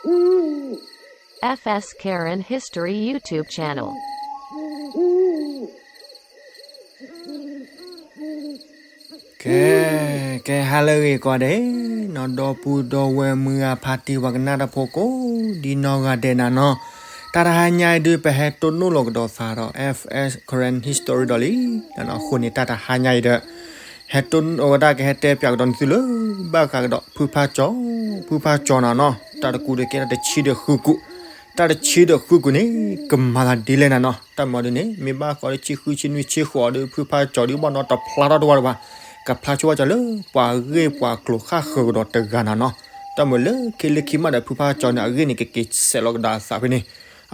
F S Karen History YouTube channel. ကဲ ကဲ ဟါလၢအဂ့ၤကိးဂၤဒဲးနီၤ ဒီပုၢ်ဒီဝဲၢ်မုၢ်ဂၤဖါတံၢ် ပှၤကနၣ်တၢ်ဖိကိးဒ်နီၢ်ဂၤဒဲးနၤနီၤ, တၢ်တဟါညါအံၤဒုး ပဟဲတိၢ်နီၣ်လီၤကဒီးသးဒီး F S Karen History ဒီးလံ, အဃိန့ၣ် တၢ်တဟါညါအံၤဒီး ဟဲတိၢ်နီၣ်ဝဲဒၣ် ကဟဲတဲပၠးကဒီးန့ၢ်သုလၢ ဘၣ်ဃးကဒီး ဖုဖါကၠီၤ, ဖုဖါကၠီၤနၤနီၤ, တၢ်တကူဒီးကဲတၢ်တဆံဒီးဃုကူာ်, တၢ်တဆံဒီးဃုကူာ်န့ၣ် ကမၤသးဒ်လဲၣ်နၤနီၤ, တၢ်မၤဒ်န့ၣ် မ့ၢ်ဘၣ်ဃးလၢဆံဃုဆံနွံဆံဃိးဒီး ဖုဖါကၠီၤဒုး ဘၣ်နီတဖျါထီၣ်တဝါတဝါ, ကဖျါဆိဝဲကၠီၤလၢ ပှၤဂ့ၢ်ပှၤကျိၤဃၣ်ဃၢၤကဒီးတဂၤနၤနီၤ, တၢ်မၤလၢခံလၢခံမးဒီး ဖုဖါကၠီၤန့ၣ် အဂ့ၢ်န့ၣ် ကက့ၤဆဲးလီၤကဒါအသးဖဲန့ၣ်,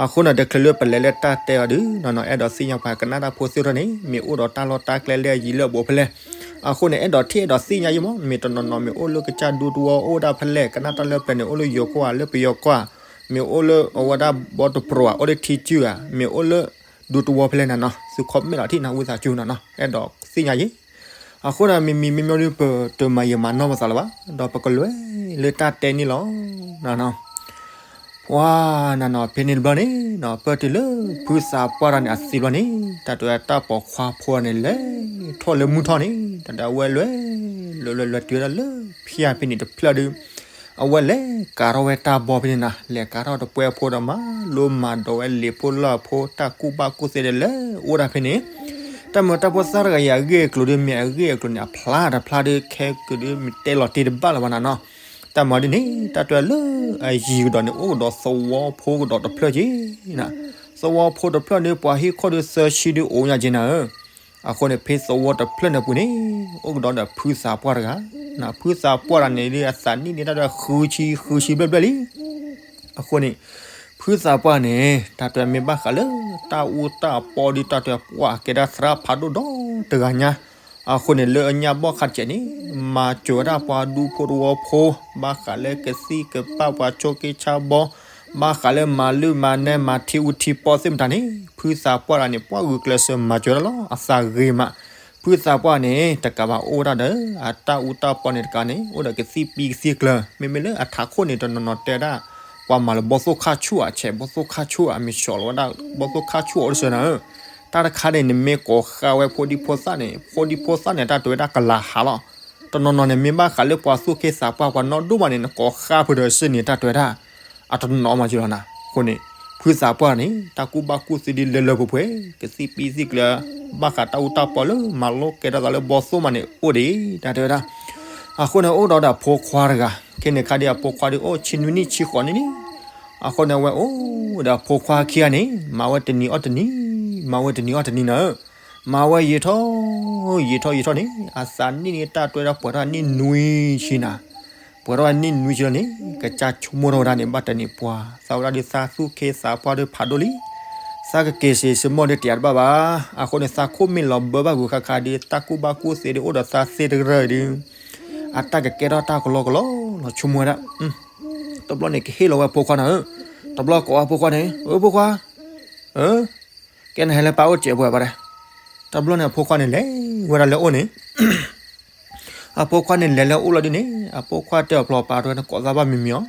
အဃိန့ၣ် တချုးလၢပလဲၤလၢတၢ်တဲအီၤဒုးနီၤနီၤ အဲၣ်ဒိးသ့ၣ်ညါပှၤကနၣ်တၢ်ဖိသ့ၣ်ထီၣ်န့ၣ် မ့ၢ်အိၣ်ဒီးတၢ်လီၢ်တၢ်ကျဲလၢအယံၤလၢအဘူးဖဲလဲၣ်, အဃိန့ၣ် အဲၣ်ဒိးထံၣ်အဲၣ်ဒိးသ့ၣ်ညါယံၤမး, မ့ၢ်တနီၤနီၤ မ့ၢ်အိၣ်လၢကစၢ်ဒူသဝီအိၣ်ဒၣ်ဖဲလဲၣ်, ကနၣ်တၢ်လၢပျၢၤန့ၣ် အိၣ်လၢယိၤကီၢ်ဧါ လၢပယီၤကီၢ်ဧါ, မ့ၢ်အိၣ်လၢအဝဲဒၣ်ဘီတပျီၤဧါ, အိၣ်လၢထံစုဧါ, မ့ၢ်အိၣ်လၢဒူသဝီဖဲလဲၣ်နၤနီၤ, သု comment လီၤထံၣ်နၤဝံသးစူၤနၤနီၤ, အဲၣ်ဒိးသ့ၣ်ညါယံၤ အဃိန့ၣ် မ့မ့ၢ်မ့မ့ၢ်ဒုး ပတမၤယံာ်မၤနီၢ်ပသးလၢၤဘၣ်, ဒီးပကလဲၤလၢတၢ်တဲန့ၣ်လီၤ. ပှၤနၤနီၤ ဖဲန့ၣ်တဘျီန့ၣ်နီၤ ပၢၢ်တုၤလၢ ဖုသးပှၢ်တဂၤန့ၣ် အသံဘျီန့ၣ် တၢ်တဲတၢ်ပိာ်ခွါဖိန့ၣ် လဲၤထီၣ်လၢမုၢ်ထီၣ်န့ၣ် တၢ်တဲအဝဲလဲၤ လဲၤလဲၤလဲၤတုၤဝဲဒၣ်လၢဖၠၣ်ဖဲန့ၣ်တဖျၢၣ်ဒုး အဝဲလဲၤကၤထီၣ်ဝဲတၢ်ဘီဖဲန့ၣ်နၤ, လဲၤကၤထီၣ်တပှဲၤဖိဒီး မၤလိမၤဒိးဝဲလံာ်ဖိလၢ်ဖိ တၢ်ကူၣ်ဘၣ်ကူၣ်သ့ဒီး လဲၤအိၣ်ဒၣ်ဖဲန့ၣ်, တၢ်မၤတၢ်ဖိသၣ်တဂၤအံၤ အဂ့ၢ်အကျိၤဒုး မ့ၢ်အဂ့ၢ်အကျိၤန့ၣ် အဖျါတဖျါဒုး ခဲကဒုး မ့ၢ်တဲလီၤတ့ၢ်တဘၣ်လၢၤဘၣ်နၤနီၤ, တၢ်မၤဒ်န့ၣ် တၢ်တဲလၢအယံၤကဒီးန့ၣ် အိၣ်ကဒီးသဝီဖိကဒီးတဖျၢၣ်က့ၤနၤ, သဝီဖိတဖျၢၣ်န့ၣ် ပှၤဟံၣ်ခိၣ်ဒုးသၢဆံဒုးအိၣ်ညါက့ၤနၤဧၢ အဃိန့ၣ် ဖဲသဝီတဖျၢၣ်န့ၣ်ပူၤန့ၣ် အိၣ်ကဒီးဒီးဖုသးပှၢ်တဂၤ, ဖုသးပှၢ်တဂၤန့ၣ်ဒုး အသးနံၣ်န့ၣ် တၢ်တဲဃုဆံ ဃုဆံဘျဲၣ်ဘျဲၣ်လံ. အဃိန့ၣ် ဖုသးပှၢ်န့ၣ် တၢ်တဲမ့ၢ်ဘၣ်ဃးလၢ တၢ်အူတၢ်ပီဒုး တၢ်တဲပှၤကဲဒၣ်သရၣ်ဖးဒိၣ်ဒီတဂၤညါ, အဃိန့ၣ် လၢအညၣ်ဘီၣ်ခါတကဲးန့ၣ် မၤစၢၤဝဲဒၣ်ပှၤဒူဖိတဝီဖိ ဘၣ်ဃးလၢကသံၣ်ကပၣ်ပှၤဆိက့ဆါဘီ ဘၣ်ဃးလၢမၤလုၢ်မၤနဲမၤထံအူထံပီသ့ၣ်မတၤန့ၣ် ဖုသးပှၢ်တဂၤန့ၣ် ပှၤဂုာ်ကျဲးစၢးမၤစၢၤတၢ်လီၤ အသးဂ့ၤမး, ဖုသးပှၢ်န့ၣ် တကးဘၣ်အိၣ်ဝဲဒၣ်ဒီး အတၢ်အူတၢ်ပီန့ၣ်တကးန့ၣ် အိၣ်ဒီးကသံၣ်ပံကသံၣ်ကျၢၤ မ့မ့ၢ်လၢအထးခိၣ်န့ၣ် တနီၤနီၤတဲဒၣ် ပှၤမၤလၢဘီၣ်သိၣ်ခါဆူၣ်ဧါ ဆဲးဘီၣ်သိၣ်ခါဆူၣ်ဧါ မ့ၢ်ဆှီလီၤဝဲဒၣ် ဘီၣ်သိၣ်ခါဆူၣ်အီၤတစၢၤနၤဧၢ, တၢ်တခါန့ၣ် နမ့ၢ်ကိးဃါဝဲဖိဒံဖိသၣ်န့ၣ် ဖိဒံဖိသၣ်န့ၣ် တၢ်တဲဝဲဒၣ်ကလၤဟးလီၤ, တနီၤနီၤန့ၣ် မ့ၢ်ဘၣ်ဃးလၢပှၤသူၣ်က့သးပှၢ်ပှၤနီၢ်ဒိၣ်မးန့ၣ် နကိးဃါဖုးဒီးစ့ၢ်န့ၣ် တၢ်တဲဝဲဒၣ် အတနီၤမးကလီၤနၤ, အဃိန့ၣ် ဖုသးပှၢ်န့ၣ် တၢ်ကူၣ်ဘၣ်ကူၣ်သ့ဒ်လၢလၢပှဲၤပှဲၤ ကသံၣ်ပံသံၣ်ကျၢၤ ဘၣ်ဃးတၢ်အူတၢ်ပီလၢ မၤလိကဲထီၣ်သးလၢဘီၣ်သိၣ်မးန့ၣ် အိၣ်ဒံး တၢ်တဲဝဲဒၣ်, အဃိန့ၣ် အိၣ်ဒီးဒီးအဖိခွါတဂၤ ခဲန့ၣ်ခါဒ်အဖိခွါဒ်အိၣ် ဆံနွံနံၣ်ဆံဃိးနံၣ်န့ၣ်, အဃိန့ၣ် အဝဲအိၣ်ဒီးအဖိခွါခံဂၤန့ၣ် မၤဝဲတနံၤအီၣ်တနံၤ မၤဝဲတနံၤအီၣ်တနံၤနၤဧၢ, မၤဝဲယံာ်ထီၣ် ယံာ်ထီၣ်ယံာ်ထီၣ်န့ၣ် အသးနံၣ်န့ၣ် တၢ်တဲဝဲဒၣ်ပှဲၤထီၣ်နံၣ်နွံဆံနၤ, ပှဲၤထီၣ်နံၣ်နွံဆံလီၤန့ၣ် ကစၢ်ဆိကမိၣ်ထီၣ်ဝဲဒၣ်န့ၣ် ဘၣ်တနံၤပှၤ သးဝဲဒၣ်ဒုးသးသူၣ်က့သးပှၢ်ဒုးဖးဒိၣ်လံ, သးကက့ၤစ့းစ့းမီၣ်ဒုးတယးတဘၣ်ဘၣ်, အဃိန့ၣ် သးခိၣ်မ့ၢ်လီၤဘၢဘၣ်ဂုၤခါခါဒုး တၢ်ကူၣ်ဘၣ်ကူၣ်သ့ဒုး အိၣ်ဒီးသးသ့တကရၢၢ်ဒုး အတၢ်ကကဲထီၣ်တၢ်ကလီကလီလီၤ ဆိကမိၣ်ဝဲဒၣ်, တဘျီန့ၣ် ကဟ့ၣ်လီၤဝဲဖိခွါနၤဧၢ, တဘျီကိးဝဲဖိခွါန့ၣ် အၢ ဖိခွါ ဧၢ ကဲနဟဲလၢပၢ်အိၣ်စဲးပှဲၤဘၣ်ဒဲး, တဘျီန့ၣ် အဖိခွါန့ၣ် လဲၤဝဲဒၣ်လၢအအိၣ်န့ၣ် အဖိခွါန့ၣ်လဲၤလၢအအိၣ်လီၤဒ်န့ၣ် အဖိခွါတဲအီၤ ပျီပၢ်တဲဝဲ နကိးသးဘၣ်မံၤမံၤအီၤ,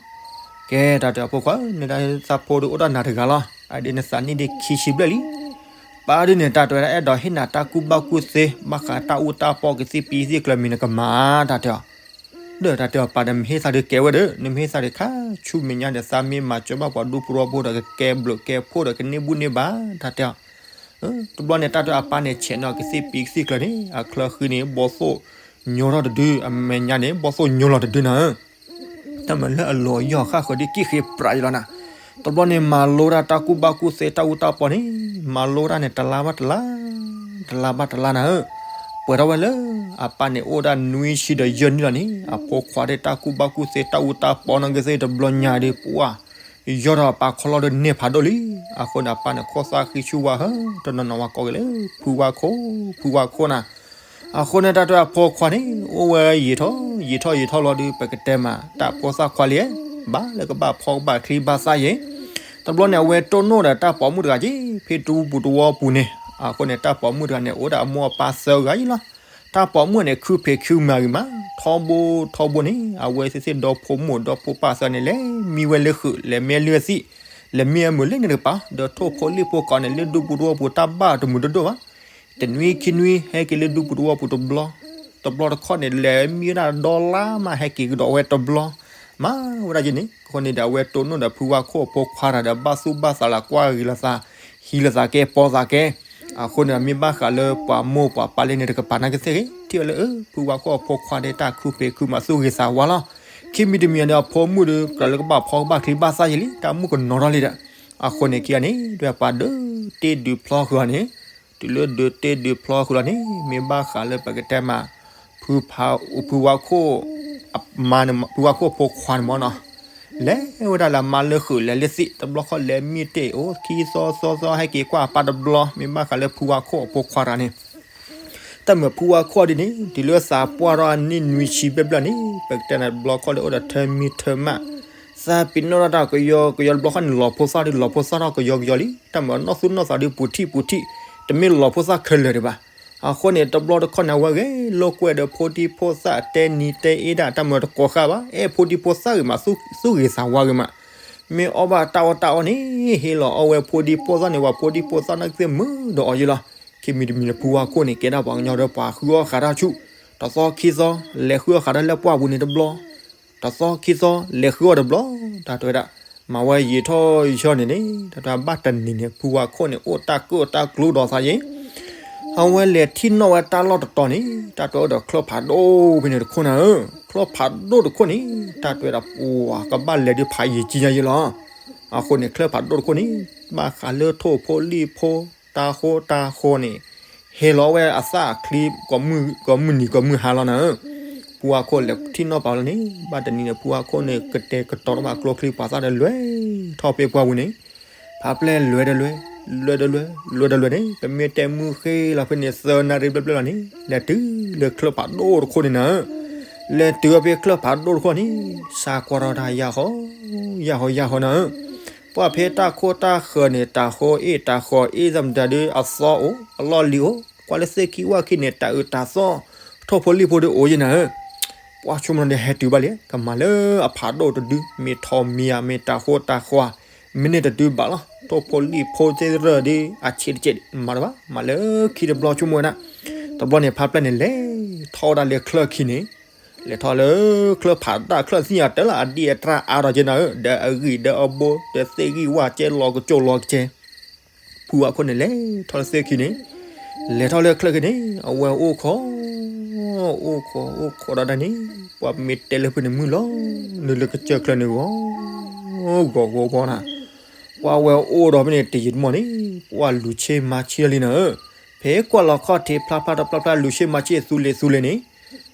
ကဲ တၢ်တဲအဖိခွါ နဒၣ်သးဖိဒုးအိၣ်ဒၣ်နၤတဂၤလီၤ, အဒုးနသးနံၣ်ဒုးခံဆံဘျဲၣ်လံ, ပၢ်ဒုးန့ၣ် တၢ်တဲဝဲဒၣ် အဲၣ်ဒိးဟ့ၣ်နၤတၢ်ကူၣ်ဘၣ်ကူၣ်သ့ ဘၣ်ဃးတၢ်အူတၢ်ပီကသံၣ်ပံသံၣ်ကျၢၤမံၤနကမၤ တၢ်တဲအီၤ ဒီးတၢ်တဲအီၤ ပၢ်ဒီး မ့ၢ်ဟ့ၣ်သးဒုးကဲဝဲဒီး နမ့ၢ်ဟ့ၣ်သးဒုးခါဆူမဲာ်ညါဒီး သးမ့ၢ်မၤစၢၤဘၣ်ပှၤဒူဖိတဝီဖိဒီး ကကဲဘျုးကဲဖှိၣ်ဒီး ကန့ၢ်ဘူၣ်န့ၢ်ဘါ တၢ်တဲအီၤ, တဘျီန့ၣ် တၢ်တဲအီၤ အပၢ်န့ၣ် ဆဲးန့ၢ်အီၤကသံၣ်ပံကသံၣ်ကျၢၤန့ၣ် အချၢဃံန့ၣ် ဘီၣ်သိၣ်ညိထီၣ်တဒု အမဲာ်ညါန့ၣ် ဘီၣ်သိၣ်ညိလီၤတဒုနၤဧၢ တၢ်မၤလၢအလီၤယီၢ်ဃၣ်ဃၢၤဒ်ကံၣ်ဃ့ပြးယလီၤနၤ, တဘျီန့ၣ် မၤလိဒၣ်တၢ်ကူၣ်ဘၣ်ကူၣ်သ့တၢ်အူတၢ်ပီန့ၣ် မၤလိဒၣ်န့ၣ် တလါဘၣ်တလါ တလါဘၣ်တလါနၤဧၢ, ပှဲၤထီၣ်ဝဲလၢ အပၢ်န့ၣ်အိၣ်ဒၣ်နွံဆံဒီးယဲၢ်နံၣ်လီၤန့ၣ် အဖိခွါဒၣ်တၢ်ကူၣ်ဘၣ်ကူၣ်သ့တၢ်အူတၢ်ပီနီၢ်ကသ့ၣ်တဘျီညါဒုး ပှၤ ယီၢ်ထီၣ်အပၢ်ခီၣ်လီၢ်ဒုးန့ၢ်ဖးဒိၣ်လံ, အဃိန့ၣ် အပၢ်န့ၣ် ခိၣ်သၣ်ဃံဆူၣ်ဝါဟၢ တနီၤနီၤဝဲကိးက့ၤလၢ ဖုဝါခိၣ် ဖုဝါခိၣ်နၤ, အဃိန့ၣ် တၢ်တဲအဖိခွါန့ၣ် အိၣ်ဝဲယံာ်ထီၣ် ယံာ်ထီၣ်ယံာ်ထီၣ်လီၤဒုး ပကတဲမး တၢ်ဖိသၣ်ခွါလံ, ဘၣ်လၢကဘၣ်ဖီကဘၣ်ချံဘၣ်သၣ်ယဲၢ်, တဘျီန့ၣ် အဝဲတိၢ်နီၣ်ဒီးတၢ်ပိာ်မုၣ်တဂၤက့ၤ ဖဲဒူပူၤတဝီပူၤန့ၣ်, အဃိန့ၣ် တၢ်ပိာ်မုၣ်တဂၤန့ၣ် အိၣ်ဒၣ်အမိၢ်အပၢ်သၢဂၤအံၤလီၤ, တၢ်ပိာ်မုၣ်န့ၣ် ခုဖံးခုမၤဂ့ၤမး ထီဘိထီဘိန့ၣ် အဝဲသ့ၣ်သ့ၣ်ဒီဖိမိၢ်ဒီဖိပၢ်သၢန့ၣ် လဲၤမံဝဲလၢဃုာ် လဲၤမံလၢသံၣ် လဲၤမံအမုာ်လၢန့ၣ်တကပၤ ဒီးထိၣ်ဖိလံၣ်ဖိကိးန့ၣ် လၢဒူပူၤသဝီပူၤတၢ်ဘၣ်တမုာ်ဒိၣ်ဒိၣ်ဘၣ် တနွံခံနွံ ဟဲက့ၤလၢဒူပူၤသဝီပူၤတဘျီ, တဘျီတခီၣ်န့ၣ် လဲၤမံဝဲဒၣ်ဒီလါမး ဟဲက့ၤကဒီးဝဲတဘျီ, မၤဝဲဒၣ်ယဲန့ၣ် အဃိန့ၣ်ဒီး အဝဲတိၢ်နီၣ်ဒီးဖုဝါခိၣ်အဖိခွါတဂၤဒီး ဘၣ်သူၣ်ဘၣ်သးလၢကွၢ်ဂ့ၤလိာ်သး, ဟံးလိာ်သးကဲ ပိာ်သးကဲ, အဃိန့ၣ်ဒီး မ့ၢ်ဘၣ်ဃးလၢပှၤမိၢ်ပှၤပၢ်လၢန့ၣ်တကပၤနာ်ကသ့ၣ်ဂ့ၤ ထံၣ်ဝဲလၢ ဖုဝါခိၣ်အဖိခွါဒီးတၢ်ခုဖံးခုမၤသူၣ်ဂ့ၤသးဝါလီၤ. ခံမံၤတမံၤန့ၣ် အဖိမုၣ်ဒီး ကြၢးလၢကဘၣ်ဖီကဘၣ်ချံဘၣ်သၣ်ယဲလံ တၢ်မုၣ်ကနီၤထီၣ်လံဒီး, အဃိန့ၣ်ခံဂၤန့ၣ် ဒွဲၣ်ပှၤဒုးတ့ၢ်ဒုးဖျီဃုာ်အီၤန့ၣ်, တုၤလၢဒုးတ့ၢ်ဒုးဖျီဃုာ်လီၤန့ၣ် မ့ၢ်ဘၣ်ဃးလၢပကတဲမး ဖုဖး ဖုဝါခိၣ် အမါန့ၣ် ဖုဝါခိၣ်အဖိခွါန့ၣ်မ့ၢ်နီၤ, လဲၤဝဲဒၣ်လၢမါလၢဃုာ် လဲၤလၢသံၣ် တဘျီဃီလဲၤမံတ့ၢ်အိၣ်ခံသီသီသီ ဟဲက့ၤကွၢ်အပၢ်တဘျီ မ့ၢ်ဘၣ်ဃးလၢဖုဝါခိၣ်အဖိခွါတဂၤန့ၣ် တၢ်မၤဖုဝါခိၣ်ဒ်န့ၣ် တုၤလၢသးပှၢ်ထီၣ်အနံၣ်နွံဆံဘျဲၣ်ဘျဲၣ်န့ၣ် ပကတဲန့ၣ် တဘျီခီၣ်လၢအိၣ်ဒီးထၢမံထၢမး, သးပ့ၤနီၣ်ထီၣ်တၢ်ကယီကယီ တဘျီခီၣ်န့ၣ် လီၤဖိသၣ်ဒီး လီၤဖိသၣ်ထီၣ်ကယီကယီလံ, တၢ်မၤနီၢ်သူၣ်နီၢ်သးဒီး ပူၤထံၣ်ပူၤထံၣ်, တမ့ၢ်လီၤဖိသၣ်ခဲလၢာ်ဒံးဘၣ်. အဃိန့ၣ် တဘျီတခီၣ်န့ၣ် အဝဲဂဲၤလိာ်ကွဲဒီးဖိဒံဖိသၣ် တဲနံၤတဲအ့ဒၣ် တၢ်မၤတကိးဃာ်ဘၣ်, အဲၣ်ဖိဒံဖိသၣ်ဂ့ၤမး သူၣ်ဂ့ၤသးဝါဂ့ၤမး မ့ၢ်အီၣ်ဘၣ်တၢ်အီၣ်တၢ်အီန့ၣ် ဟ့ၣ်လီၤအီၣ်ဝဲဖိဒံဖိသၣ်န့ၣ် ပှၤဖိဒံဖိသၣ်နာ်ကသ့ၣ်မုာ်ဒီးအီၤယဲလီၤ. ခံမံၤတမံၤန့ၣ် ဖုဝါခိၣ်န့ၣ် ကဲဒၣ်ပှၤကညီဒီးပှၤဃုအီၣ်ဃာ်တၢ်ဆူၣ်, တသီခံသီ လဲၤဃုအီၣ်ဃာ်တၢ်လၢပှၢ်ပူၤန့ၣ်တဘျီ, တသီခံသီ လဲၤဃုအီၣ်တဘျီ, တၢ်တဲဝဲဒၣ် မၤဝဲယံာ်ထီၣ်ယံာ်ထီၣ်န့ၣ်န့ၣ် တၢ်တဲဝဲဘၣ်တနံၤန့ၣ် ဖုဝါခိၣ်န့ၣ် အိၣ်တၢ်ကၢၣ်တၢ်ကျူဒီးသးယဲ အဝဲလဲၤထံၣ်နီၣ်ဝဲတၢ်လီၢ်တတီၤန့ၣ် တၢ်တဲဝဲဒီးချၢၣ်ဖးဒိၣ်ဖဲန့ၣ်တခိၣ်နၤဧၢ, ချၢၣ်ဖးဒိၣ်တခိၣ်န့ၣ် တၢ်တဲဝဲဒၣ် ပှၤကဘၣ်လဲၤဒုးဖးယံာ်ကံညါယဲလီၤ. အဃိန့ၣ် ချၢၣ်ဖးဒိၣ်တခိၣ်န့ၣ် ဘၣ်ဃးလၢထိၣ်ဖိလံၣ်ဖိ တၢ်ဃိတၢ်ဃီန့ၣ် ဟ့ၣ်လီၤဝဲအသၣ်အချံ ကိးမုၢ်နံၤကိးမုၢ်ဟါလီၤနၤဧၢ. ဖုဝါခိၣ်လဲၤထံၣ်နီၣ်ပာ်လီၤန့ၣ် ဘၣ်တနံၤန့ၣ် ဖုဝါခိၣ်န့ၣ် ကတဲာ်ကတီၤထီၣ်ဘၣ်ကျိချံပှၤသၣ်ဒီးလဲၤထီၣ်ဖဲပှၢ်ပူၤန့ၣ် ဖးပျဲၢ်လဲၤဒီးလဲၤ, လဲၤဒီးလဲၤ, လဲၤဒီးလဲၤန့ၣ် ပမ့ၢ်တဲမုၢ်ဃ့လီၤဖဲန့ၣ် သၢနၣ်ရံၣ်ဘျဲၣ်ဘျဲၣ်လီၤန့ၣ် လဲၤတုၤလၢချၢၣ်ဖးဒိၣ်တခိၣ်န့ၣ်နၤဧၢ. လဲၤတုၤဖဲချၢၣ်ဖးဒိၣ်တခိၣ်န့ၣ် စးကွၢ်ထီၣ်တၢ်ယၢ်ဟီ, ယၢ်ဟီ ယၢ်ဟီနၤဧၢ. ပှၢ်ဖဲတၢ်ခိၣ်တၢ်ဃၢၤန့ၣ် တၢ်ဃီအ့ၣ်တၢ်ဃီအ့ၣ် သးမတၤဒုးအသီအိၣ် အလီၢ်လံၤအိၣ် ကွၢ်လၢသ့ၣ်ခံဝၣ်ခံန့ၣ် တၢ်အုးတၢ်သီၣ် ထိၣ်ဖိလံၣ်ဖိဒုးအိၣ်ယဲနၤဧၢ. ပှၢ်ဆိကမိၣ်ဒီးဟဲတုၤဘၣ်လံ ကမၤလၢအဖးဒိၣ်တဒု မ့ၢ်ထီမ့ၢ်ယၤ မ့ၢ်တၢ်ဃိတၢ်ဃီ မ့ၢ်န့ၢ်တဒုဘၣ်လီၤ. ထိၣ်ဖိလံၣ်ဖိသ့ၣ်ရၢၢ်ဒုး အဆံးတကဲးမၤတဘၣ် မၤလၢခံတဘျီဆိကမိၣ်ဝဲဒၣ်. တဘျီန့ၣ် ဖးပျဲၢ်န့ၣ် လဲၤထီၣ်ဝဲဒၣ်လၢချၢၣ်ခံန့ၣ် လဲၤထီၣ်လၢချၢၣ်ဖးဒိၣ်ချၢၣ်သ့ၣ်ညါတၢ်လၢအဒံၣ်အတြၢ်အါထီၣ်ကဲနၤဧၢ ဒီးအဂံၢ်ဒီးအဘိ ဒီးသ့ၣ်ဂံၢ်ဝၣ်ကဲလီၤကစိလီၤကစဲ ဖုဝါခိၣ်န့ၣ် လဲၤထီၣ်လၢသ့ၣ်ခံန့ၣ် လဲၤထီၣ်လၢချၢၣ်ခံန့ၣ် အဝဲအိၣ်ခိး အိၣ်ခိးအိၣ်ခိးဒီးဒၣ်န့ၣ် ပှၤမ့ၢ်တဲလၢဖဲန့ၣ်မုၢ်လီၤ နုာ်လၢကစၢၢ်ချၢန့ၣ်ဂီၤ ဂီၤဂီၤဘီနၤ ပှၤဝဲအိၣ်ဒီးဖဲန့ၣ်တယံာ်တမီၢ်န့ၣ် ပှၤလူၤဆ့မၤဆ့လံနၤဧၢ. ဖဲကွၢ်လီၤခီၣ်ထံးဖျါဖျါတဖျါဖျါ လူၤဆ့မၤဆ့သူလ့ၤသူလ့ၤန့ၣ်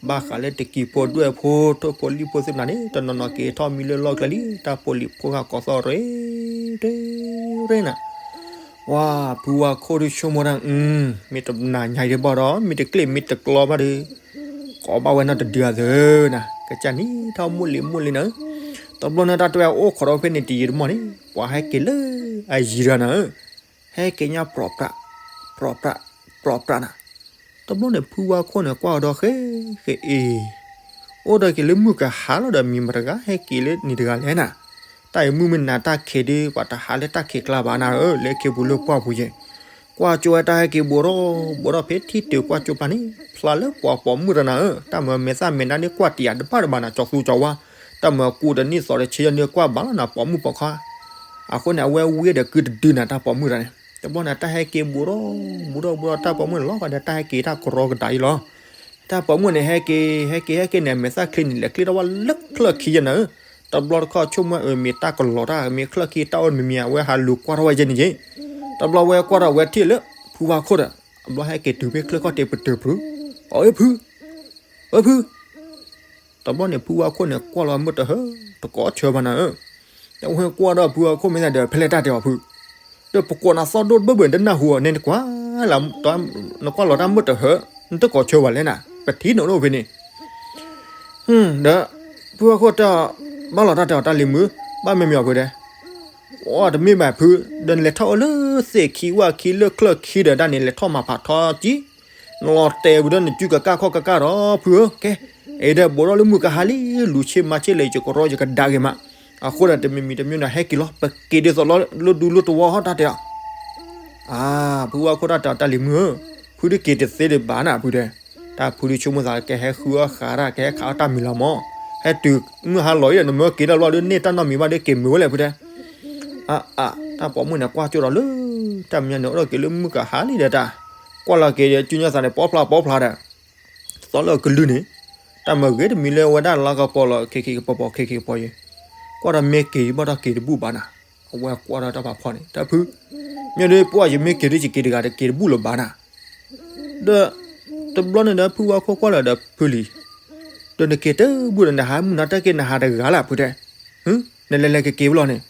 ဘၣ်ဃးလၢတကံၤဖိဒွဲၣ်ဖိ ထိၣ်ဖိလံၣ်ဖိသ့ၣ်မနၤန့ၣ် တနီၤနီၤက့ၤထီၣ်မံလၢလီၢ်ကျဲလံ တၢ်ဖိလံၤဖိဃာ်ကိးသီၣ်ရ့ တရ့နၤ ပှၤဖုဝါခိၣ်ဒုးဆိကမိၣ်တၢ် မ့ၢ်တနၤညါအံၤဒံးဘၣ်ဒီး မ့ၢ်တကျ့ၣ်မ့ၢ်တကျီဘၣ်ဒီး ကိးဘၣ်ဝဲနီတဒုအသၢနၤ ကစၢ်နံၤထီၣ်မုၢ်လံၤမုၢ်လံၤနၤဧၢ. တဘျီန့ၣ်တၢ်တဲဝဲအိၣ်ခိးဒီးဖဲန့ၣ်တယံာ်တမီၢ်န့ၣ် ပှၤဟဲက့ၤလၢအယံၤတဂၤနၤဧၢ. ဟဲက့ၤညါပြီးပြး ပြီးပြး ပြီးပြးနၤ တဘျီန့ၣ် ဖုဝါခိၣ်န့ၣ် ကွၢ်အီၤဒီးဃဲ ဃဲအ့ၤ အိၣ်ဒီးက့ၤလၢမုၢ်ကဟါလီၤဒီး မံၤမတၤတဂၤ ဟဲက့ၤလၢန့ၣ်တဂၤလဲၣ်နၤ. တၢ်အံၤမုၢ်မ့ၢ်နၤတၢ်ခံးဒုး ပှၤတဟးလၢတၢ်ခံးကျါဘၣ်နၤဧၢ လၢခ့ပူၤလၢပှၢ်ပူၤယဲၢ်. ကွၢ်ကၠိဝဲတၢ်ဟဲက့ၤဘူးထီၣ်ဘူးထီၣ်ဖဲထံၣ်တုၤကွၢ်ကၠိပျၢ်န့ၣ် ဖျါလၢပှၤပိာ်မုၣ်တဂၤနၤဧၢ တၢ်မၤမဲာ်သၣ်မဲာ်နါန့ၣ် ကွၢ်တယာ်တဘၣ်တဘၣ်နၤ ကၠီသူကၠီဝါ တၢ်မၤကူတနံၣ်သီတဆံယဲၢ်န့ၣ် ကွၢ်ဘၣ်လီၤနၤ ပိာ်မုၣ်ပိာ်ခွါ အဃိန့ၣ် အဝဲဝံဒီးကုတဒုနၤ တၢ်ပိာ်မုၣ်တဂၤန့ၣ် တဘျီန့ၣ် တၢ်ဟဲက့ၤဘူးထီၣ် ဘူးထီၣ်ဘူးထီၣ် တၢ်ပိာ်မုၣ်န့ၣ်လီၤဘၣ်ဒီး တၢ်ဟဲက့ၤတၢ်ကရီကဒါအံၤလီၤ. တၢ်ပိာ်မုၣ်န့ၣ် ဟဲက့ၤ ဟဲက့ၤ ဟဲက့ၤန့ၣ် အမဲာ်သၣ်ချံန့ၣ် လဲၤချ့ထီၣ်ဝဲလၢချၢၣ်ခံယဲၢ်နၤဧၢ. တဘျီတခီၣ်ဆိကမိၣ် အမ့ၢ်တၢ်ကလီၤတၢ် မ့ၢ်ချၢၣ်ခံတၢ်အိၣ်မံၤမံၤ အဝဲဟးလူၤကွၢ်ထီၣ်ဝဲယဲၢ်န့ၣ်ယဲၢ်. တဘျီဝဲကွၢ်ထီၣ်ဝဲထံၣ်လၢ ဖုဝါခိၣ်ဒီး အဘျီဟဲက့ၤတုၤဖဲချၢၣ်ခီၣ်ထံးပတုာ်ပတုာ် အိၣ်ဖု အိၣ်ဖု တဘျီန့ၣ် ဖုဝါခိၣ်န့ၣ် ကွၢ်လီၤမုၢ်တဟၢ တကိးဆၢဘၣ်နၤဧၢ. တဝဲကွၢ်ဒီးဖုဝါခိၣ်မ့ၢ်သးဒီး ဖဲလဲၣ်တၢ်တဲအီၤဖု ဒီးပကိးနၤသီၣ်ဒိၣ်တဘၢဘၢၣ် တနၢ်ဟူအီၤန့ၣ် နကွၢ် နကွၢ်လီၤတၢ်မုၢ်တဟၢ နတကိးဆၢဘၣ်လဲၣ်နၤ ပထံၣ်နအိၣ်ဖဲန့ၣ် ဒီး ဖုဝါခိၣ်တဲအီၤ ဘၣ်လီၤတၢ်တဲအီၤတၢ်လံၤမုၢ် ဘၣ်မ့မ့ၢ်အီၤဖုဒီး အိၣ်တမ့ၢ်ဘၣ်ဖု ဒီးနလဲၤထီၣ်အိၣ်လၢသ့ၣ်ခံဝၣ်ခံလၢချၢၣ်ခံဒီးဒၣ်န့ၣ် လဲၤထီၣ်မၤဖးထီကံ နလီၤတဲာ်ဝံၤဒီးနစုကကၢ်ခီၣ်ကကၢ်ဒီးဖုဧၢ ကဲ အဲၣ်ဒိးဘိးထီၣ်လၢမုၢ်ကဟါလံ လူၤဆ့မၤဆ့လဲၣ် ယကရီယကဒါက့ၤမး, အဃိဒီးတမံၤမံၤတမံၤန့ၣ် ဟဲက့ၤလီၤ ပက့ၤဒ်သိးလီၤလၢဒူလၢတဝီဟီၣ်တၢ်တဲအီၤ, အါ ဖုဝါခိၣ်တၢ်တဲအီၤ တၢ်လံၤမုၣ်ဧၢ, ဖုဒုးက့ၤတသ့ဒံးဘၣ်နၤ ဖုတဲ, တၢ်ဖုဒုးဆိကမိၣ်သးကဟဲဃုအီၣ်ဃးတၢ် ကဟဲခးအီၣ်တၢ်မံၤလီၤမး, ဟဲတုၤမုၢ်ဟါလီၤအံၤဒီး နမ့ၢ်က့ၤတၢ်ဘျီဒီး န့ၢ်တၢ်နီတမံၤဘၣ်ဒီးက့ၤမုာ်ဝဲလဲၣ် ဖုတဲ အါအါ တၢ်ပိာ်မုၣ်န့ၣ် ကွၢ်ကၠိဒီးလၢ တၢ်မညါန့ၣ် အိၣ်ဒီးက့ၤလၢမုၢ်ကဟါလံဒီးတၢ်, ကွၢ်လီၤက့ၤဒီး စုညါသးန့ၣ် ပီဖျါပီဖျါဒီး သီလၢအကလုၢ်န့ၣ်, တၢ်မၤဂ့ၤတမံၤလၢအဝဲဒၣ်လီၤကပီၤလီၤ ခံခံကပီၤပီၤ ခံခံကပီၤယဲ, ကွၢ်ဒီးမ့ၢ်က့ၤဘၣ်ဒီးက့ၤတဘူၣ်ဘၣ်နၤ, အဝဲကွၢ်ဒီးတၢ်ဖးဖီန့ၣ် တၢ်ဖု, မ့ၢ်ဒ်ပှၢ်ယမ့ၢ်က့ၤဒ်ယက့ၤတဂၤ တက့ၤတဘူၣ်လၢၤဘၣ်နၤ, ဒီး တဘျီန့ၣ်ဒီး ဖုဝါခိၣ်ကွၢ်လီၤဒီးဖုလံၤ, ဒီးနက့ၤတဘူၣ်ဒီး နဟးမုၢ်နၤတၢ်က့ၤ နဟးတဂၤလၢ် ဖုတဲ, နလဲၤလဲၤက့ၤက့ၤဘၣ်လီၤန့ၣ်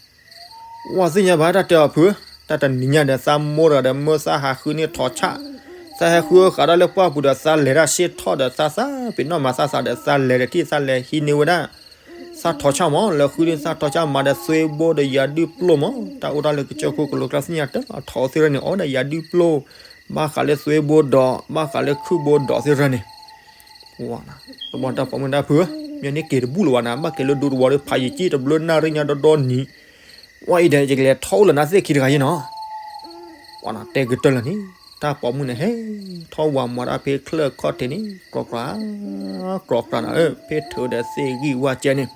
ဝဲသ့ၣ်ညါဘၣ်တၢ်တဲအီၤဖု, တၢ်တနံၤညါဒီး သးမိၢ်တဂၤဒီး မၢသးဟးဃုန့ၢ်ထိးဆၣ်, သးဟဲဃုဃးဒီးလၢပှၢ်ပူၤဒီး သးလဲၤတၢ်စ့ၢ်ထီၣ်ဒီး သးသးပ့ၤနီၣ်မၤသးသးဒီး သးလဲၤဒီးထံၣ် သးလဲၤဟံးန့ၢ်ဝဲဒၣ် သးထိးဆၣ်မး, လဲၤဃုန့ၢ်သးထိးဆၣ်မးဒီး သွ့ဘိဒီးယၤဒုးပျိၢ်မး, တၢ်အိၣ်တၢ်လၢကစၢၢ်ခိၣ်ကလိကျါသ့ၣ်ညါတၢ်လီၤ ထိးသ့ၣ်ရၢန့ၣ် အီၣ်ဝဲဒၣ်ယၤဒုးပျိၢ်, ဘၣ်ဃးလၢသွ့ဘိဒီး ဘၣ်ဃးလၢခုၣ်ဘိဒီးသ့ၣ်ရၢန့ၣ် တဘျီတၢ်ပိာ်မုၣ်တၢ်ဖုဧၢ, မ့ၢ်န့ၢ်က့ၤတဘူၣ်လၢၤဘၣ်နၤ, ဘၣ်က့ၤလၢဒူတဝီဒီး ဖးယံာ်ကံၣ်တဘျုးနၣ်ရံၣ်ညါဒီဒီနံၤ, ဝဲအံၤဒီး ယကလဲၤထီၣ်အိၣ်လၢနၤသ့ၣ်ခံတဂၤယဲနီၤ, ဝဲတဲကတၢၢ်လၢာ်န့ၣ်, တၢ်ပိာ်မုၣ်န့ၣ် ဟဲထီၣ်ဝးမၤတၢ်ဖဲချၢၣ်ခီၣ်ထံးန့ၣ် ကြီကြီကြီကြီနၤဧၢ, ဖဲထုးဒီးသ့ၣ်ဂံၢ်ဝါကဲန့ၣ်,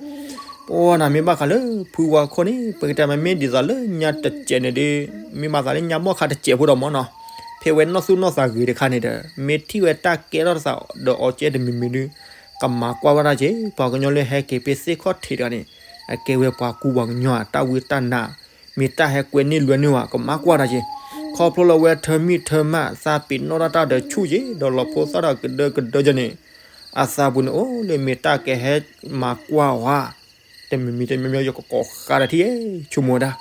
ပဝဲနၤမ့ၢ်ဘၣ်ဃးလၢဖုဝါခိၣ်န့ၣ် ပကတဲမ့ၢ်ဒ်သိးလၢညါတစဲးန့ၣ်ဒီး, မ့ၢ်ဘၣ်သးလၢညါဘီၣ်ခါတစဲးဖိဒီးမ့ၢ်နီၤ, ဖဲဝဲနီၢ်သူၣ်နီၢ်သးဂ့ၤတခါန့ၣ်ဒီး မ့ၢ်ထံၣ်ဝဲတၢ်ကဲထီၣ်တသးဒီးအီၤကဲတမံၤမံၤဒီး, ကမၤကွၢ်ဝဲဒၣ်က့ၤ ပှၤကညီလၢဟဲက့ၤဖဲသ့ၣ်ခီၣ်ထံးတဂၤန့ၣ်, အကဲဝဲပှၤကူပှၤကညီ တၢ်ဝံတၢ်နါ, မ့ၢ်တၢ်ဟဲကွဲန့ၢ်လွဲန့ၢ်ဝဲ ကမၤကွၢ်တၢ်က့ၤ, ခီဖျိလၢဝဲထၢမံထၢမး သးပ့ၤနီၣ်တၢ်တၢ်ဒီးဆူၣ်က့ၤ ဒီးလီၤဖိသၣ်ဒီးကဒၢကဒၢကဲန့ၣ်, အသးပူၤန့ၣ်အိၣ်လၢမ့ၢ်တၢ်ကဟဲမၤကွၢ်ဝဲ တမံၤမံၤတမံၤမံၤ ယကကိးဃါဒီးထံၣ် ဆိကမိၣ်ဝဲဒၣ်,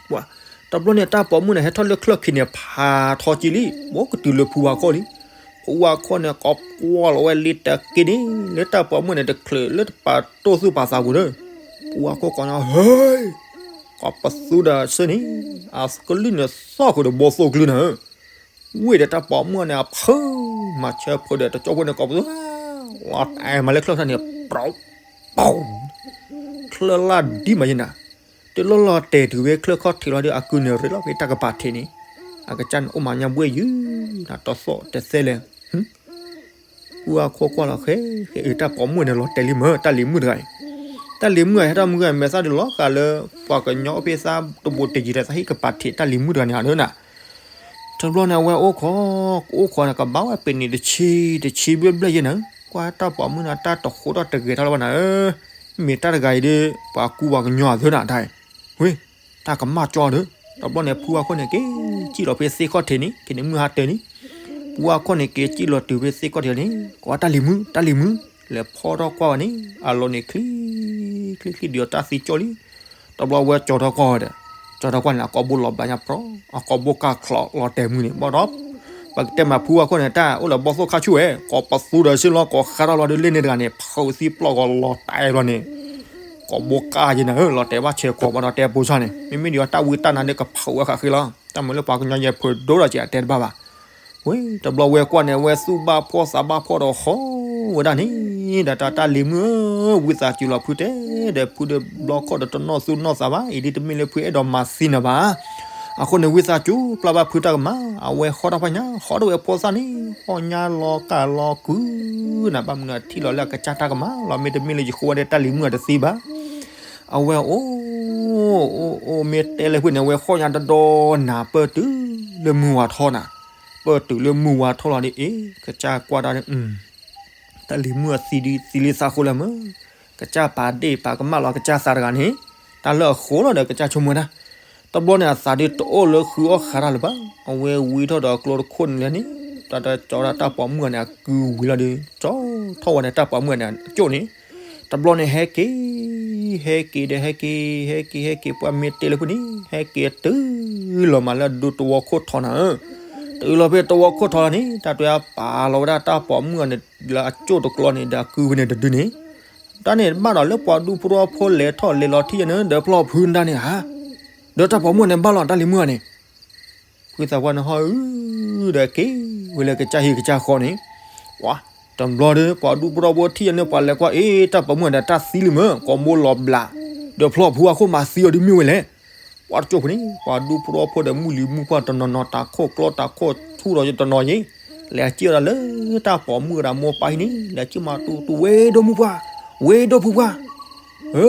ပှၤ, တဘျီန့ၣ် တၢ်ပိာ်မုၣ်န့ၣ် ဟဲထီၣ်လၢချၢၣ်ခံန့ၣ် ဖးထီကံလံ, ဘိကတုၤလၢဖုဝါခိၣ်လံ, ဖုဝါခိၣ်န့ၣ် ကိးကွၢ်လီၤဝဲလံတက့ၢ်န့ၣ် လၢတၢ်ပိာ်မုၣ်န့ၣ် တချုးလၢတပာ်တိၢ်သူၣ်ပာ်သးပူၤဒီး, ဖုဝါခိၣ်ကိးညီ ဟဲ, ကိးပသူဒီးဆၢန့ၣ်, အကလုၢ်န့ၣ်သီၣ်ဃုာ်ဒီးဘီသိၣ်ကလုၢ်န့ၣ် ဝ့ၢ်ဒီးတၢ်ပိာ်မုၣ်န့ၣ် အဖၢမၤဆၢဖၢဒီး တကၠိဖိန့ၣ် ကိးပသူ လီၤတဲာ်မးလၢချၢၣ်ထၢၣ်န့ၣ် ပြီၤ, ပီၤ, ချၢၣ်လၢ်ဒ်မးယဲနၤ, တလီၢ်လီၤတဲာ်တုၤဝဲချၢၣ်ခီၣ်ထံးလီၤဒီး အကုန့ၣ်ရ့လီၤဖဲတၢ်ကပၤထံးန့ၣ်, အကစၢ်န့ၣ်အိၣ်မးညါဘှ့ၣ်ယုၢ်, နတသီၣ်တသဲလဲၣ် ဖုဝါခိၣ်ကွၢ်လီၤဃဲ, ဃဲအုးတၢ်ပိာ်မုၣ်န့ၣ် လီၤတဲာ်လံမၢ် တၢ်လံၤမုၣ်တဂၤအံၤ, တၢ်လံၤမုၣ်အဟဲထီၣ်မုၢ်ဂၤမဲာ်သၣ်ဒုးလီၤဃာ်လၢ ပှၤကညီအိၣ်ဖဲသးတဘူးတယံၤဒီး သးဟံၣ်ကပၤထံးတၢ်လံၤမုၣ်တဂၤန့ၣ်ဧါဒၢနၤ, တဘျီန့ၣ် အဝဲအိၣ်ခိး, အိၣ်ခိးန့ၣ် ကဘၣ်ဝဲပနံာ်တဆံ, တဆံဘျဲၣ်ဘျဲၣ်ယဲနၤ, ကွၢ်တၢ်ပိာ်မုၣ်န့ၣ် တၢ်တဃိထီၣ်တဂဲၤထီၣ်လၢၤဘၣ်နၤဧၢ, မ့ၢ်တၢ်တဂၤအံၤဒီး ပှၤကူပှၤကညီအသၢနၤတၢ်အံၤ, ဝ့ၢ်, တၢ်ကမၣ်ကၠီဒီး, တဘျီန့ၣ် ဖုဝါခိၣ်န့ၣ် က့ၤစံၣ်လီၤဖဲသ့ၣ်ခီၣ်ထံးန့ၣ် က့ၤန့ၣ်မုၢ်ဟါတၢၤန့ၣ်, ဖုဝါခိၣ်န့ၣ် က့ၤစံၣ်လီၤတုၤဖဲသ့ၣ်ခီၣ်ထံးန့ၣ် ကိးတၢ်လံၤမုၣ် တၢ်လံၤမုၣ်, လဲၤဖီထီၣ်ကွၢ်ဝဲန့ၣ် အလီၢ်န့ၣ်ချံ, ချံချံဒုးအီၤတၢ်သံကၠီလံ, တဘျီဝဲကၠီထီၣ်ကွၢ်ဝဲဒီး, ကၠီထီၣ်ကွၢ်န့ၣ် အကိာ်ဘိလီၤဘျါညါပြီ, အကိာ်ဘိကၢ်ချီလီၤတဲာ်မုၢ်န့ၣ် ဘၣ်ဒီး, ပကတဲမးဖုဝါခိၣ်န့ၣ် တၢ်အိၣ်လၢဘီၣ်သိၣ်ခါဆူၣ်ဝဲ, ကိးပသူဒီးဆ့လီၤ ကိးဃါထီၣ်လီၤဒီးလ့ၣ်န့ၢ်တဂၤန့ၣ် ဖုးသံပျီၢ်ဂီၤလီၤတဲာ်လီၤန့ၣ် ကိးဘိကၢ်ယဲနၤဧၢ, လီၤတဲာ်ဘၣ်ဆဲးကိးဘၣ်ဒီးတဲပိစၢ်န့ၣ် မ့မ့ၢ်ဒ်အီၤတၢ်ဝံတၢ်နါဒီးကဖုးဝဲဃးဃ့လီၤ, တၢ်မုာ်လၢပှၤကညီယဲၢ်ဖုးဒိၣ်ဒီးကတဲတဘၣ်ဘၣ်, ဝ့ၢ် တဘျီဝဲကွၢ်န့ၣ် အဝဲသူၣ်ဘၣ်ဖှီၣ်သးဘၣ်ဖှီၣ်ဒီးဃီဝဲဒၣ်န့ၣ်, ဒီးတၢ်တၢ်လံၤမုၣ်ဧၢ, ဝံသးစူၤလီၤဖုတဲ, ဒီးဖုဒီးဘျီခီၣ်ဒီးတနီၢ်သူၣ်နီၢ်သးဘၣ်, အံၤဒ်တမ့ၢ်လၢဖုအဲၣ်ဒိးမၤသံနၤဘၣ် အဃိန့ၣ် ဝံသးစူၤပျၢ်ဘၣ်ဖုတၢ်ကမၣ်, အဝဲဃီတၢ်ဖီၣ်ညါ ဃီတဝဲဖိသၣ်န့ၣ် ဟီၣ်ညါလီၤကၢ်လီၤကုၢ်နၤ, ဘၣ်မနုၤအထံၣ်လီၤလၢအကစၢ်တၢ်ကမၣ်လီၤ, မ့တမ့ၢ်လၢယဃီဝဲဒၣ်တၢ်လံၤမုၣ်အတသ့ဘၣ်, အဝဲအိၣ်, အိၣ်အိၣ်မ့ၢ်တဲလၢဖုန့ၣ် အဝဲဃီၣ်ညါတဒီနၤ ပၢၢ်တုၤလၢမုၢ်ဝါထီနၤ, ပၢၢ်တုၤလၢမုၢ်ဝါထီလီၤဒီး အ့ ကစၢ်ကွၢ်တၢ် တၢ်လံၤမုၣ်အသံဒုးသံလံသးဃိလၢမုၢ်, ကစၢ်ပာ်ဒ့ၣ်ပာ်ကမၣ်လီၤကစၢ်သးတဂၤန့ၣ်, တၢ်လၢအဃိလီၤဒီးကစၢ်ဆိကမိၣ်ဝဲဒၣ်, တဘျီန့ၣ် အသးဒုးတအိၣ်လၢဃုအီၣ်ဃးတၢ်လၢၤဘၣ်, အဝဲဝံထီၣ်ဒီးကျိတခိၣ်န့ၣ်လဲၣ်န့ၣ်, တၢ်တကၠီဒၣ်တၢ်ပိာ်မုၣ်န့ၣ် အကုဝံၤလီၤဒီး ကၠီထီၣ်ဝဲန့ၣ်တၢ်ပိာ်မုၣ်န့ၣ်အကၠိၣ်န့ၣ်, တဘျီန့ၣ် ဟဲက့ၤ, ဟဲက့ၤဒီးဟဲက့ၤ, ဟဲက့ၤဟဲက့ၤ ပှၤမ့ၢ်တဲလၢဖုန့ၣ် ဟဲက့ၤတုၤလီၤမးလၢဒူသဝီခိၣ်ထီနၤဧၢ, တုၤလီၤဖဲသဝီခိၣ်ထီလီၤန့ၣ် တၢ်တွဲအပာ်လီၤဝဲဒၣ်တၢ်ပိာ်မုၣ်အန့ၣ် လၢအကၠိၣ်တကျီန့ၣ် ဒီးအကုဝဲန့ၣ်တဒုန့ၣ်, တၢ်န့ၣ်ဘၣ်ဒီးလၢပှၤဒူဖိထီဖိလဲၤထီၣ်လဲၤလီၤထံၣ်ယဲန့ၣ် ဒီးဖျီၣ်ဖုတၢ်န့ၣ်ဧါ, ဒီးတၢ်ပိာ်မုၣ်န့ၣ်ဘၣ်လီၤတၢ်လံၤမုၣ်ဧါန့ၣ်, ဖုသးပှၢ်န့ၣ်ဟီၣ်အုဒီးက့ၤဝဲလၢကစၢ်ဟံၣ်ကစၢ်ဃီန့ၣ်, ပှၤ တဘျီဒီး ပှၤဒူဖိထီဘိထံၣ်အီၤန့ၣ် ပှၤလဲၤကွၢ် အ့ တၢ်ပိာ်မုၣ်ဒီးတၢ်သံလံမ့ၢ် ကိးမိၢ်လီၤဘျး, ဒီးဖျီၣ်ဖုဝါခိၣ်မၤသံအီၤဒ်မ့ၢ်ဝဲလဲၣ်. ပှၤတကၠိၢ်ဖိန့ၣ် ပှၤဒူဖိထီဘိဒီးမုၢ်လံၤမုၢ်ပှၢ်တနီၤနီၤ တၢ်ခိၣ်ကျီတၢ်ခိၣ်ဆူၣ်ဒီးတနီၤယ့ၣ်, လဲၤစံၣ်အီၤဒၣ်လၢတၢ်ပိာ်မုၣ်ဒီးမိၢ်ပၢ်ဟံၣ်န့ၣ် လဲၤစံၣ်မၤတူတူ ဝဲဒိၣ်မုၢ်ပှၢ်, ဝဲဒိၣ်ဖုဝါ, အၢ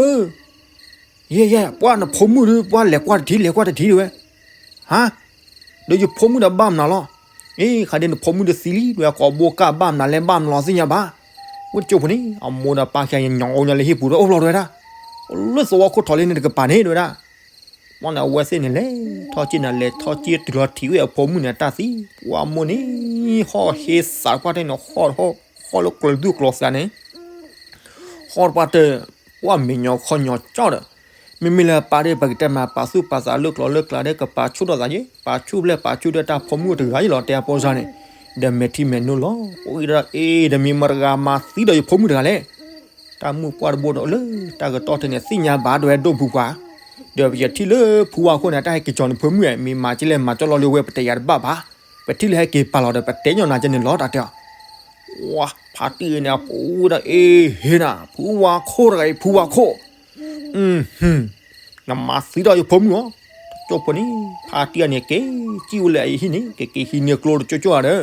ယဲ ယဲ ပှၤနဖိမုၣ်ဒီး ပှၤလဲၤကွၢ်တထံး လဲၤကွၢ်တထံးဒ်ဝဲ, ဟါ, ဒီးယဖိမုၣ်ဒီးဘၣ်မနုၤလီၤ, အ့ ခါဒ်နဖိမုၣ်ဒီးသံလံ ဒ်ဝဲကိးဘိကၢ်ဘၣ်မနုၤလဲၣ် ဘၣ်မနုၤလီၤသ့ၣ်ညါဘၣ်, ဝဲတကၠိၢ်ဖိန့ၣ် အမိၢ်ဒီးပၢ်ခံဂၤညီညီလၢဟံၣ်ပူၤဒီးအိၣ်ဖျီၣ်ဒ်ဝဲဒၣ်, လၢသဝီခိၣ်ထီၣ်လံန့ၣ်တကပၤန့ၣ်ဒ်ဝဲဒၣ် ဘျီန့ၣ် အဝဲသ့ၣ်န့ၣ် လဲၤထီၣ်စ့ၢ်န့ၣ် လဲၤထီၣ်စ့ၢ်တုၤလီၤထံၣ်ဝဲအဖိမုၣ်န့ၣ် တၢ်သံ, ပှၤမိၢ်န့ၣ် ဟီၣ်ဟ့သးတပှၢ်တၢ်န့ၣ် ဟီၣ်တဟီၣ်, ဟီၣ်လၢကျီၤသူၣ်ကျီၤသးန့ၣ်, ဟီၣ်တပှၢ်တၢ်, ပှၤမဲာ်ညီခီညီကၠီဒီး, မ့မ့ၢ်လၢပၢ်ဒီး ပကတဲမး ပာ်သူၣ်ပာ်သးလၢကျိၤလၢကျဲဒီး ကပာ်ဆူၣ်ထီၣ်သးယ့ၣ်, ပာ်ဆူၣ်ဖျဲၣ်ပာ်ဆူၣ်ဒီးတၢ်ဖိမုၣ်တဂၤယ့ၣ်လီၤ တဲအဖိစၢ်န့ၣ်, ဒီးမဲာ်ထံမဲာ်နိလီၤ, အိၣ်အံၤဒီးအ့ၣ် ဒီးမ့ၢ်မတၤတဂၤမၤသံဒီးယဖိမုၣ်တဂၤလဲၣ် တၢ်မုၣ်ပှၢ်တဘိဒီးလၢတၢ်ကတီၢ်ထဲန့ၣ် သ့ၣ်ညါဘၣ်ဒ်ဝဲဒိၣ်ဖုဝါ, ဒီးပယထံၣ်လၢဖုဝါခိၣ်န့ၣ် တၢ်ဟဲက့ၤကၠီၤန့ၣ် ဖိမုၣ်ဧၢ မ့ၢ်မၤကလဲၣ်မၤကၠီလီၤလၢဝဲ ပတယာ်တဘၣ်ဘၣ်, ပထံၣ်လၢဟဲက့ၤပာ်လီၤဒီး ပတဲညီနၤကဲန့ၣ်လီၤ တၢ်တဲအီၤ, ဝါ ဖါတံၢ်အံၤန့ၣ် အပူၤဒီးအ့ၣ်ဟ့နၤ ဖုဝါခိၣ်တဂၤအံၤ ဖုဝါခိၣ် နမၤသံဒီးယဖိမုၣ်အီၤ, တကၠိၢ်ဖိန့ၣ် ဖါတံၢ်အံၤန့ၣ် က့ၤစံၣ်ဝဲလၢအဟံၣ်န့ၣ် က့ၤက့ၤဟံးန့ၢ်ကျိတကၠိၢ်ကၠိၢ်ဧါဒီး,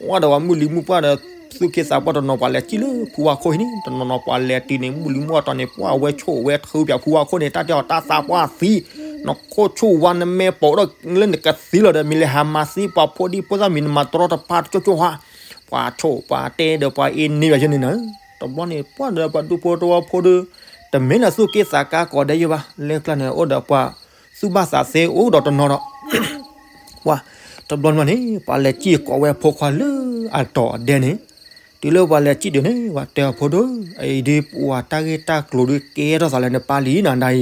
ဝဲဒီးပှၤမုၢ်လံၤမုၢ်ပှၢ်ဒီး သူၣ်က့သးပှၢ်တနီၤ ပှၤလဲၤစံၣ်လၢဖုဝါခိၣ်ဟံၣ်န့ၣ် တနီၤနီၤပှၤလဲၤတုၤန့ၣ် မုၢ်လံၤမုၢ်ပှၢ်တီၤန့ၣ် ပှၤဝဲဆိၣ်ဝဲထုးပၠးဖုဝါခိၣ်န့ၣ် တၢ်တဲအီၤတၢ်သးပှၢ်သံ, နခိၣ်ဆူၣ်ဝါ နမဲာ်ပိာ်ဒီးလၢနကသံလီၤဒီး မ့ၢ်လဲၤဟးမၤသံပှၤဖိဒံဖိသၣ်မံၤ နမၤတရီတပါတကၠိၢ်ကၠိၢ်ဧါ, ပှၤဆိၣ်ပှၤတဲဒီးပှၤအ့ၣ်န့ၢ်ယၤယဲန့ၣ်နၤ, တဘျီန့ၣ် ပှၢ်ဒီးပှၤဒူဖိထီဘိဖိဒီး တမ့ၢ်လၢသူၣ်က့သးကါကိးဂၤဒဲးယဲၢ်ဘၣ်, လၢကျါန့ၣ် အိၣ်ဒီးပှၤသူၣ်ဘၣ်သးသ့အိၣ်ဒီးတနီၤဒီး ပှၤ တဘျီန့ၣ် ပှၤလဲၤစံၣ်ကိးဝဲအဖိခွါလၢအတီၤအဒဲန့ၣ်, တုၤလၢပှၤလဲၤစံၣ်ဒုးန့ၣ် ပှၤတဲအဖိဒီး အအံၤဒ်ပှၤတၢ်ဂ့ၢ်တၢ်ကျိၤဒုးကဲထီၣ်သးလၢနပၢ်လံနၤဒ်အံၤ,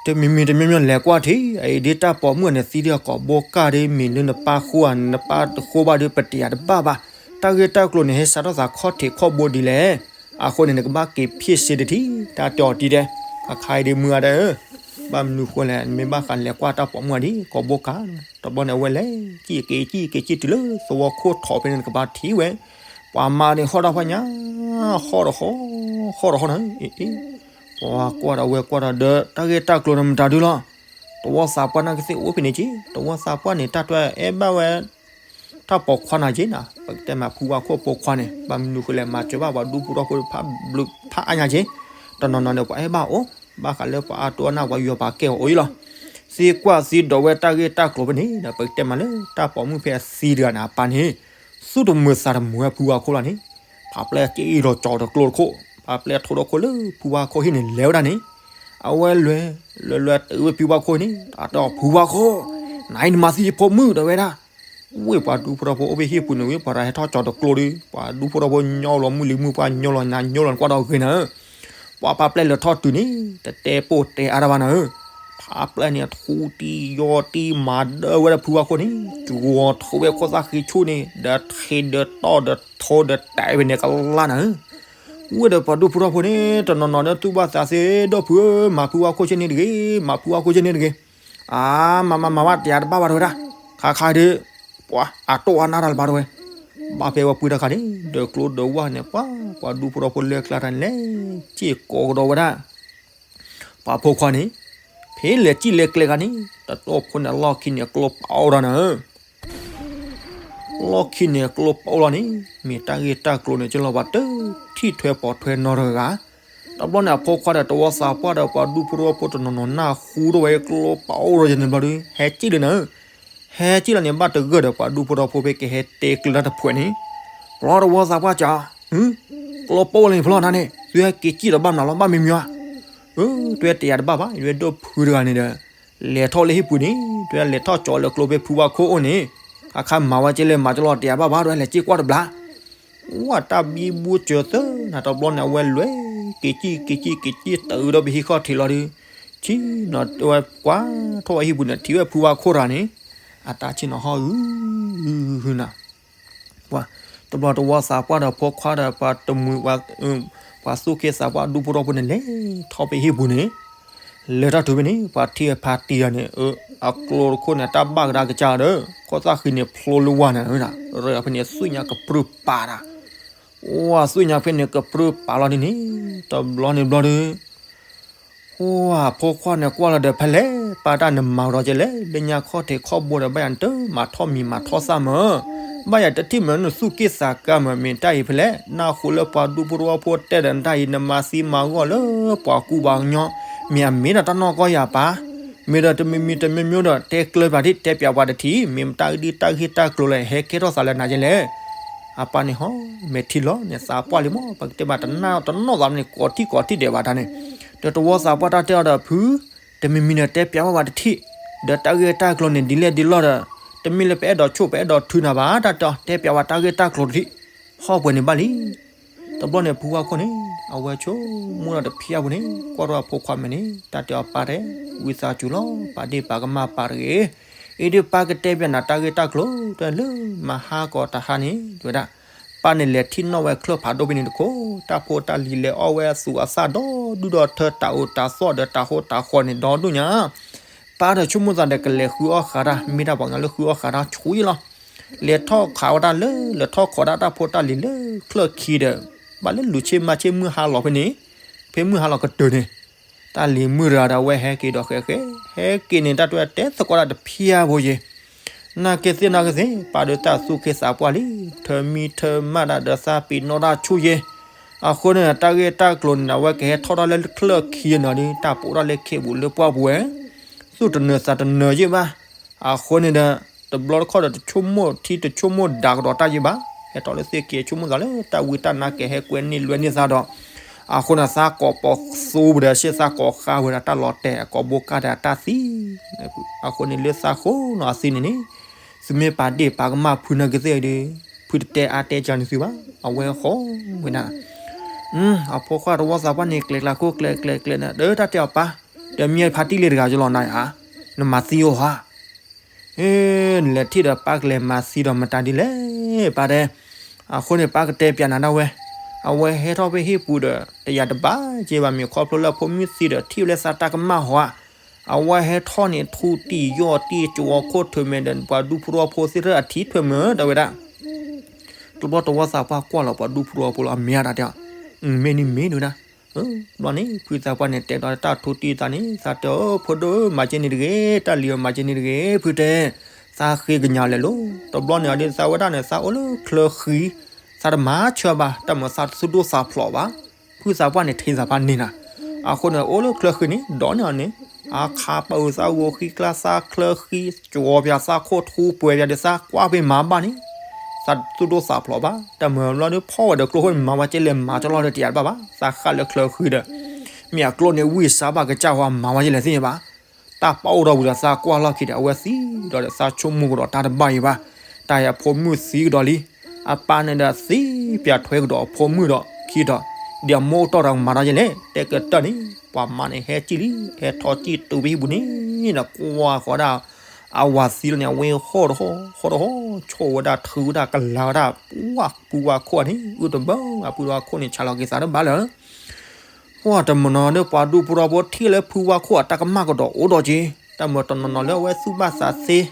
တမံၤမံၤတမံၤမံၤလဲၤကွၢ်ထံး အအံၤဒ်တၢ်ပိာ်မုၣ်န့ၣ်သံဒ်အကိာ်ဘိကၢ်ဒ်မ့ၢ်လၢနပၢ်ဃိဧါ နပၢ်တဃိဘၣ်ဒုး ပတယာ်တဘၣ်ဘၣ်, တၢ်ဂ့ၢ်တၢ်ကျိၤန့ၣ် ဟဲစးထီၣ်သးခီၣ်ထံးခီၣ်ဘိဒ်လဲၣ်, အဃိန့ၣ် နကဘၣ်က့ၤဖံးစ့တထံး တၢ်တဲအီၤဒ်ဒဲး, အခါအံၤဒ်မုၢ်ဂၤဒဲးဧၢ ဘၣ်မနုၤဃိလဲၣ် နမ့ၢ်ဘၣ်ဃးလဲၤကွၢ်တၢ်ပိာ်မုၣ်အံၤဒ် ကိာ်ဘိကၢ်, တဘျီန့ၣ် အဝဲလဲၤစံၣ်က့ၤစံၣ်က့ၤစံၣ်တုၤလၢသဝီခိၣ်ထီၣ်ဖဲန့ၣ် နကဘၣ်ထံၣ်ဝဲ, ပှၤမါန့ၣ်ဟီၣ်တၢ်ဖးညါ, ဟီၣ်တဟီၣ်, ဟီၣ်တဟီၣ်နၤ, အ့ အ့ ပှၤကွၢ်ဒီးဝဲကွၢ်ဒီးဒီး တၢ်ဂ့ၢ်တၢ်ကျိၤန့ၣ်မတၤဒုလီၤ, တဝီသးပှၢ်နာ်ကသ့ၣ်အိၣ်ဖဲန့ၣ်က့, တဝီသးပှၢ်န့ၣ် တၢ်တွဲအဲၣ်ဘၣ်ဝဲ တၢ်ပိာ်ခွါနၤက့နၤ, ပကတဲမးဖုဝါခိၣ်ပိာ်ခွါန့ၣ် ဘၣ်မနုၤဃိလဲၣ် မၤစၢၤဘၣ်ပှၤဒူဖိထီဖိဖးဘျုးဖးအါညါက့, တနီၤနီၤန့ၣ် ပှၤအဲၣ်ဘၣ်အိၣ်, ဘၣ်ဃးလၢပှၤအါတိအါနၢ်ပှၤယွၤပှၤကဲအီၤအိၣ်အံၤလီၤ, သံကွၢ်သံဒိးဝဲတၢ်ဂ့ၢ်တၢ်ကျိၤဖဲန့ၣ်ဒီး ပကတဲမးလၢတၢ်ပိာ်မုၣ်ဖဲအသံတဂၤန့ၣ် အပၢ်န့ၣ် သူၣ်တမုာ်သးတမုာ်ဝဲဖုဝါခိၣ်လီၤန့ၣ်, ဖးပျဲၢ်က့အံၤဒီးကၠီၤတကျိတခိၣ်, ဖးပျဲၢ်ထိးဒီခိၣ်လၢဖုဝါခိၣ်ဟံၣ်န့ၣ် လဲၤဝဲဒၣ်န့ၣ်, အဝဲလဲၤ လဲၤလဲၤတုၤဝဲဖုဝါခိၣ်န့ၣ် တၢ်တဲအီၤဖုဝါခိၣ်, နအံၤနမၤသံယဖိမုၣ်ဒီးဝဲဒၣ်, ဝ့ၢ်ပှၤဒူဖိထီဖိအိၣ်ဖဲဟံၣ်ပူၤန့ၣ် ဝ့ၢ်ပှၤတၢ်ဟဲထီၣ်ကၠီၤတကျိဒီး ပှၤဒူဖိထီဖိညီလီၤ မုၢ်လံၤမုၢ်ပှၢ်ညီလီၤ နၤညီလီၤ နကွၢ်ဒီးဂ့ၤနၤဧၢ ပှၤဖးပျဲၢ်လဲၤထီၣ်တုၤန့ၣ် တတဲပိၢ်တဲအါတၢ်ဘၣ်နၤဧၢ, ဖးပျဲၢ်န့ၣ် ထူတံၢ်ယီၤတံၢ်မၤဒၢဝဲဒၣ်ဖုဝါခိၣ်န့ၣ် ကဝီၤထိးဝဲခိၣ်သၣ်ဃံဆူၣ်န့ၣ် ဒီးထံးဒီးတီၢ်ဒီးထိးဒီးတဲာ်ဝဲန့ၣ်ကလါနၤဧၢ, ဝ့ၢ်ဒီးပှၤဒူဖိထီဖိန့ၣ် တနီၤနီၤဒီးသူၣ်ဘၣ်သးသ့ဒီးဖုဧၢ မၤဖုဝါခိၣ်ဆ့န့ၣ်တဂ့ၤ မၤဖုဝါခိၣ်ဆ့န့ၣ်တဂ့ၤ, အါ မၤမၤမၤဘၣ် တယာ်တဘၣ်ဘၣ်တဝဲဒၣ်, ခါခါဒီး ပှၤအတိၢ်အါနၢ်တၢ်လၢၤဘၣ်တဝဲ, ဘၣ်ဖဲဝဲပှၢ်တၢ်ခါန့ၣ် ဒီးကျိဒီးဝၢ်န့ၣ် ပှၤ ပှၤဒူဖိထီဖိလၢကျါတၢ်န့ၣ်လဲၤ စ့ၢ်ကီးကဒီးဝဲဒၣ် ပှၤဖိခွါန့ၣ်, ဖဲလဲၤစံၣ်လဲၤကျဲခါန့ၣ် တတီၢ်ဖိန့ၣ် လီၢ်ခံန့ၣ်ကျိပအိၣ်ဒီးနၤဧၢ, လီၢ်ခံန့ၣ်ကျိပအိၣ်လီၤန့ၣ် မ့ၢ်တၢ်ဂ့ၢ်တၢ်ကျိၤန့ၣ် ကလီၤဘၣ်တထံၣ်ထွဲပိာ်ထွဲနီတဂၤ, တဘျီန့ၣ် အဖိခွါဒီးတဝီသးပှၢ်ဒီးပှၤဒူဖိထီဖိတနီၤနီၤနၢ်ဟူထီၣ်ဝဲကျိပအိၣ်ဒီးယန့ၣ်ဘျီဒီး ဟဲစံၣ်လၢနၤဧၢ, ဟဲစံၣ်လီၤန့ၣ် ဘၣ်တဂၢၢ်ဒီးပှၤဒူဖိထီဖိဖဲကဟဲတဲကျၢၤတၢ်တဖုန့ၣ်, ဖျီတဝီသးပှၢ်ကၠီ ကျိပအိၣ်လၢန့ၣ်ဖျီနၤန့ၣ် သုဟဲက့ၤစံၣ်ဒီးဘၣ်မနုၤလီၤ ဘၣ်မံမံၤဧါ, အၢ တဝဲတယာ်တဘၣ်ဘၣ် တဝဲဒိၣ်ဖုတဂၤန့ၣ်ဒီး လဲၤထီၣ်လၢဟံၣ်ပူၤန့ၣ် တဝဲလဲၤထီၣ်ကၠီလၢကျိဖဲဖုဝါခိၣ်အိၣ်န့ၣ်, ခါခါမၤဝဲက့လဲၤမၤကလီၤတယာ်ဘၣ်ဘၣ် တဝဲလဲၤစံၣ်ကွၢ်တဘျီ ဝဲတၢ်ဘံဘူစၢၤသၢနၤတဘျီန့ၣ် အဝဲလဲၤက့ၤစံၣ်က့ၤစံၣ်က့ၤစံၣ်တုၤဒီးပဟံၣ်ခီၣ်ထံးလီၤဒီး, ဆံနီၤတဝဲကွၢ်ထီၣ်ဝဲဟံၣ်ပူၤန့ၣ် ထံၣ်ဝဲဖုဝါခိၣ်တဂၤန့ၣ်, အတၢ်ဆံနီၤဟီၣ်ဟုဟုဟုနၤ ပှၤတဘျီတဝီသးပှၢ်ဒီးဖိခွါဒီးပှၤတမှံၤ ပှၤသူၣ်က့သးပှၢ်ဒူဖိထီဖိန့ၣ် လဲၤထီၣ်ဖဲဟံၣ်ပူၤန့ၣ်, လဲၤထီၣ်တုၤဖဲန့ၣ် ပှၤထံၣ်ဖါတံၢ်တဂၤန့ၣ် အကျိတခိၣ်န့ၣ် တၢ်ဘၣ်ကဒါကစၢ်ဒီး ခိၣ်သၣ်ဃံန့ၣ်ဖျိလၢဝါန့ၣ်, ရၢဖဲန့ၣ် သူၣ်ညါကပြုၢ်ပာ်တၢ်, ဝါ သွံၣ်ညါဖဲန့ၣ် ကပြုၢ်ပာ်လီၤဒ်န့ၣ် တဘျီန့ၣ်ဘျီဒီး ဝါ ဖိခွါန့ၣ်ကွၢ်လီၤဒီး ဖဲလဲၣ် ပၢ်တၢ်နမၤကဒီးကဲလဲၣ် လၢညါခီၣ်ထံးခီၣ်ဘိဒီး ဘၣ်ယၤနတမၤထီၣ်မံၤမၤထီၣ်သၣ်မၢ်, ဘၣ်ယၤတထံၣ်မၢ်နသူၣ်က့ၣ်သးကါမၢ် မ့ၢ်တၢ်အံၤဖဲလဲၣ် နၢ်ဟူလၢပှၤဒူဖိသဝီဖိတဲဒီး နတၢ်အံၤ နမၤသံမၤဂီၢ်လၢပှၤကူပှၤကညီ, မ့ၢ်အမ့ၢ်ဒီးတၢ်နီၢ်ကီၢ်ယၤပၢ်, မ့ၢ်ဒီးတမံၤမံၤတမံၤမံၤဒီး တဲကျၢၤပှၤဒ် တဲပၠးပှၤတထံၣ် မ့ၢ်တၢ်ဂ့ၢ်တၢ်ဂ့ၢ်တၢ်ကျိၤလၢဟဲကဲထီၣ်သးလၢနၤယဲလဲၣ်. အပၢ်န့ၣ်ဟီ မဲာ်ထံလီၤန့ၣ် သးပှၢ်လံမး ပကတဲဘၣ်တနီၣ်သးန့ၣ် ကိးထံၣ်ကိးထံၣ်ဒဲးဘၣ်တၢ်န့ၣ်, ဒီးသဝီသးပှၢ်တၢ်တဲအီၤဒီး ဖု တမံၤမံၤန့ၣ် တဲပၠးဝဲပှၤတထံၣ်, ဒီးတၢ်ဂ့ၢ်တၢ်ကျိၤန့ၣ် ဒ်လဲၣ်ဒ်လဲၣ်ဒီး တမ့ၢ်လၢပအဲၣ်ဒိးဆိၣ် ပအဲၣ်ဒိးထုးနၤဘၣ် တၢ်တဲအီၤ တဲပၠးဝဲတၢ်ဂ့ၢ်တၢ်ကျိၤတထံၣ်, ဟီၣ်ပှဲၤန့ၣ်ဘၣ်လံ. တဘျီန့ၣ် ဖုဝါခိၣ်န့ၣ် အဝဲဆိကမိၣ်ဒီးတဖျၢၣ်ပူၤန့ၣ် ကွၢ်ထီၣ်အဖိခွါမဲာ်န့ၣ် တၢ်တဲအီၤ ပၢ်တဲ, ဝံသးစူၤလီၤ ပာ်ဒ့ၣ်ပာ်ကမၣ်ပၢ်တဂ့ၤ, အ့ဒုးပၢ်ကတဲပၠးနၤတၢ်ဂ့ၢ်တၢ်ကျိၤ တဲလၢမဟါကီးတဟါန့ၣ် တဲဝဲဒၣ်, ပၢ်န့ၣ်လဲၤထံၣ်နီၣ်ဝဲချၢၣ်ဖးဒိၣ်ဖဲန့ၣ်တခိၣ်, တၢ်ဖိတၢ်လံၤလဲၤအီၣ်ဝဲအသူးအသၣ်ဒီဒူၣ်ဒီထၢ တၢ်အိၣ်တၢ်သီၣ်ဒီးတၢ်ဟိတၢ်ဃီန့ၣ်ဒီဒူၣ်ညါ ပၢ်ဒီးဆိကမိၣ်သးဒီးကလဲၤဃုအီၣ်ဃးတၢ် မ့ၢ်တၢ်ပှၤကညီလၢဃုအီၣ်ဃးတၢ်ဆူယဲလီၤ. လဲၤထီၣ်ခးဝဲဒၣ်လၢ လဲၤထီၣ်ခိးဒၣ်တၢ်ဖိတၢ်လံၤလၢချၢၣ်ခံဒီး ဘၣ်လၢလူၤဆ့မၤဆ့မုၢ်ဟါလီၤဖဲန့ၣ်, ဖဲမုၢ်ဟါလီၤကတၢၢ်န့ၣ်, တၢ်လံၤမုၢ်တဂၤဒီးအဝဲဟဲက့ၤဒီးဃဲးဃဲး, ဟဲက့ၤန့ၣ် တၢ်တဲတဲသကိးဒၣ်တဖျၢၣ်ဖိယဲၢ် နာ်က့သ့ၣ်နာ်က့သ့ၣ် ပၢ်ဒီးသးသူၣ်က့သးပှၢ်လံ, ထၢမံထၢမၣ်ဒၣ်ဒီးသးပ့ၤနီၣ်တၢ်ဆူယဲၢ်, အဃိန့ၣ် တၢ်ဂ့ၢ်တၢ်ကျိၤန့ၣ် အဝဲကဟဲထီၣ်ဒၣ်လၢချၢၣ်ခံနီၤဒီး တၢ်ပိာ်ဒၣ်လၢခ့ပူၤလၢပှၢ်ပူၤဝဲ, သူၣ်တနၢၤသးတနၢၤယဲၢ်ဘၣ်, အဃိန့ၣ်ဒီး တဘျီတခီၣ်ဒီးတဆိကမိၣ်ထံတဆိကမိၣ်ဒးကဒီးတၢ်ယဲၢ်ဘၣ်, ဟဲထီၣ်လၢသ့ၣ်က့ၤဆိကမိၣ်သးလၢတၢ်ဝံတၢ်နါကဟဲကွဲန့ၢ်လွဲန့ၢ်သးဒီး, အဃိန့ၣ် သးကိးပိာ်သူပူၤဒီး သးကိးဃါဝဲဒီးတၢ်လီၤတဲာ် အကိာ်ဘိကၢ်ဒီးတၢ်သံ, အဃိန့ၣ်လၢသးဃိနီၤအသံန့ၣ်န့ၣ်, သုမ့ၢ်ပာ်ဒ့ၣ်ပာ်ကမၣ်ဖုနာ်က့သ့ၣ်ဒီး, ဖုတတဲအါတဲကၢန့ၣ်သုဘၣ်, အဝဲဃီဝဲဒၣ် အဖိခွါတဝီသးပှၢ်န့ၣ် ကျဲၤကျါခိၣ်ကျဲၤကျဲၤကျဲၤန့ၣ် ဒီးတၢ်တဲအီၤပၢ်, ဒီးမ့ၢ်ဖါတံၢ်လံတဂၤယလီၤနၤဧါ, နမၤသံအီၤဧါ, နလဲၤထံၣ်ဒီးပၢ်ကလဲၤမၤသံဒီးမတၤဒ်လဲၣ် ပၢ်တဲ, အဃိန့ၣ် ပၢ်ကတဲပၠးနၤဒၣ်ဝဲ, အဝဲဟဲထီၣ်ဖဲဟံၣ်ပူၤဒီး တယာ်တဘၣ်က့ဘၣ် မ့ၢ်ခီဖျိလၢအဖိမုၣ်သံဒီးထံၣ်ဝဲလၢသးတၢ်ကမၣ်ဟီဧါ, အဝဲဟဲထီၣ်န့ၣ် ထူတံၢ်ယီၢ်တံၢ် ကဝီၤခိၣ်ထၢၣ်မဲာ်ဒီး ပှၤဒူဖိသဝီဖိသ့ၣ်တဖၣ်အထံၣ်ထွဲမုာ် တဲဝဲဒၣ် တဘျီတဝီသးပှၢ်ကွၢ်လီၤပှၤဒူဖိသဝီဖိလီၤ အမ့ၢ်ဒၣ်တဲအီၤ, မ့ၢ်န့ၣ်မ့ၢ်ဒၣ်, ဘျီန့ၣ် ဖုသးပှၢ်န့ၣ် တဲဒီးတၢ်ထူတံၢ်သးန့ၣ် သးတဲအီၤ ဖိဒိၣ်မၤက့န့ၣ်တဂ့ၤ, တၢ်လံၤအီၤမၤက့န့ၣ်တဂ့ၤ ဖုတဲ, သးဃ့ကညးလဲၤလိၤ, တဘျီန့ၣ်အဒ်သးဝဲဒၣ်န့ၣ် သးအိၣ်လၢချၢဃံ, သးတမၤဆၢဘၣ် တၢ်မၤသးတသူၣ်ဒိၣ်သးဖျိးဘၣ်, ဖုသးပှၢ်န့ၣ်ထံသးဖးန့ၢ်နၤ, အဃိန့ၣ် အိၣ်လၢချၢဃံန့ၣ် ဒီးန့ၣ်အီၤန့ၣ်, အခါပာ်အုးသးဂီၤဃံကျါသးချၢဃံ, ကဝီၤပၠးသးခိၣ်ထူပှဲၤပၠးဒီးသးကွၢ်ဖဲမၤဘၣ်န့ၣ်, သးတသူၣ်ဒိၣ်သးဖျိးဘၣ် တၢ်မၤဘျီဒီးဖီၣ်ဝဲဒီးကျိခိၣ်န့ၣ် မၤဝဲကဲလဲၣ်မၤကၠီလီၤဒီးတယာ်တဘၣ်ဘၣ် သးဃၣ်လၢချၢဃံဒီး, မ့ၢ်အကျိန့ၣ်ဝံၢ်စါဘၣ်ကစၢ်ဝဲမၤဝဲကဲလဲၣ်သ့ၣ်ညါဘၣ်, တၢ်ပာ်အိၣ်ဒီးဝံၤဒီးသးကွၢ်လီၢ်ခံဒီး အဝဲသံဒီး သးဆိကမိၣ်ကဒီးတၢ်တဘၣ်အံၤဘၣ်, တၢ်အံၤအဖိမုၣ်သံကဒီးလံ, အပၢ်န့ၣ်ဒီးသံပၠးထွဲကဒီးအဖိမုၣ်ဒီးခံဒီး, ဒ်အမိၢ်အိၣ်တီၢ်ဒီးကမၤဒီးယဲလဲၣ် တဲကတၢၢ်န့ၣ်, ပှၤမါန့ၣ်ဟဲကံၣ်လံ ဟဲထီၣ်ကံၣ်တုၤဖဲဟံၣ်ပူၤန့ၣ်ဒီး ကွၢ်ဃီဒၣ်, အဝၤသံလီၤန့ၣ် အဝဲဟီၣ်တဟီၣ် ဟီၣ်တဟီၣ် ဆိၣ်ဝဲဒၣ်ထုဝဲဒၣ်ကလၤဝဲဒၣ်, ပှၢ်ဖုဝါခိၣ်န့ၣ် အုၣ်တဘၣ် အဖုဝါခိၣ်န့ၣ် ဆါလီၤက့ၤသးတဘၣ်လၢ ပှၢ်တမနီၤဒီး ပှၤဒူဖိသဝီဖိထံၣ်လၢဖုဝါခိၣ်အတၢ်ကမၣ်ကဒီးအိၣ်ဒီးက့ၤ, တၢ်မၤတနီၤနီၤလၢအဝဲသူၣ်ဘၣ်သးသ့,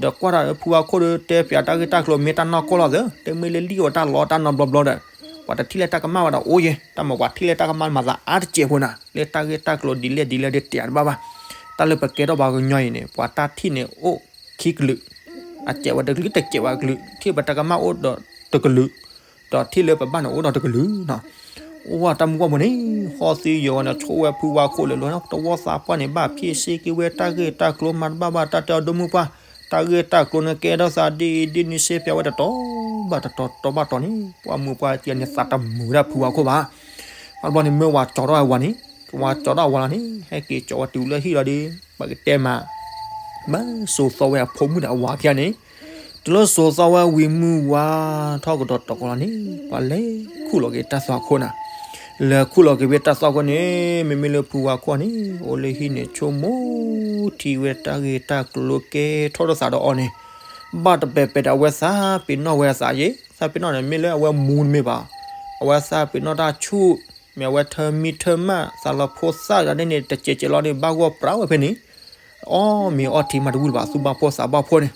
ဒီးကွၢ်တၢ်လၢဖုဝါခိၣ်ဒီး တဲပၠးတၢ်ဂ့ၢ်တၢ်ကျိၤမ့ၢ်တၢ်နီၢ်ကီၢ်လီၤသ့, တဲမ့ၢ်လၢလံၣ်အီၤတၢ်လီတၢ်နီတဘျီဘျီဒီး, ပှၤတထံၣ်လၢတၢ်ကမၣ်ဝဲဒီးအိၣ်ယဲ, တၢ်မၤပှၤထံၣ်လၢတၢ်ကမၣ်မၤသးအါတစဲးဖိနၤ လၢတၢ်ဂ့ၢ်တၢ်ကျိၤဒ်လဲၣ်ဒ်လဲၣ်ဒီးတယာ်တဘၣ်ဘၣ်, တၢ်လၢပကဲထီၣ်ပှၤကညီအံၤန့ၣ် ပှၤတၢ်ထံၣ်န့ၣ်အိၣ်ခံကလုာ်, အစဲးဝဲတကလုာ် တစဲးဝဲတကလုာ်, ထံၣ်ပတၢ်ကမၣ်အိၣ်ဒီးတကလုာ် ဒီးထံၣ်လၢပဘၣ်န့ၣ်အိၣ်ဒီးတကလုာ်နီၤ, အိၣ်ဝဲတၢ်မုၢ်ဂီၢ်မုၢ်န့ၣ်, ဟီၣ်သံယိာ်ဝဲန့ၣ် ဆိၣ်ဝဲဖုဝါခိၣ်လၢာ်လၢာ်, တဝီသးပှၢ်န့ၣ် ဘၣ်ဖံးစ့က့ၤဝဲတၢ်ဂ့ၢ်တၢ်ကျိၤမၤတဘၣ်ဘၣ် တၢ်တဲအီၤဒိၣ်မုၢ်ပှၢ်, တၢ်ဂ့ၢ်တၢ်ကျိၤန့ၣ်ကဲထီၣ်သးဒ်အံၤဒ်နုၤစ့ပၠးဝဲတတီၤဘၣ်တတီၤတီၤဘၣ်တီၤန့ၣ်, ပှၢ်မုၢ်ပှၢ်တံၢ်န့ၣ် သးတမုာ်ဒၣ်ဖုဝါခိၣ်ဘၣ်, ဘျီန့ၣ်မ့ၢ်ဝၤကၠီထီၣ်ဝဲဝၤန့ၣ်, ဝၤကၠီထီၣ်ဝၤလီၤန့ၣ် ဟဲက့ၤကၠီဝဲတုၤလၢဟံၣ်လီၤဒီး ပကတဲမး ဘၣ်စိာ်သီဝဲအဖိမုၣ်ဒီးအဝၤဖၠါန့ၣ်, တုၤလၢစိာ်သီဝဲဝံၤမုၢ်ဝါထီၣ်ကဒီးတီၤကီးလီၤန့ၣ်, ပှၤလဲၤခူၣ်လီၤက့ၤတၢ်သွၣ်ခိၣ်နၤ, လဲၤခူၣ်လီၤက့ၤဝဲတၢ်သွၣ်ခိၣ်န့ၣ်, မ့မ့ၢ်လၢဖုဝါခိၣ်န့ၣ် အိၣ်လၢဟံၣ်န့ၣ် ဆိကမိၣ်ထံဝဲတၢ်ဂ့ၢ်တၢ်ကျိၤကဲထီၣ်ဒီးသးဒီးအီၤန့ၣ်, ဘၣ်တပဲၤပဲၤဒီးအဝဲသးပ့ၤနီၣ်ဝဲအသးယဲ, သးပ့ၤနီၣ်န့ၣ် မ့ၢ်လၢအဝဲမူတမ့ၢ်ဘၣ်, အဝဲသးပ့ၤနီၣ်တၢ်ဆူၣ်, မ့ၢ်အဝဲထၢမံထၢမၣ်သးလီၤဖိသၣ်ဒီးန့ၣ် တစဲးစဲးလီၤန့ၣ် ဘၣ်ဂီၢ်ပြးဝဲဖဲန့ၣ် အီၣ်မ့ၤအီထံမးတဝံၣ်လၢၤဘၣ် သူၣ်ဘၣ်ဖှီၣ်သးဘၣ်ဖှီၣ်န့ၣ်,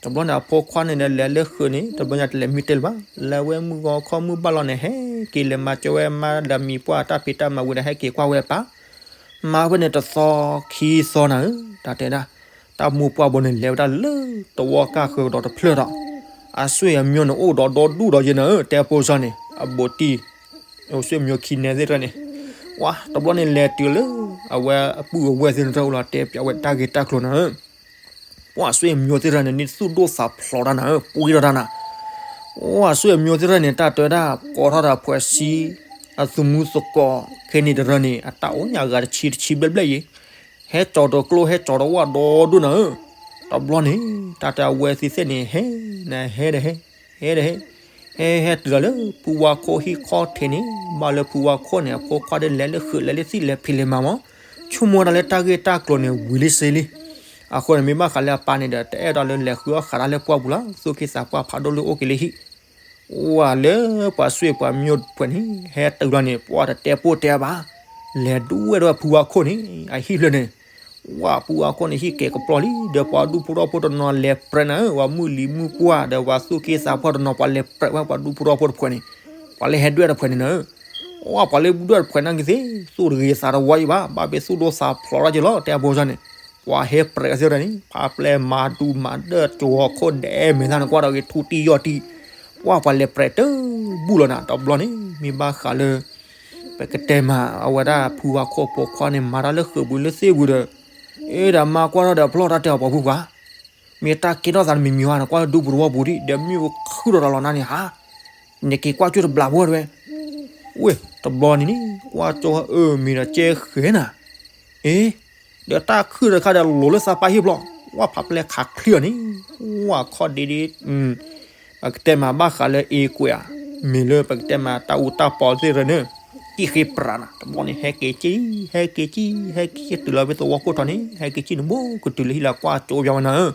တဘျီန့ၣ် အဖိခွါန့ၣ်ဒီးလဲၤလၢဃုာ်န့ၣ် တဘျီညါတလဲၤမံတဲလၢၤဘၣ်, လဲၤဝဲမုၢ်ဂီၤခီမုၢ်ဘၣ်လီၤန့ၣ် ဟဲက့ၤလဲၤမၤစၢၤဝဲမါဒီးမံၤပှၢ်တၢ်ဖံးတၢ်မၤဝံၤဒီး ဟဲက့ၤကွၢ်ဝဲအပၢ်, မါဝဲန့ၣ်တသီခံသီနၤဧၢ, တၢ်တဲဒၣ်, တၢ်မိၢ်ပှၢ်ဘိန့ၣ် လဲၤဝဲဒၣ်လၢတဝီကၢ်ဃၢၤကဒီးတဖျၢၣ်ဒီး အဆွေအမျိုးန့ၣ် အိၣ်ဒီးဒီဒူၣ်ဒီးယဲနၤဧၢ, တဲဖိစီန့ၣ် အဘူးတံၢ် အဆွေမျိုးခံနဲသ့ၣ်တဖၣ်န့ၣ်, ဝါ တဘျီန့ၣ်လဲၤတုၤလၢ အဝဲအပုၢ်အဝဲၢ်သ့ၣ်တဖၣ်အိၣ်လီၤ တဲပၠးဝဲတၢ်ဂ့ၢ်တၢ်ကျိၤနၤဧၢ, ပှၤအဆွေမျိုးသ့ၣ်တဖၣ်န့ၣ် နသူၣ်ဒိၣ်သးဖျိးတၢ်နၤဧၢ, ပှ့ၤထီၣ်တၢ်နၤ, ပှၤအဆွေမျိုးသ့ၣ်တဖၣ်န့ၣ် တၢ်တဲဒၣ် ကိးထီၣ်ဒီးအဖှဲးဆံ အသူၣ်မူသကိး ခဲန့ၣ်တရၢန့ၣ် အတၢ်အိၣ်ညါဂၤတဆံတဆံဘျဲၣ်ဘျဲၣ်ယဲ ဟဲကၠီၤတကျိ ဟဲကၠီၤတဝၣ်ဒီဒူၣ်နၤဧၢ, တဘျီန့ၣ် တၢ်တဲအဝဲသ့ၣ်သ့ၣ်န့ၣ် ဟဲနၤ ဟဲဒီးဟဲ ဟဲဒီးဟဲ ဟဲဟဲတုၤလီၤလၢ ဖုဝါခိၣ်ဟံၣ်ခီၣ်ထံးန့ၣ်, ဘၣ်လၢဖုဝါခိၣ်န့ၣ် အဖိခွါဒီးလဲၤလၢဃုာ်လဲၤလၢသံၣ်လဲၤဖံးလဲၤမၤမး, ဆိကမိၣ်ဝဲဒၣ်လၢတၢ်ဂ့ၢ်တၢ်ကျိၤန့ၣ် ဝံၤလံစ့လံ, အဃိန့ၣ် မ့ၢ်ဘၣ်ဃးလၢအပၢ်န့ၣ်ဒီး တအဲၣ်ဒိးလၢလဲၤဃုအီၣ်ဃးတၢ်လၢပှၢ်ပူၤလီၤ, သူၣ်က့သးပှၢ်ဖးဒိၣ်လၢအိၣ်က့ၤလၢဟံၣ် ဝဲလၢပှၤဆွေပှၤမျိုးတဖုန့ၣ် ဟဲတုၤလီၤန့ၣ် ပှၤတတဲပိၢ်တဲဘၣ်, လဲၤဒူဝဲဒီးဖုဝါခိၣ်န့ၣ် အဟံၣ်ဖျၢၣ်န့ၣ်, ဝဲဖုဝါခိၣ်န့ၣ် ဟံၣ်ကဲၤကပျီလံ ဒီးပှၤဒူဖိထီဖိတနီၤလဲၤပြဲးနၤဧၢ, ပှၤမုၢ်လံၤမုၢ်ပှၢ်ဒီးပှၤသူၣ်က့သးပှၢ်တနီၤ ပှၤလဲၤပြဲးဝဲပှၤဒူဖိထီဖိတဖုန့ၣ်, ပှၤလၢဟဲဒွဲၣ်တဖုန့ၣ်နၤဧၢ, ဝဲပှၤလၢဒွဲၣ်တဖုန့ၣ်ကသ့ သူၣ်တဂ့ၤသးတဝါအံၤဘၣ်, ဘၣ်ဖဲသူၣ်ဒိၣ်သးဖျိးတၢ်က့ၤလီၤ တဲအဖိစီန့ၣ်, ပှၤဟဲပြဲးသ့ၣ်တဖၣ်န့ၣ် ဖးပျဲၢ်မၤဒူမၤဒၢၣ် ကၠီၤခိၣ်ဒဲးမဲာ်သၣ်န့ၣ် ကွၢ်ဒီးဂ့ၤထူတံၢ်ယီၢ်တံၢ်, ပှၤပှၤလဲၤပြဲးတဘူၣ်လီၤနၤ, တဘျီန့ၣ် မ့ၢ်ဘၣ်ဃးလၢ ပကတဲမး အဝဲဒၣ်ဖုဝါခိၣ်အဖိခွါန့ၣ် မၤတၢ်လၢဃုာ်ပူၤလၢသ့ၣ်ပူၤဒီး, အ့ဒီးမါကွၢ်ထီၣ်ဒီးဖျီၣ်တၢ်တဲအီၤပှၤဖုပှၤ, မ့ၢ်တၢ်ကဲထီၣ်သးတမံၤမံၤဧါန့ၣ် ကွၢ်လၢဒူပူၤသဝီပူၤဒံး ဒီးမ့ၣ်အူခုၣ်ထီၣ်တၢ်လီၤနၤန့ၣ်ဟါ, နက့ၤကွၢ်ကၠိၣ်တဘျီဖိတဝဲ, ဝ့ၢ် တဘျီန့ၣ်န့ၣ် ကွၢ်ကၠိအၢမ့ၤဒီးကဲဃဲၤနၤ, အ့ ဒီးတၢ်ခုၣ်တခါဒီးလိၤလၢသးပၢ်ဟံၣ်ဘျီ, ဝဲဖးပျဲၢ်ခးချံအီၤန့ၣ်, ဝဲခီၣ်ဒ့ဒ့ ပကတဲမးဘၣ်ဃးလၢအ့ကွဲးဧါ, မ့ၢ်လၢပကတဲမးတၢ်အူတၢ်ပီသ့ၣ်တဖၣ်န့ၣ်, တံၢ်ဃ့ပြးနၤ တဘျီန့ၣ် ဟဲက့ၤကံၣ် ဟဲက့ၤကံၣ် ဟဲက့ၤတုၤလီၤဖဲသဝီခိၣ်ထီၣ်န့ၣ် ဟဲက့ၤကံၣ်န့ၣ် ဘိကတုၤလၢဟံၣ်လၢကွၢ်ကၠိပၠးဝဲနၤဧၢ,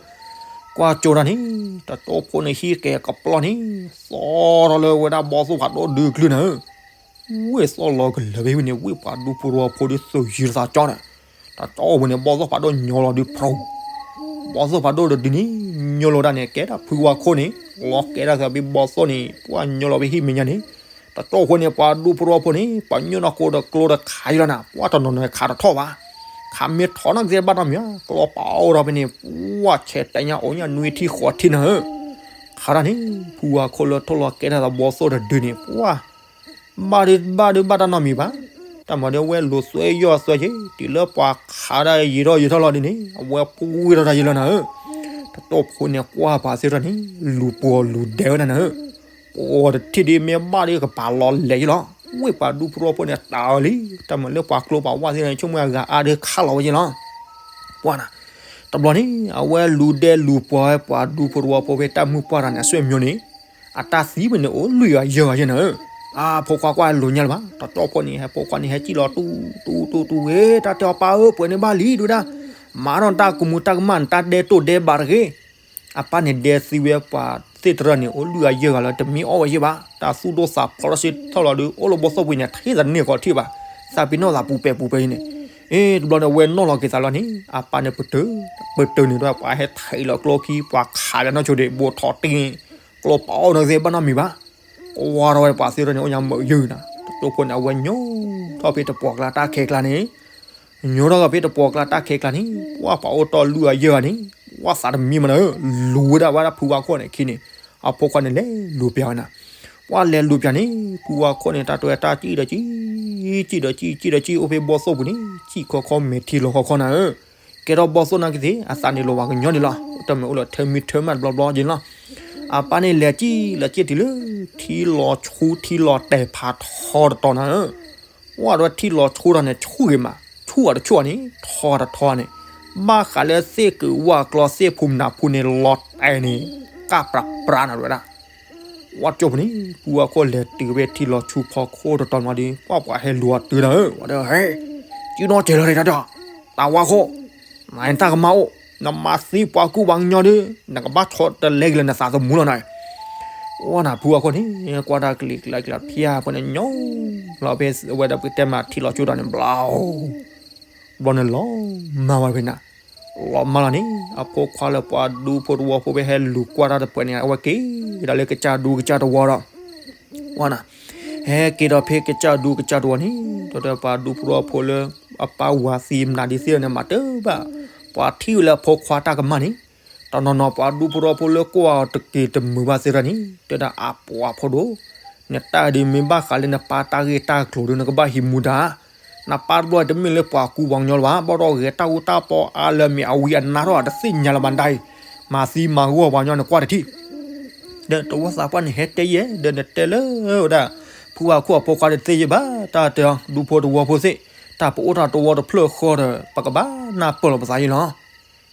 ကွၢ်ကၠိတၢ်န့ၣ်, တတီၢ်ဖိန့ၣ်ဟံၣ်ကဲၤကပျီန့ၣ်, သီထီၣ်လၢဝဲဒၣ်ဘီသိၣ်ဖးဒိၣ်ဒုကျုနၤဧၢ ဝ့ၢ်သီၣ်လီၤကလၢၤဖဲဝံၤန့ၣ် ဝ့ၢ်ပှၤဒူဖိသဝီဖိဒီးသုးယံၤသးကၠီန့ၣ်, တတီၢ်ဖိန့ၣ် ဘီသိၣ်ဖးဒိၣ်ညီလီၤဒုဖျိ, ဘီသိၣ်ဖးဒိၣ်တဒုန့ၣ်, ညီလီၤဒၣ်န့ၣ် ကဲဒၣ်ဖုဝါခိၣ်န့ၣ်, လီၤကဲဒၣ်သးဖဲဘီသိၣ်န့ၣ် ပှၤညီလီၤဖဲဟံၣ်မဲာ်ညါန့ၣ်, တတီၢ်ဖိန့ၣ် ပှၤဒူဖိသဝီဖိန့ၣ် ပှၤညိၣ်နီၢ်ကိဒီးကျိတခးယံၤလီၤနၤ ပှၤတနီၤနီၤခးတထီၣ်ဘၣ်, ခးမ့ၢ်ထီၣ်နီၢ်ကသ့ဘၣ်နီတမံၤဧါ, ကျိပာ်အိၣ်ထီၣ်ဖဲန့ၣ် ပှၤဆဲးတဲညါအိၣ်ညါနွံထံၣ်ဃိးထံၣ်နၤဧၢ, ခးတၢ်န့ၣ် ဖုဝါခိၣ်လၢထီၣ်လီၤကဲဒၣ်သးဘီသိၣ်တဒုန့ၣ် ပှၤ ဘၣ်ဒုးဘၣ်ဒုးဘၣ်တၢ်နီတမံၤဘၣ်, တၢ်မၤဒ်ဝဲလိၤသွဲယီၢ်သွဲက့ၤ တုၤလၢပှၤခးဒၣ်ယံာ်ထီၣ်ယံာ်ထီၣ်လီၤဒ်န့ၣ် အဝဲပှ့ၤထီၣ်တၢ်ယံာ်လီၤနၤဧၢ, တတီၢ်ဖိန့ၣ်ကွၢ်ပှၤသ့ၣ်တဖၣ်န့ၣ် လူၤပှီၤလူၤဒဲးဝဲဒၣ်နၤဧၢ, ပှၤတထံၣ်ဒ်မ့ၢ်ဘၣ်ဒ်ကပာ်လီၤလဲၤယံၤလီၤ, ဝ့ၢ်ပှၤဒူဖိသဝီဖိန့ၣ်တၢ်အၢလံ, တၢ်မၤလၢပှၤကျိပာ်ဝဲသ့ၣ်တဖၣ်န့ၣ် ဆိကမိၣ်အဂၤအါဒုးခးလီၤဝဲယံၤလီၤ ပှၤနၤ, တဘျီန့ၣ် အဝဲလူၤဒဲလူၤပှီၤဝဲပှၤဒူဖိသဝီဖိဖဲတၢ်မုၢ်ပှၢ်တၢ်န့ၣ် အဆွေမျိုးန့ၣ်, အတၢ်သံဝဲန့ၣ် အိၣ်လွံၢ်ဂၤယဲၢ်ဂၤယဲၢ်နၤဧၢ, အဖိခွါကွၢ်လိၤညါလၢၤဘၣ်, တတီၢ်ဖိန့ၣ် ဟဲဖိခွါန့ၣ် ဟဲကံၣ်လီၤတူတူတူတူဝဲ တၢ်တဲအီၤပၢ်ဧၢ ပှဲၤန့ၣ်ဘၣ်လံ ဒုဒၣ်, မၤထီၣ်တၢ်ကမူၤတၢ်ကမၣ်န့ၣ် တၢ်ဒဲတိၢ်ဒဲဘးတဂ့ၤ အပၢ်န့ၣ်ဒဲသံဝဲပှၤသ့ၣ်တဖၣ်န့ၣ် အိၣ်လွံၢ်ဂၤယဲၢ်ဂၤလၢတမ့ၢ်အီၣ်ဝဲယဲၢ်ဘၣ်, တၢ်သူၣ်ဒိၣ်သးဖျိးထီၣ်စ့ၢ်ထီၣ်လီၤဒီး အိၣ်လၢဘီသိၣ်ပူၤန့ၣ် ထံၣ်သးတန့ၢ်ဃီထံၣ်ဘၣ်, သးပ့ၤနီၣ်သးပူၤပဲာ်ပူၤပဲာ်အံၤန့ၣ်, အ့ တဘျီန့ၣ် အဝဲနီၣ်လီၤက့ၤသးလီၤန့ၣ် အပၢ်န့ၣ်ပတုာ်, ပတုာ်န့ၣ်ဒီး ပှၤဟဲထံးလီၤကျိခံ ပှၤခးလၢနီၢ်ဆိဒံး ဘိးထီၣ်တ့ၢ် ကျိပာ်အိၣ်နီၢ်ကသ့ဘၣ်နီတမံၤဘၣ်, ကွၢ်ထီၣ်ဝဲပှၤသ့ၣ်တဖၣ်န့ၣ် အိၣ်ညါမုာ်ယုာ်နၤ, တတီၢ်ဖိန့ၣ် အဝဲညိထီၣ်ဖဲတပှီၢ်ကျါတၢ်ခဲကျါန့ၣ် ညိထီၣ်က့ၤဖဲတပှီၢ်ကျါတၢ်ခဲကျါန့ၣ် ပှၤပှၤအိၣ်တီၢ်လွံၢ်ဂၤယဲၢ်ဂၤန့ၣ် ပှၤသးတမံမနၤဧၢ, လူၤဝဲဒၣ်ဝဲဒၣ်ဖုဝါခိၣ်န့ၣ်ခံန့ၣ်, အဖိခွါန့ၣ်လဲၤလူၤပၠးဝဲနၤ, ပှၤလဲၤလူၤပၠးန့ၣ် ဖုဝါခိၣ်န့ၣ် တၢ်တဲဝဲတၢ်ကံၣ်ဒီးကံၣ်, ကံၣ်ဒီးကံၣ် ကံၣ်ဒီးကံၣ် အိၣ်ဖဲဘီသိၣ်ပူၤန့ၣ် ကံၣ်ခီခီမဲာ်ထံလီၤခီခီနၤဧၢ, ကဲထီၣ်ဘီသိၣ်နာ်က့သ့ၣ် အသးန့ၣ်လီၤဝဲကညီန့ၣ်လီၤ, တမ့ၢ်အိၣ်လၢထၢမံထၢမးတဘျီဘျီက့ၤလီၤ, အပၢ်န့ၣ်လဲၤကံၣ်လဲၤကံၣ်တုၤလၢ ထံလီၤဆူထံလီၤတဲာ်ဖးထီတတီၤနၤဧၢ ပှၤဒီးထံလီၤဆူထီၣ်န့ၣ် ဆူၣ်ဂ့ၤမး ဆူၣ်အီၤတဆူၣ်အီၤန့ၣ် ထီတထီန့ၣ်, ဘၣ်ဃးလၢသ့ၣ်ကုးဝၣ်ကျီသ့ၣ်ဖူမနၤဖူန့ၣ် လီၤတဲာ်န့ၣ် ကၣ်ပြးပြးနၤဝဲဒၣ်, ဝဲကၠိဖိန့ၣ် ဖုဝါခိၣ်လဲၤတုၤဖဲထံလီၤဆူဖီခိၣ်တတီၤမးဒီး ပှၤပှၤဟဲလူၤအီၤတုၤနၤဧၢ, ဝဲဒီး ဟဲ ကံၣ်နီၣ်စဲးလီၤတၢ်ဒီး တၢ်ဝါခိၣ်, နတၢ်ကမၣ်အိၣ်, နမၤသံပှၤကူၣ်ပှၤကညီဒီး နကဘၣ်ဆီတလဲက့ၤလၢနသးသမူလီၤနၤ, ဝဲနၤဖုဝါခိၣ်န့ၣ် ကွၢ်တၢ်ကလံၤကျါကလံၤဖၠၣ်ဖိန့ၣ် ညီလီၤဖဲဝဲဒီးပကတဲမးထံလီၤဆူထီၣ်န့ၣ် ဘျီ ဘျီန့ၣ်လီၤမၢ်ဝဲဖဲနၤ, လီၤမၢ်လီၤန့ၣ် အဖိခွါလၢပှၤဒူဖိတဝီဖိဖဲဟဲလူၤကွၢ်တၢ်တပှဲၤန့ၣ် အဝဲက့ၤဒၣ်လၢကစၢ်ဒူကစၢ်တဝီဒီး ဝဲနၤ ဟဲက့ၤဒီးဖဲကစၢ်ဒူကစၢ်တဝီန့ၣ် ဒီးပှၤဒူဖိတဝီဖိလၢ အပၢ်ဝၤသံမနုၤဒ်သ့ၣ်န့ၣ် မၤတဘၣ် ပှၤထံၣ်ဝဲလၢအဖိခွါတၢ်ကမၣ်န့ၣ် တနီၤနီၤပှၤဒူဖိတဝီဖိလၢကွၢ်အီၤတက့ၤတမုာ်ဘၣ်သ့ၣ်ဒီးန့ၣ် တဲဒၣ်အပှၤဖိဒိၣ် နတၢ်ဒ်မ့ၢ်ဘၣ်ဃးလၢနပၢ်တၢ်ဂ့ၢ်တၢ်ကျိၤဒီး နကဘၣ်ဟံးမူဒါ နပၢ်တဘျီတမ့ၢ်လၢပှၤကူပှၤကညီလၢၤဘၣ် ဘၣ်ဒီးဂဲၤတၢ်အူတၢ်ပီအါလၢအမ့ၢ်အဝံအနါထီၣ်တသ့ၣ်ညါလၢၤဘၣ်ဒၣ်အံၤ မၤသံမၤဂီၢ်ပှၤကညီန့ၣ်ကွၢ်တထံၣ် ဒီးတဝီသးပှၢ်န့ၣ်ဟဲတဲယဲၢ် ဒီးနတဲလၢဝဲဒၣ် ဖုဝါခိၣ်အဖိခွါတသ့ယဲၢ်ဘၣ် တၢ်တဲအီၤ ဒူဖိတဝီဖိသ့ၣ် တၢ်ပအိၣ်ထီၣ်တဝီတဖျၢၣ်ဃီဒီး ပကဘၣ်နၢ်ပၢၢ်လီၤပသးယဲၢ်လီၤ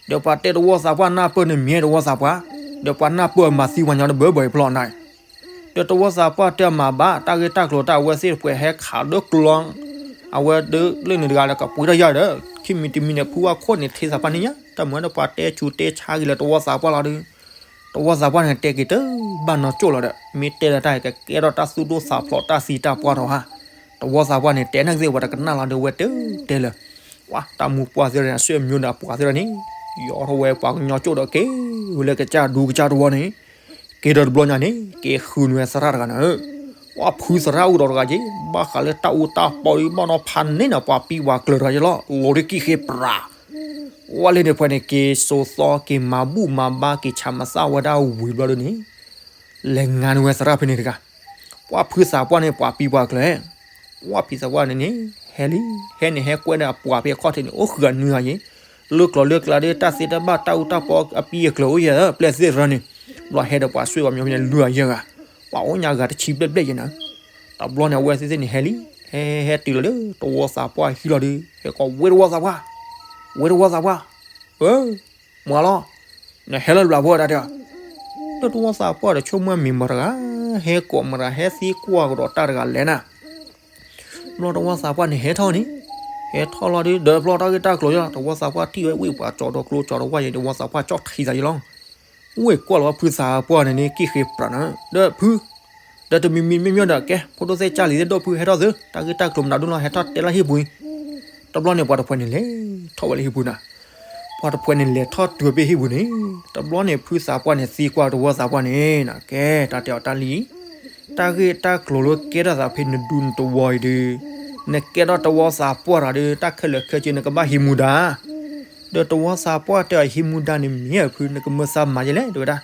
ဒီးပှၤတဲတဝီသးပှၢ်နၢ်ပၢၢ်န့ၣ်မ့ၢ်တဝီသးပှၢ် ဒီးပှၤနၢ်ပၢၢ်အမၤသံပှၤကညီတဘၢဘၢအံၤဖျီၣ်နၤ ဒီးတဝီသးပှၢ်တဲအီၤမၤဘၣ် တၢ်ဂ့ၢ်တၢ်ကျိၤတၢ်အဝဲသ့ၣ်တပှဲၤဟဲခးလၢကျီ အဝဲဒၣ်လၢန့ၣ်တဂၤလၢကပှ့ၤထီၣ်ယၤဒီး ခံမံၤတမံၤန့ၣ် ဖုဝါခိၣ်န့ၣ် ထံသးပှၢ်န့ၣ်ညါ တၢ်မုၢ်ဒီးပှၤတဲဆူးတဲဆါက့ၤလၢတဝီသးပှၢ်လီၤဒီး တဝီသးပှၢ်န့ၣ် တဲက့ၤတဘၣ်နီၢ်ကၠိၣ်လီၤဒီး မ့ၢ်တဲလၢတၢ်အံၤ ကကဲထီၣ်တၢ်သူၣ်ဒိၣ်သးဖျိးတၢ်သံတၢ်ပှၢ်ထီၣ်ဧါ တဝီသးပှၢ်န့ၣ် တဲနာ်က့ၤသ့ၣ်ဝဲတကနၣ်လီၤဒီး ဝဲတတဲလၢၤ ပှၤတၢ်မူပှၢ်သ့ၣ်န့ၣ် အဆွေမျိုးဒီးအပှၤသ့ၣ်န့ၣ် ယီထီၣ်ဝဲပှၤကညီကၠိၣ်ဒီးက့ၤဝဲလၢကစၢ်ဒူကစၢ်တဝီန့ၣ် က့ၤဒီးတဘျီညါန့ၣ် က့ၤဃုန့ၢ်ဝဲသရၣ်တဂၤန့ၣ် ပှၤဖုသရၣ်အိၣ်ဒီးတဂၤက့ၤ ဘၣ်ဃးလၢတၢ်အူတၢ်ပီဒီး ဘၣ်နီၤဖးန့ၢ်န့ၣ် ပှၤပံပှၤကျၢၤတဂၤက့ၤလီၤ လီၤဒ်ကံၣ်ဃ့ပြး ဝဲလၢန့ၣ်ဖဲန့ၣ် က့ၤစိာ်သီ က့ၤမၤဘူၣ်မၤဘါ က့ၤဆးမၤသၣ်ဝဲဒၣ်ဝံၤဘျီဒ်န့ၣ် လဲၤငါန့ၢ်ဝဲသရၣ်ဖဲန့ၣ်တဂၤ ပှၤဖုသးပှၢ်န့ၣ် ပှၤပံပှၤကျၢၤ ပှၤဖုသးပှၢ်န့ၣ်န့ၣ် ဟဲလံ ဟဲန့ၣ်ဟဲကွဲဒီးအပှၤဖဲအခီၣ်ထံးန့ၣ် အိၣ်ဃုာ်အနွံဂၤယ့ၣ် လၢကျိၤလၢကျါဒီး တၢ်သ့တၢ်ဘၣ်တၢ်အူတၢ်ပီအပံအကျၢၤအိၣ်ယဲၢ် ပျဲၢ်သ့ၣ်ရၢန့ၣ် ဘျီဟဲဒီးပှၤဆွေပှၤမၠိဖဲန့ၣ် လွံၢ်ဂၤယဲၢ်ဂၤ ပှၤအိၣ်ညါဂၤတဆံဘျဲၣ်ဘျဲၣ်ယဲၢ်နၤ တဘျီန့ၣ် အဝဲသ့ၣ်သ့ၣ်န့ၣ်ဟဲလံ ဟဲဟဲတုၤလီၤလၢတဝီသးပှၢ်ဟံၣ်လီၤဒီး ဟဲကိးဝဲတဝီသးပှၢ် ဝဲတဝီသးပှၢ် ဧၢ မၤလီၤ နဟဲလၢဘျးဖိတၢ်တဲအီၤ လၢတဝီသးပှၢ်ဒီးဆိကမိၣ်မ့ၢ်မတၤတဂၤ ဟဲကိးမတၤတဂၤ ဟဲသံကွၢ်ကဒီးတၢ်တဂၤလဲၣ်နၤ ဘျီတဝီသးပှၢ်န့ၣ်ဟဲထီၣ်န့ၣ် ဟဲထီၣ်လီၤဒီး ဒီးဘျီတၢ်ဂ့ၢ်တၢ်ကျိၤယဲၢ် တဝီသးပှၢ်ထံၣ်ဝဲဝံၣ်ပှၤကၠီဒီးကျိကၠီဒီးဝဲယဲၢ် တဝီသးပှၢ်ကၠီထံသးယဲၢ်လီၤ ဝ့ၢ်ကွၢ်လီၤဖုသးပှၢ်န့ၣ်န့ၣ် ကံၣ်ဃ့ပြးနၤ ဒီးဖု ဒီးတမံၤမံၤမ့ၢ်မ့ၢ်ဒီး ကဲ ဖိဒိၣ်သ့ၣ်ကၢ်လံၤသ့ၣ်ဒိၣ်ဖု ဟဲထီၣ်သု တၢ်ဂ့ၢ်တၢ်ကျိၤမတၤဒိၣ်လီၤ ဟဲထီၣ်တဲလၢဟံၣ်ပူၤအံၤ တဘျီန့ၣ် ပှၤတဖှဲးန့ၣ်လဲၤထီၣ်ဝဲလၢဟံၣ်ပူၤနၤ ပှၤတဖှဲးန့ၣ်လဲၤထီၣ်တုၤဖဲဟံၣ်ပူၤန့ၣ် တဘျီန့ၣ် ဖုသးပှၢ်န့ၣ်သံကွၢ်တဝီသးပှၢ်န့ၣ် ကဲ တၢ်တဲအီၤတၢ်လံ တၢ်ဂ့ၢ်တၢ်ကျိၤလၢကဲထီၣ်သးဖဲနဒူနတဝီအံၤဒီး နကဲထီၣ်တဝီသးပှၢ်တဂၤဒီး တၢ်ခဲလၢာ်ခဲဆ့နကဘၣ်ဟံးမူဒါ ဒီးတဝီသးပှၢ်တဲအီၤ ဟံးမူဒါန့ၣ်မ့ၢ်ဧါဖု နကမၢသးမၤယဲလဲၣ် တဲဝဲဒၣ်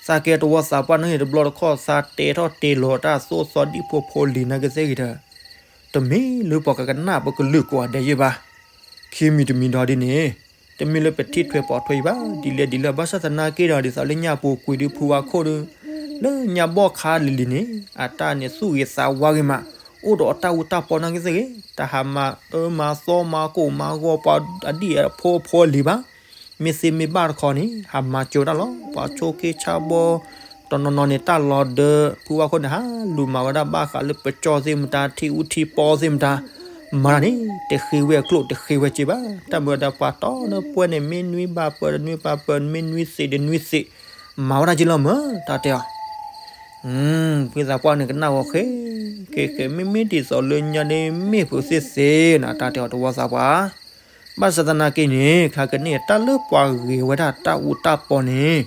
သးကဲတဝီသးပှၢ်န့ၣ် တဘျီတခီၣ်သးတဲထီၣ်တဲလီၤတၢ်သိၣ်သီဒံၣ်ဖိဖိလံၤနာ်က့သ့ၣ်ဂ့ၤဒီး တမ့ၢ်လၢပှၤကကနၣ်ပကလုာ်ကိးဂၤဒဲးယဲၢ်ဘၣ် ခံမံၤတမံၤဒီးဒ်န့ၣ် တမ့ၢ်လၢပထံၣ်ထွဲပိာ်ထွဲအံၤဘၣ် ဒ်လဲၣ်ဒ်လဲၣ် ဘၣ်ဆၣ်သနာ်က့ဒီး ဒ်သိးလၢညၣ်ပူၤကွံာ်ဒီးဖုဝါခိၣ်ဒီး လၢညၣ်ဘီၣ်ခါလံၤလံၤန့ၣ် အတၢ်န့ၣ်သူၣ်ဂ့ၤသးဝါဂ့ၤမး အိၣ်ဒီးတၢ်အူတၢ်ပီနာ်က့သ့ၣ်ဂ့ၤ တၢ်ဟးမၤအၢမၤသီမၤကိၢ်မၤဂီၤပှၤအဒံၣ်အဖိအဖိအလံၤဘၣ် မ့ၢ်သ့မ့ၢ်ဘၣ်တခီန့ၣ် ဟးမၤစၢၤတၢ်လီၤ ပှၤဆိးက့ဆါဘီ တနီၤနီၤန့ၣ် တၢ်လီၤဒၢ ဖုဝါခိၣ်န့ၣ် ဟးလူၤမၤဝဲဒၣ်ဘၣ်ဃးလၢပကၠီသ့ၣ်မတၤ ထံအူထံပီသ့ၣ်မတၤ မၤတၢ်န့ၣ် တဃ့ဝဲအကျိၣ်တဃ့ဝဲစ့ဘၣ် တၢ်မုၢ်ဒီးပှၤတီဒီးပှဲၤန့ၣ် မ့ၢ်နွံဘၣ်ပၢၢ်တနွံဘၣ်ပၢၢ် မ့ၢ်နွံသ့ၣ်တနွံသ့ၣ် မၤဝဲဒၣ်က့လီၤမၢ် တၢ်တဲအီၤ ဖုသးပှၢ်န့ၣ်ကနၣ်ဂီၤဃဲ ကဲကဲ မ့မ့ၢ်ဒ်သိးလၢညါန့ၣ် မ့ၢ်ပှၤသ့ၣ်သ့ၣ်နၤ တၢ်တဲအီၤတဝီသးပှၢ် ဘၣ်ဆၣ်သနာ်က့န့ၣ် ခဲကနံၣ်အံၤ တၢ်လၢပှၤဂ့ၤဝဲဒၣ်တၢ်အူတၢ်ပီန့ၣ်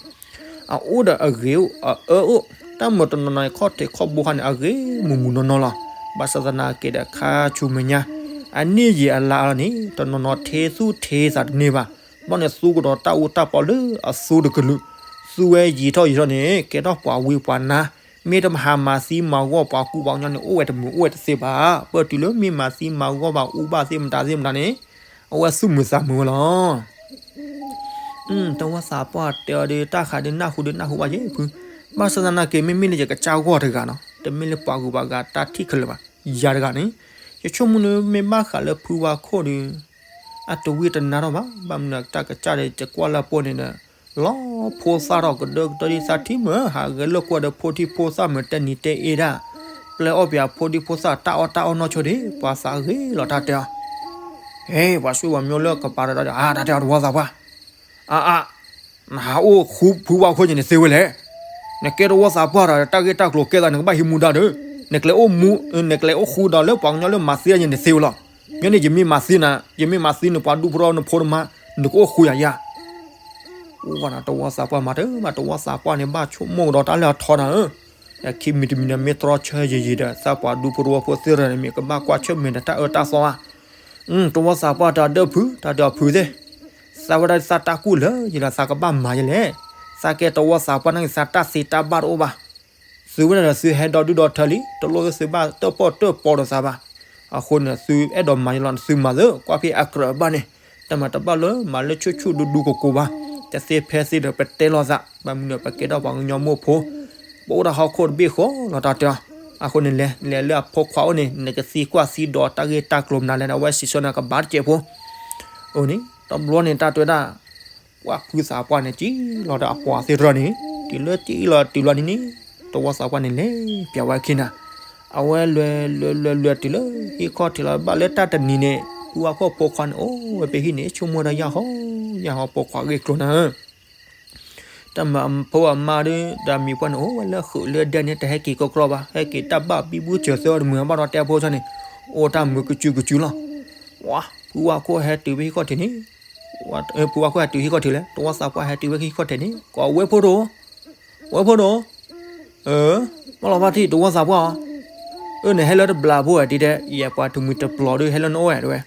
အအိၣ်ဒီးအဂ့ၤအအၢအိၣ် တၢ်မုၢ်တနီၤနီၤခီၣ်ထံးခီၣ်ဘိခါန့ၣ် အဂ့ၤမုၢ်မုၢ်နီၢ်နီၢ်လီၤ. ဘၣ်ဆၣ်သနာ်က့ဒီး ခါဆူမဲာ်ညါ အနံၣ်ယံာ်အလါအလီၢ်န့ၣ် တနီၤနီၤထ့သူၣ်ထ့သးတန့ၢ်ဘၣ်. ဘျီန့ၣ်သူကဒီးတၢ်အူတၢ်ပီလၢအသူတကလုာ်, သူဝဲယံာ်ထီၣ်ယံာ်ထီၣ်န့ၣ် ကဲထီၣ်ပှၤဝံပှၤနါ, မ့ၢ်တမၤဟးမၤသံမၤဂီၢ်ပှၤကူပှၤကညီန့ၣ် အိၣ်ဝဲတမုာ်အိၣ်ဝဲတသ့ဘၣ်. ပၢၢ်တုၤလၢမ့ၢ်မၤသံမၤဂီၢ်ဘၣ်အူဘၣ်သ့ၣ်မတၤသ့ၣ်မတၤန့ၣ် အဝဲသူၣ်မုာ်သးမုာ်ဝဲလီၤ. တဝီသးပှၢ်တဲအီၤဒီး တၢ်ဃးဒုးနၢ်ဟူဒုးနၢ်ဟူဘၣ်ယဲၢ်ဖု, ဘၣ်ဆၣ်သနာ်က့ မ့မ့ၢ်လၢယကစၢ်ဂီၢ်တဂၤနီၤ, တမ့ၢ်လၢပှၤဂုၤပှၤဂၤတၢ်ထံၣ်ခဲလၢာ်ဘၣ်, ယၤတဂၤန့ၣ် ယဆိကမိၣ်န့ၣ် မ့ၢ်ဘၣ်ဃးလၢဖုဝါခိၣ်ဒီး အတဝံတနါထီၣ်ဘၣ်, ဘၣ်မနုၤတၢ်ကစၢ်ဒီး ယကွၢ်လၢအပိၢ်န့ၣ်ဒီး လီၤဖိသၣ်ထီၣ်ကဒၢကဒၢဒ်သးထံမုၢ် ဟးဂဲၤလိာ်ကွၢ်ဒီးဖိထံဖိသၣ်မုၢ်တဲနံၤတဲအ့ဒၣ်, ပျဲအီၣ်ပှၤဖိဒံဖိသၣ်တၢ်အီၣ်တၢ်အီၣ်နီၢ်ဆိဒံး ပှၤသးဂ့ၤလီၤတၢ်တဲအီၤ ဟဲ ပှၤဆွေပှၤမျိုးလၢကပၤဒီး တၢ်တဲအီၤတဝီသးပှၢ်, အါအါ, နဟးအိၣ်ဃူဖုဝါခိၣ်က့ၤန့ၣ်သ့ဝဲလဲၣ်, နကဲတဝီသးပှၢ်ဒီး တၢ်ဂ့ၢ်တၢ်ကျိၤကဲသး နကဘၣ်ဟံးမူဒါဒီး, နကျဲအိၣ်မူ, နကျဲအိၣ်ဃူဒီးလၢပှၤကညီလၢမၤသံယၤန့ၣ်သ့ဝဲလီၤ. ညီန့ၣ် ယမ့ၢ်မၤသံနၤ, ယမ့ၢ်မၤသံနပှၤဒူဖိထီၣ်နဖိတမါ, နကအိၣ်ဃူယၤယၤ, အိၣ်ဝဲဒၣ်တဝီသးပှၢ်မၤတၢ်မၤ တဝီသးပှၢ်န့ၣ် ဘၣ်ဆိကမိၣ်ကဒီးတၢ်လၢအထီနၤဧၢ, ဒီးခံမံၤတမံၤန့ၣ် မ့ၢ်တြီဆၢယံာ်ယံာ်ဒီး သးပှၢ်ဒူဖိတဝီဖိသ့ၣ်တဖၣ်န့ၣ် မ့ၢ်ကဘၣ်ကွၢ်ဆၢၣ်မဲာ်ဒီးတၢ်အၢတၢ်သီဧါ. တဝီသးပှၢ်တၢ်ဒၢၣ်ဖု တၢ်ဒၢၣ်ဖုသ့ၣ်, သးဝဲဒၣ်သးတၢ်ကူၣ်လၢာ်ယံာ်လီၤ သးကဘၣ်မၤယလဲၣ်. သးကဲတဝီသးပှၢ်န့ၣ် သးတၢ်သ့တၢ်ဘၣ်တအိၣ်ဘၣ်. သုဝဲဒၣ်ဒီးသုဟဲဒီဒူၣ်ဒီထၢလံ တလိၣ်သုဘၣ်တၢၣ်ပီၣ်တၢၣ်ပီဒီးသးဘၣ်. အဃိန့ၣ် သုအဲၣ်ဒိးမၤယလီၤ သုမၤသ့ ကွၢ်ဖဲအကြၢးဘၣ်န့ၣ်, တမၤတဘၣ်လၢမၤလၢဆူၣ်ဆူၣ်ဒူဒူကိးကိးဘၣ်, တသ့ဖဲသ့ဒီးပတဲလိာ်သး ဘၣ်မနုၤပကဲထီၣ်ပှၤကညီမိၢ်ဖိ, ပအိၣ်တၢ်ဟီၣ်ခိၣ်တဘ့ၣ်ဃီလီၤတၢ်တဲအီၤ. အဃိန့ၣ် လဲၤလဲၤလၢအဖိခွါအိၣ်န့ၣ် နကသံကွၢ်သံဒိးတၢ်ဂ့ၢ်တၢ်ကျိၤမနုၤလဲၣ်န့ၣ် အဝဲစံးဆၢနၤကဘၣ်တစဲးဖိ အိၣ်န့ၣ် တဘျီန့ၣ် တၢ်တဲဝဲဒၣ် ကွၢ်ဖုသးပှၢ်န့ၣ် စံၣ်လီၤဒီးအပှၤသ့ၣ်တဖၣ်န့ၣ် တုၤလၢစံၣ်လီၤတုၤလီၤန့ၣ်န့ၣ် တဝီသးပှၢ်န့ၣ်လဲၤပၠးဝဲခံနၤ, အဝဲလဲၤလဲၤလဲၤလဲၤတုၤလၢဟံၣ်ခီၣ်ထံးလီၤ ဘၣ်လၢတၢ်တနံၤန့ၣ် ဖုဝါခိၣ်ဖိခွါန့ၣ် အိၣ်ဝဲဖဲဟံၣ်န့ၣ် ဆိကမိၣ်ဒီးယၢ်ဟီ ယၢ်ဟီပိာ်ခွါဂ့ၢ်ကျိၤနၤဧၢ တၢ်မၤအဖိအမါဒီး ဒီးမံၤပှၢ်န့ၣ် အိၣ်ဝဲလၢဃုာ်လၢဒဲန့ၣ် တဟဲက့ၤကီကီဘၣ် ဟဲက့ၤတၢ်ဘၣ်ဘံဘူစၢၤသၢအီၤတမုာ်ဘၣ်ဒီးတဲဖိဆၢန့ၣ် အိၣ်တၢ်မုာ်ကစုကစုလီၤ. ဝါ ဖုဝါခိၣ်ဟဲတုၤဖဲဟံၣ်ခီၣ်ထံးန့ၣ်, ဖုဝါခိၣ်ဟဲတုၤဟံၣ်ခီၣ်ထံးလဲၣ် တဝီသးပှၢ်ဟဲတုၤဖဲဟံၣ်ခီၣ်ထံးန့ၣ် ကိးဝဲဖိဒိၣ်, ဝဲဖိဒိၣ်, မ့ၢ်လီၤဖါတံၢ်တဝီသးပှၢ်အီၤ, အၢ နဟဲလၢတဘျီဖိဧါ တဲ ယဲပှၤတမှံၤတပျီၤဒီး ဟဲလၢနအိၣ်ဝဲတဲဝဲ.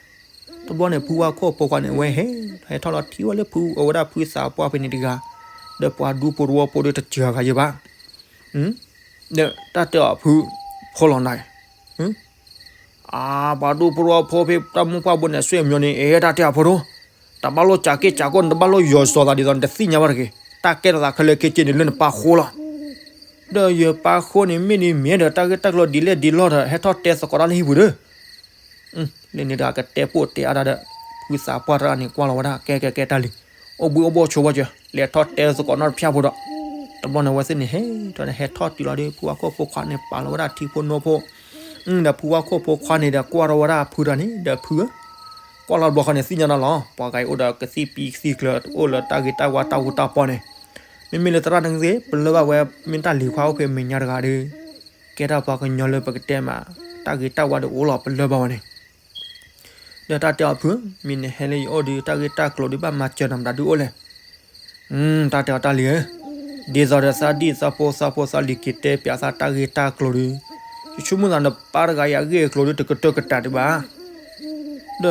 တဘျီန့ၣ် ဖုဝါခိၣ်ဖိခွါန့ၣ် အဝဲဟဲ ဟဲထီၣ်လီၤထံၣ်ဝဲလၢဖုအဝဲဒၣ်ဖုသးပှၢ်ဖဲန့ၣ်တဂၤ, ဒီးပှၤဒူဖိတဝီဖိဒီးတစှၤဂၤယဲဘၣ်. ဒီးတၢ်တဲအီၤဖု ဖိလီၤနၤ အါ ပှၤဒူဖိတဝီဖိဖဲတၢ်မိၢ်ပှၢ်ဘိန့ၣ် အဆွေမျိုးန့ၣ် အဲ တၢ်တဲအီၤဖိဒိၣ်, တဘၣ်လိၣ်စးက့ၢ်စးကီၢ်န့ၣ် တဘၣ်လိၣ်ယီၤစီၤသးဒ်သိးန့ၣ် တသ့ၣ်ညါဘၣ်တဂ့ၤ, တၢ်ကဲထီၣ်သးခဲလၢာ်ခဲဆ့န့ၣ် လၢနပၢ်ဃိလီၤ. ဒီးယပၢ်ဃိန့ၣ် မ့ၢ်န့ၣ်မ့ၢ်ဒီး တၢ်ဂ့ၢ်တၢ်ကျိၤဒ်လဲၣ်ဒ်လဲၣ်ဒီး ဟဲထီၣ်တဲသကိးတၢ်လၢဟံၣ်ပူၤဒီး လၢန့ၣ်ဒီး ကတဲပိာ်တဲအါဒၣ်ဒီး ဖုသးပှၢ်တဂၤန့ၣ် ကွၢ်လီၤဝဲဒၣ် ကဲကဲကဲတၢ်လံ, အိၣ်ဘှံးအိၣ်ဘှီၣ်ဆိဝဲကၢၤ လဲၤထီၣ်တဲသကိးနီတဖျၢၣ်ဖိဒီး, တဘျီန့ၣ် အဝဲသ့ၣ်န့ၣ် ဟဲထီၣ်န့ၣ် ဟဲထီၣ်တုၤလီၤဒီး ဖုဝါခိၣ်ဖိခွါန့ၣ် ပာ်လီၤဝဲဒၣ်ထံဖိနိဖိ, ဒီးဖုဝါခိၣ်ဖိခွါန့ၣ်ဒီး ကွၢ်ထီၣ်ဝဲဒၣ်ဖုတဂၤန့ၣ် ဒီးဖုဧၢ, ကွၢ်လီၤတဘျီဃီန့ၣ် သ့ၣ်ညါနၤလီၤ, ပှၤဂၤအံၤအိၣ်ဒီးကသံၣ်ပံကသံၣ်ကျၢၤ အိၣ်လၢတၢ်ဂ့ၤတၢ်ဝါတၢ်အူတၢ်ပီန့ၣ်, မ့မ့ၢ်လၢသရၣ်န့ၣ်ကသ့ၣ် ပလၢၢ်ဘၣ်ဝဲ မ့ၢ်တၢ်လံၤခွါအိၣ်ဖဲမဲာ်ညါတဂၤဒီး ကဲထီၣ်ပှၤကညီလၢပကတဲမး တၢ်ဂ့ၤတၢ်ဝါဒီးအိၣ်လီၤ ပလၢၢ်ဘၣ်ဝဲန့ၣ်, ဒီးတၢ်တဲအီၤဖု, မ့ၢ်နဟဲလၢယအိၣ်ဒီး တၢ်ဂ့ၢ်တၢ်ကျိၤဒီး ဘၣ်မၤစၢၤနၤမတၤဒုအိၣ်လဲၣ်. တၢ်တဲအီၤတၢ်လံၤဧၢ, ဒ်သိးဒီးသးဒ်သးဖိသးဖိသးလံၤက့ၤတဲပၠးသးတၢ်ဂ့ၢ်တၢ်ကျိၤဒီး, ယဆိကမိၣ်သးနပၢ်တဂၤအံၤအဂ့ၢ်အကျိၤဒီး တကတၢၢ်ကတၢၢ်ဒံးဘၣ်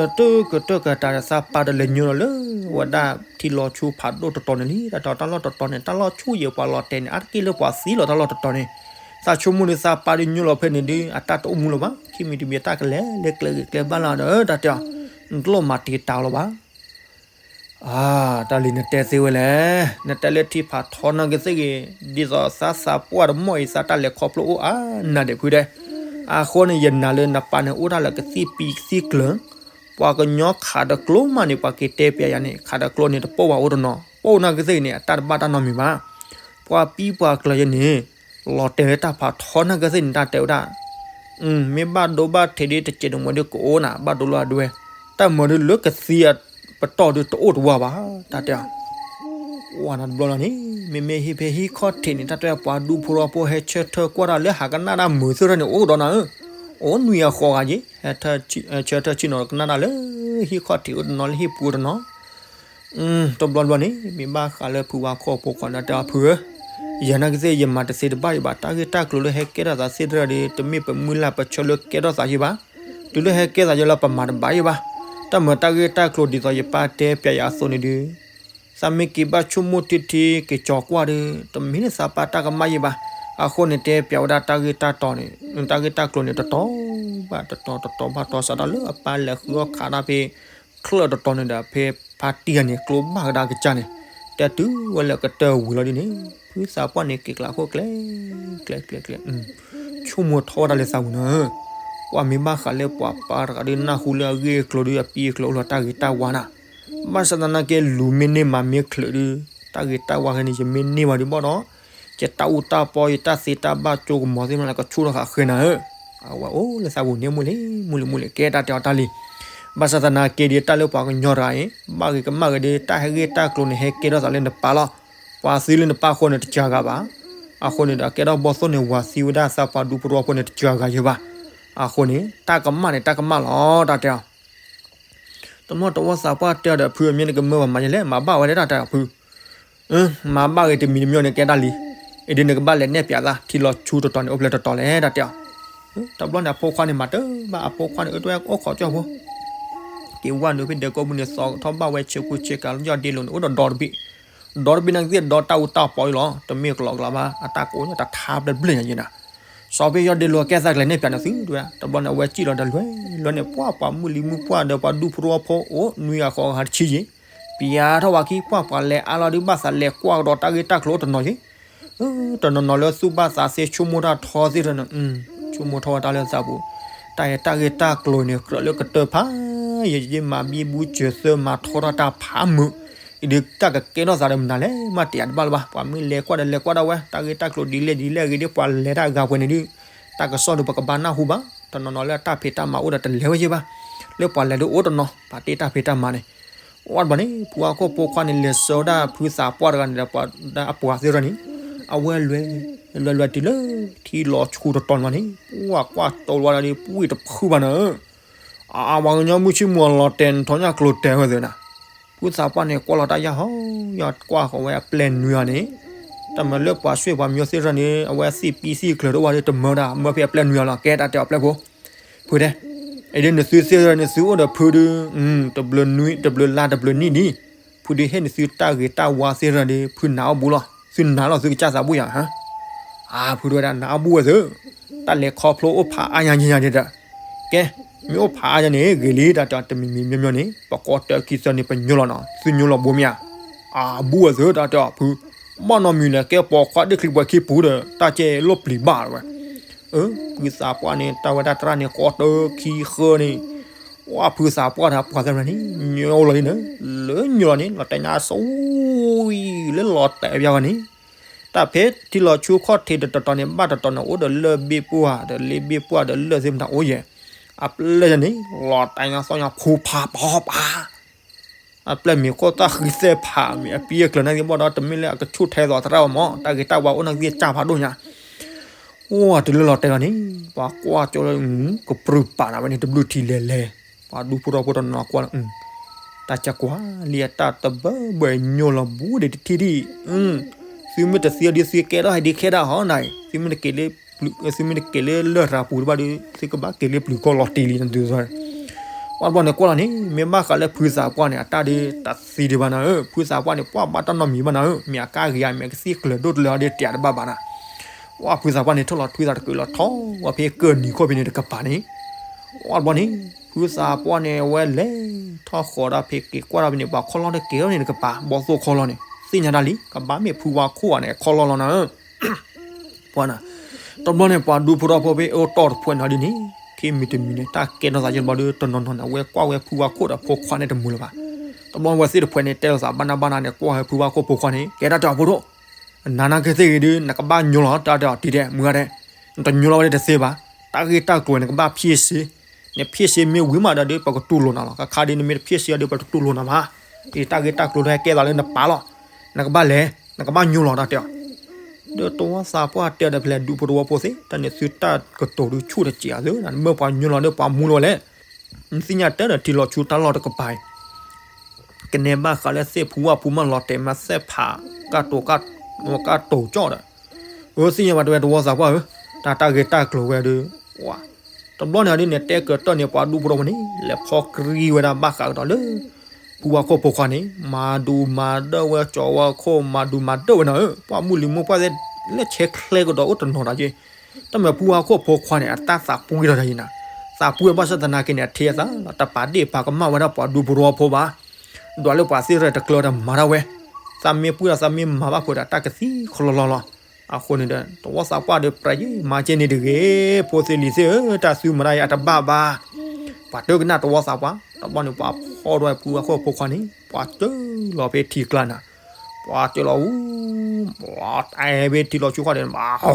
ဒီးတကတၢၢ်ကတၢၢ်ဒီးသးပၢ်တလဲၤညိလီၤလၢ ဝဲဒၣ်ထံလီၤဆူဖးဒိၣ်တတီၤန့ၣ်လံ, တၢ်တဲအီၤတၢ်လီၢ်တတီၤန့ၣ် တၢ်လီၢ်ဆူၣ်ယဲၤပှၤလီၤတဲာ်န့ၣ် အါတက့ၢ်လၢပှၤသံလီၤတၢ်လီၢ်တတီၤန့ၣ်, သးဆိကမိၣ်ဒီးသးပၢ်ဒီးညိလီၤဖဲန့ၣ်ဒီး အတၢ်တအိၣ်မူလၢၤဘၣ်, ခံမံၤတမံၤတၢ်ကလဲၤလၢကျဲဂ့ၤကျဲဘၣ်လီၤဒီး တၢ်တဲအီၤ, နတလိၣ်မၤတံာ်တာ်လီၤဘၣ် အါ, တၢ်လံၤနတဲသ့ဝဲလဲၣ်, နတဲလၢထံဖးထီနာ်က့သ့ၣ်ဂ့ၤ, ဒ်သိးသးသးပှၢ်တမီၢ်အံၤ သးတၢ်လဲၤခီဖျိအိၣ်အါနၤဒံးဖုဒဲး, အဃိန့ၣ် ယနာ်လၢနပၢ်န့ၣ် အိၣ်တၢ်လၢကသံၣ်ပံကသံၣ်ကျၢၤ, ပှၤကညီခးတကျိမးန့ၣ် ပှၤက့ၤတဲပၠးယၤန့ၣ် ခးတကျိန့ၣ် တပိၢ်ဝဲအိၣ်တနီၤ, ပိၢ်နာ်က့သ့ၣ်ဂ့ၤန့ၣ် အတၢ်တဘၣ်တၢ်နီတမံၤဘၣ်, ပှၤပံပှၤကျၢၤယဲန့ၣ် လီၤတဲာ်လၢတၢ်ဖးထီနာ်က့သ့ၣ်န့ၣ် တၢ်တဲဝဲဒၣ် မ့ၢ်ဘၣ်ဒိဘၣ်ထံးဒီး တစဲးတမှဲၤဒီးကအိၣ်နၤ ဘၣ်ဒိလၢအဒွဲၣ်, တၢ်မၤဒီးလၢကသံအပတီၢ်ဒီးတအိၣ်တဝါဘၣ်, တၢ်တဲအီၤ, ဝဲနတဘျီလီၤန့ၣ် မ့မ့ၢ်ဟံၣ်ဖဲဟံၣ်ခီၣ်ထံးန့ၣ် တၢ်တဲပှၤဒူဖိတဝီဖိဟဲဆၢထၢၣ်ကွၢ်တၢ်လၢဟးကနၣ်တၢ်မုာ်သ့ၣ်ထီၣ်န့ၣ် အိၣ်ဒီးနၤဧၢ, အိၣ်နွံအဃီဂၤက့ၤ, ဟဲဆၢထၢၣ်ဆ့ၣ်နီၤကနၣ်တၢ်လၢဟံၣ်ခီၣ်ထံးအိၣ်တနီၤ လၢဟံၣ်ပူၤအိၣ်တနီၤ တဘျီတဘျီန့ၣ် မ့ၢ်ဘၣ်ဃးလၢဖုဝါခိၣ်ဖိခွါန့ၣ် တဲအီၤဖုဧၢ, ယၤနာ်က့သ့ၣ် ယမၤတသ့တဘၣ်အံၤဘၣ် တၢ်ဂ့ၢ်တၢ်ကျိၤလၢဟဲကဲထီၣ်သးသ့ၣ်တဖၣ်ဒီး တမ့ၢ်ပမုၢ်လၢ်ပဆၢလၢကဲထီၣ်သးယံၤဘၣ်, တုၤလၢဟဲကဲသးယံၤလၢပမၤတဘၣ်ယံၤဘၣ်, တၢ်မၤတၢ်ဂ့ၢ်တၢ်ကျိၤဒ်သိးယပၢ်တဲပၠးယၤအသိးန့ၣ်ဒီး သးမ့ၢ်က့ၤဘၣ်ဆိကမိၣ်ထံထံက့ၤကၠီၤကွၢ်ဒီး တမ့ၢ်လၢသးပၢ်တၢ်ကမၣ်ယံၤဘၣ်, အဃိန့ၣ်တဲပၠးဝဲဒၣ်တၢ်ဂ့ၢ်တၢ်တီၤန့ၣ် တၢ်ဂ့ၢ်တၢ်ကျိၤန့ၣ် တတီၤဘၣ်တတီၤ တတီၤဘၣ်တတီၤ စးထီၣ်လၢအပၢ်လဲၤဃုအီၣ်ခးတၢ်ဖဲ ချၢၣ်တတီၤန့ၣ်ဒီး ဖဲဖါတံၢ်ဂၤန့ၣ် ကျိဘၣ်ကဒါကစၢ်န့ၣ် တဲတုၤဝဲလၢကတၢၢ်ဝံၤလီၤဒ်န့ၣ် ဖုသးပှၢ်န့ၣ် က့ၤကျးခိၣ်ကျဲ ကျဲ ကျဲ ကျဲ ဆိကမိၣ်ထီၣ်ဝဲဒၣ်လၢသးပူၤန့ၣ်, ပှၤမ့ၢ်ဘၣ်ဃးလၢပှၤပၢ်တဂၤဒီး နၢ်ဟူလၢအဂ့ၢ်အကျိၤဒီး အပံအကျိၤအိၣ်လၢတၢ်ဂ့ၤတၢ်ဝါနၤ, ဘၣ်ဆၣ်သနာ်က့ လူၤမ့ၢ်န့ၢ်မၤမ့ၢ်ချုးဒီး တၢ်ဂ့ၤတၢ်ဝါခဲန့ၣ် ယမ့ၢ်န့ၢ်ဝဲဒုးဘၣ်ဒီး ယတၢ်အူတၢ်ပီ ယတၢ်သ့တၢ်ဘၣ်ကၠိကမီၤသ့ၣ်မနုၤလၢကဆူၣ်ထီၣ်ဃာ်ဃဲနၤဧၢ, အဝဲအိၣ်လၢသးပူၤန့ၣ် မုၢ်လံ မုၢ်လံ မုၢ်လံ ကဲတၢ်တဲအီၤတၢ်လံ, ဘၣ်ဆၣ်သနာ်က့ဒီး တၢ်လၢပှၤကညီတဂၤအံၤ ဘၣ်ဂ့ၤကမၣ်ဂ့ၤဒီး တၢ်ဟဲဂ့ၢ်တၢ်ကျိၤန့ၣ် ဟဲကဲထီၣ်သးလၢနပၢ်လီၤ, ပှၤသံလၢနပၢ်အဃိန့ၣ် တစှၤဂၤဘၣ်, အဃိန့ၣ်ဒီး ကဲထီၣ်ဘီၣ်သိၣ်န့ၣ် ဝၤသံဝဲဒၣ်သးပှၢ်ဒူဖိတဝီဖိန့ၣ် တစှၤဂၤယံၤဘၣ်, အဃိန့ၣ် တၢ်ကမၣ်န့ၣ် တၢ်ကမၣ်လီၤ တၢ်တဲအီၤ တမီၢ်တဝီသးပှၢ်တဲအီၤဒီး ဖုအမ့ၢ်နကမၢပှၤမၤယလဲၣ် မၤဘၣ်ဝဲလၢတၢ်တဲအီၤဖု, မၤဘၣ်ဂ့ၤတမံၤတမံၤန့ၣ်ကဲတၢ်လံ. အံၤဒ်နကဘၣ်လဲၤနဲၣ်ပၠးသး ထံလီၤဆူတတီၤန့ၣ် အိၣ်ဖျဲၣ်တတီၤလဲၣ် တၢ်တဲအီၤ. တဘျီန့ၣ် အဖိခွါန့ၣ်မၤတၢ်ဘၣ် အဖိခွါန့ၣ် အၢတဝဲအိၣ်ခိးကၠီၣ်ဖိ က့ၤဝဲနုာ်ဖဲဒဲးကိးပူၤန့ၣ် သီထီၣ်ဘၣ်ဝဲဆ့ကူဆ့ကၤလၢယီၢ်ဒ့လိၤန့ၣ် အိၣ်ဒီးဒီတဘ့ၣ်, ဒီတဘ့ၣ်န့ၣ်ကသ့ၣ်ဒီတၢ်အူတၢ်ပီအံၤလီၤ. တမ့ၢ်ကလီကလီဘၣ် အတၢ်ကိးညါတထါပျဲၢ်ပျဲၢ်ညါယဲနၤ. စီၤဖဲယီၢ်ဒ့လိၤကဲသးကလဲၤနဲၣ်ပၠးန့ၣ်သုတဝဲ တဘျီန့ၣ် အဝဲစံၣ်လီၤဒီးလွဲလွဲန့ၣ် ပှၢ်ပှၤမုၢ်လံၤမုၢ်ပှၢ်ဒီးပှၤဒူဖိသဝီဖိအိၣ်နွံဂၤဃိးဂၤတဆံယဲ ပၠးထီၣ်ဝဲခံ ပှၢ်ပှၤလဲၤအါလီၤဒုးဘၣ်သးလဲၤကွၢ်ကဒီးတၢ်ဂ့ၢ်တၢ်ကျိၤအိၣ်တနီၤယဲ တနီၤနီၤလၢသူၣ်ဘၣ်သးသ့ဆိကမိၣ်တၢ်ထီသ့ၣ်တဖၣ်န့ၣ် ဆိကမိၣ်ထီၣ်ဝဲတၢ်လၢသးပူၤ, တၢ်အဲၣ်တၢ်ဂ့ၢ်တၢ်ကျိၤန့ၣ် ကြၢးလၢကတၢၢ်ဖး ယယမၤဘံဘူစၢၤသၢမၤထီထီၣ်တၢ်ဖးမုာ်, အံၤဒုးတၢ်ကကဲထီၣ်သးဒီးမနုၤလဲၣ် မ့ၢ်တယာ်တဘၣ်လၢၤဘၣ်, ပှၤမ့ၢ်လဲၤကွၢ်ဒီးလဲၤကွၢ်ဒၣ်ဝဲ တၢ်ဂ့ၢ်တၢ်ကျိၤဒ်လဲၣ်ဒ်လဲၣ်အဂ့ၢ်ဒ်ပှၤလဲၤတၢ်အဂၤပှဲၤန့ၣ်ဒုး, တၢ်ကစီၣ်ဒုးပကဘၣ်နၢ်ဟူဘၣ်, တနီၤနီၤလၢအတၢ်ဖံးတၢ်မၤအိၣ်ဒီးတလဲၤဝဲယဲၢ်ဘၣ်, လၢပှၤလဲၤဒုးအိၣ်တနီၤ ပာ်တ့ၢ်တၢ်ဖံးတၢ်မၤန့ၣ် ဝဲတဘျီန့ၣ် ဖုအခိၣ်ဖိခွါန့ၣ်လဲၤဆှၢဒၣ်ဖုသးပှၢ်တဂၤန့ၣ်ဒီးပှၤဒၣ်အပှၤသ့ၣ်တဖၣ်န့ၣ်, အဝဲလွဲလွဲလွဲတုၤလၢ ထံလီၤဆူတတီၤန့ၣ်လီၤန့ၣ် ပှၢ်ကွၢ်ကၠီလီၤဒီး ပှၢ်တဖုဘၣ်နၤဧၢ, အဝဲကညီမုၢ်ဆ့ၣ်မူၤလီၤတဲာ်နထီညၣ်ကျိၤတဲာ်ဝဲသ့ၣ်နၤ, ဖုသးပှၢ်န့ၣ်ကွၢ်လီၤတၢ်ယၢ်ဟီ ယကွၢ်ဃီၤဝဲအပျဲၢ်နွံဂၤန့ၣ်, တၢ်မၤလၢပှၤဆွ့ၣ်ပှၤမံၤသ့ၣ်တဖၣ်န့ၣ် အဝဲသ့ၣ်ပံသ့ၣ်ကျၢၤတအိၣ်ဘၣ်ဒီးတမၢဒၣ် မၢဖဲအပျဲၢ်နွံဂၤလီၤ ကဲတၢ်တဲအီၤပျဲၢ်ဖိ ဖုတဲ, အံၤဒ်နသုသ့ၣ်တဖၣ်န့ၣ် သုအိၣ်ဒီးဖုဒုး, တဘျုးနွံ တဘျုးလါတဘျုးနံၣ်ဒံး, ဖုဒုးဟ့ၣ်နသုတၢ်ဂ့ၤတၢ်ဝါသ့ၣ်တဖၣ်ဒီး ဖုနာ်အီၣ်ဘူးလီၤ, သုနာ်လီၤသုကစၢ်သးဘူၣ်ယၤ, အါဖုဒုးဝဲဒၣ်နာ်အီၣ်ဘူးဝဲသု, တၢ်လဲၤခီဖျိအိၣ်ဖးအါညါညါဒံးဒီး, ကဲ, မ့ၢ်အိၣ်ဖးအါညါန့ၣ် ဂ့ၤလံတၢ်တဲအီၤတမံၤမံၤမ့ၢ်မ့ၢ်န့ၣ် ပကိးတၢ်ခံသၢန့ၣ် ပညိလီၤနီၤ သုညိလီၤဘူးမ့ၢ်ဧါ, အါဘူးဝဲသုတၢ်တဲအီၤဖု, ဘၣ်နီတမံၤလဲၣ် ကဲပိာ်ခွါဒ့ၣ်ချံပှဲၤခံပူၤဒီး တၢ်ကဲလိၣ်ပျံၤဘၣ်ဝဲ ဖုသးပှၢ်န့ၣ် တၢ်ဝဲဒၣ်တရၣ်န့ၣ် ကိးတၢ်ခံဃၢန့ၣ်, ဝဲဖုသးပှၢ်ဒီးပှၤသ့ၣ်တဖၣ်န့ၣ် ညိလီၤလံန့ၣ်, လၢညိလီၤန့ၣ် လီၤတဲာ်ညါအစိဝံၤလၢလီၤတဲာ်ပျၢ်ဂီၢ်န့ၣ်, တၢ်ဖဲထံလီၤဆူခီၣ်ထံးတတီၤန့ၣ် ဘၣ်တတီၤန့ၣ် အိၣ်ဒီးလၢၢ်ဘ့ၣ်ပှၢ်ဒီးလ့ဘ့ၣ်ပှၢ်ဒီးလၢၢ်သ့ၣ်မတၤအိၣ်ယဲၢ်, အပျဲၢ်န့ၣ် လီၤတဲာ်ညါသီညါဖိဖးပီပၤ အပျဲၢ်မ့ၢ်ခိၣ်တၢ်ဃံသဲၣ်ဖးမ့ၢ်အပံအကျၢၤနာ်က့ဘၣ်ဒီး တမ့ၢ်လၢအကဆူၣ်ထဲသိးသရၣ်ဘၣ်မး တၢ်ဂ့ၤတၢ်ဝါအိၣ်နာ်က့စၢ်ဖးဒိၣ်ညါ, အိၣ်တုၤလၢလီၤတဲာ်လီၤန့ၣ် ပှၤကွၢ်ကၠီလၢ ကပြုၢ်ပာ်နၤဝဲန့ၣ် တဘျုးထံလဲၤလဲၤ, ပှၤဒူဖိထီဖိတနီၤကွၢ်လီၤ, တၢ်ကကွၢ်လံအတၢ်တဘၢဘၢ ညိလီၤဘူးဒံးတထံၣ်ဒံး, သုမ့ၢ်တသံဒ်သုကဲထီၣ်ဟဲဒ်ခဲဒၣ်ဟီနၤ, သုမ့ၢ်တက့ၤလၢ သုမ့ၢ်တက့ၤလၢလရာ်ပူၤတဘၣ်ဒီး သုကဘၣ်က့ၤလၢပျုၤကီၢ်လီၤတံၢ်လံနသု, ဝဲတဘျီန့ၣ်ကွၢ်လီၤန့ၣ် မ့ၢ်ဘၣ်ဃးလၢဖုသးပှၢ်န့ၣ် အတၢ်ဒုးတသံဒံးဘၣ်နၤဧၢ, ဖုသးပှၢ်န့ၣ် ပှၢ်ဘၣ်တၢ်နီတမံၤဘၣ်နၤဧၢ, မ့ၢ်အကါဂ့ၤဧါ မ့ၢ်အကသံၣ်ကျၢၤဒိၣ်တလၢအီၤဒီးတဲတဘၣ်ဘၣ်နၤ, ဝဲဖုသးပှၢ်န့ၣ် ထီၣ်လီၤထွံသးတကုးလီၤထီၣ်ဝဲဖဲကၢၢ်နံၤခိၣ်ဖဲန့ၣ်တကပၤန့ၣ်, ဝဲတဘျီန့ၣ် ဖုသးပှၢ်န့ၣ် အဝဲလဲၤထီၣ်ဃီၤဒၣ်ဖဲက့ၤကွၢ်ဒၣ်ဖဲန့ၣ် ပှၤခီၣ်လီၢ်တက့ၤထီၣ်န့ၣ်တကပၤ ဘီၣ်သိၣ်ခီၣ်လီၢ်န့ၣ် သ့ၣ်ညါတၢ်လံ ကဘၣ်မ့ၢ်ဖုဝါခိၣ်ဧါန့ၣ် ခီၣ်လီၢ်လီၤနၤဧၢ ပှၤနၤ, တဘျီန့ၣ် ပှၤဒူဖိထီဖိဖဲအိၣ်တီၢ်တဖှဲးနီၤဒ်န့ၣ် ခံမံၤတမံၤန့ၣ် တၢ်ကဲထီၣ်သးယဲၢ်တဘျီဒီး တနီၤနီၤန့ၣ် အဝဲကွၢ်ဝဲဖုဝါခိၣ်ဒီးဖိခွါန့ၣ်တမုာ်လၢၤဘၣ်. တဘျီဝဲသ့ၣ်တဖှဲးန့ၣ် တဲလိာ်သးဘၣ်နၢ်ဘၣ်နၢ်န့ၣ် ကွၢ်ဝဲဖုဝါခိၣ်ဖိခွါန့ၣ် ကဲတၢ်တဲအီၤဖိဒိၣ်, နၤနာ်က့သ့ၣ်ဂ့ၤဒီး နကဘၣ်ညိလီၤ တၢ်တဲအီၤတံၤဒဲး မုၢ်ဂၤဒဲး, နတညိလီၤဝဲဒၣ်တသ့ဘၣ်, တၢ်ဂ့ၢ်တၢ်ကျိၤန့ၣ် နကဘၣ်ဖံးစ့ နဖံးစ့မ့ၢ်ဝံၤမးဒီး ပကတူၢ်လိာ်နၤလီၤ. ခါခါဒ်နမ့ၢ်တဖံးစ့အီၤဒီး ပတတူၢ်လိာ်နၤဘၣ်. အံၤတၢ်ဂ့ၢ်တၢ်ကျိၤလၢဟဲကဲသးလၢနပၢ်လီၤ. နကဘၣ်လဲၤ နကဘၣ်ညိလီၤတၢ်တဲအီၤ. ဒီးတဝီသးပှၢ်တဲဒီးဖဲလဲၣ် ဒူဖိတဝီဖိသ့ၣ် တၢ်န့ၣ်သုတၢ်ကတိၤဒုးဆူၣ်တစဲးအီၤသု နမ့ၢ်ပှၤညိလီၤဒီးပှၤမူလီၤဝဲလဲၣ်. နသ့ၣ်ညါတဲဒီးထံလီၤဆူတၢ်လီၢ်တကပၤအံၤ ကနဲဘၣ်ဃးလၢသ့ၣ်ဖူဝၣ်ဖူမၢလီၤတဲာ်မးသ့ၣ်ဖး ကၢ်တိၤကၢ်တိၤကၠီၣ်ဒီး အၢ သ့ၣ်ညါဘၣ်တဲဝဲတဝီသးပှၢ်ဧၢ, တၢ်တၢ်ဂ့ၢ်တၢ်ကျိၤဝဲဒီး တဘျီန့ၣ်ဒ်န့ၣ် တဲကၢၤတၢၢ်န့ၣ် ပှၤဒူဖိထီဖိန့ၣ် လဲၤဖီကြံဝဲဒၣ်ဘၣ်ဃးကဒီးလၢ ဖုဝါခိၣ်ဖိခွါန့ၣ် မၤဒူမၤဒၢဝဲ ကၠီၤဝဲခိၣ် မၤဒူမၤဒၢဝဲနၤဧၢ, ပှၤမုၢ်လံၤမုၢ်ပှၢ်သ့ၣ် လၢဆဲးချ့ကဒီးအိၣ်တနီၤဒီးက့ တၢ်မၤဖုဝါခိၣ်ဖိခွါန့ၣ် အတၢ်သးပှံၢ်ထီၣ်တၢ်ယံၤနၤ, သးပှံၢ်ဘၣ်ဆၣ်သနာ်က့န့ၣ် အထံအသးလီၤ တပာ်ဒ့ၣ်ပာ်ကမၣ်ဝဲဒၣ်ပှၤဒူဖိထီဖိဘၣ်, ဒွးလၢပှၤသ့ၣ်ရဲၣ်တကျၢၤဒီးမၤတၢ်ဝဲ, သးမ့ၢ်ပှံၢ်ဒီးသးမ့ၢ်မၤဘၣ်ဖုးဒီးတၢ်ကသံချီလီၤလီၤလီၤ, အဃိန့ၣ်ဒီး တဝီသးပှၢ်ဒီး ပြးယံၤ မၤကဲန့ၣ်တဂ့ၤ, ဖိသ့ၣ်လံၤသ့ၣ်ဧၢ, တၢ်သုမၤတၢ်အံၤအတဘၣ်ဘၣ်, ပှၤတကနၣ်တဝီသးပှၢ်, တဘျီန့ၣ် ပှၤဖီၣ်ဒွဲၣ်ဖုဝါခိၣ်ဖိခွါန့ၣ် ပှၤစၢလီၤဖဲထံကျါနၤ, ပှၤစၢလီၤအူ, ပှၤတဲဖဲထံလီၤဆူဃီဒီး ဘၣ်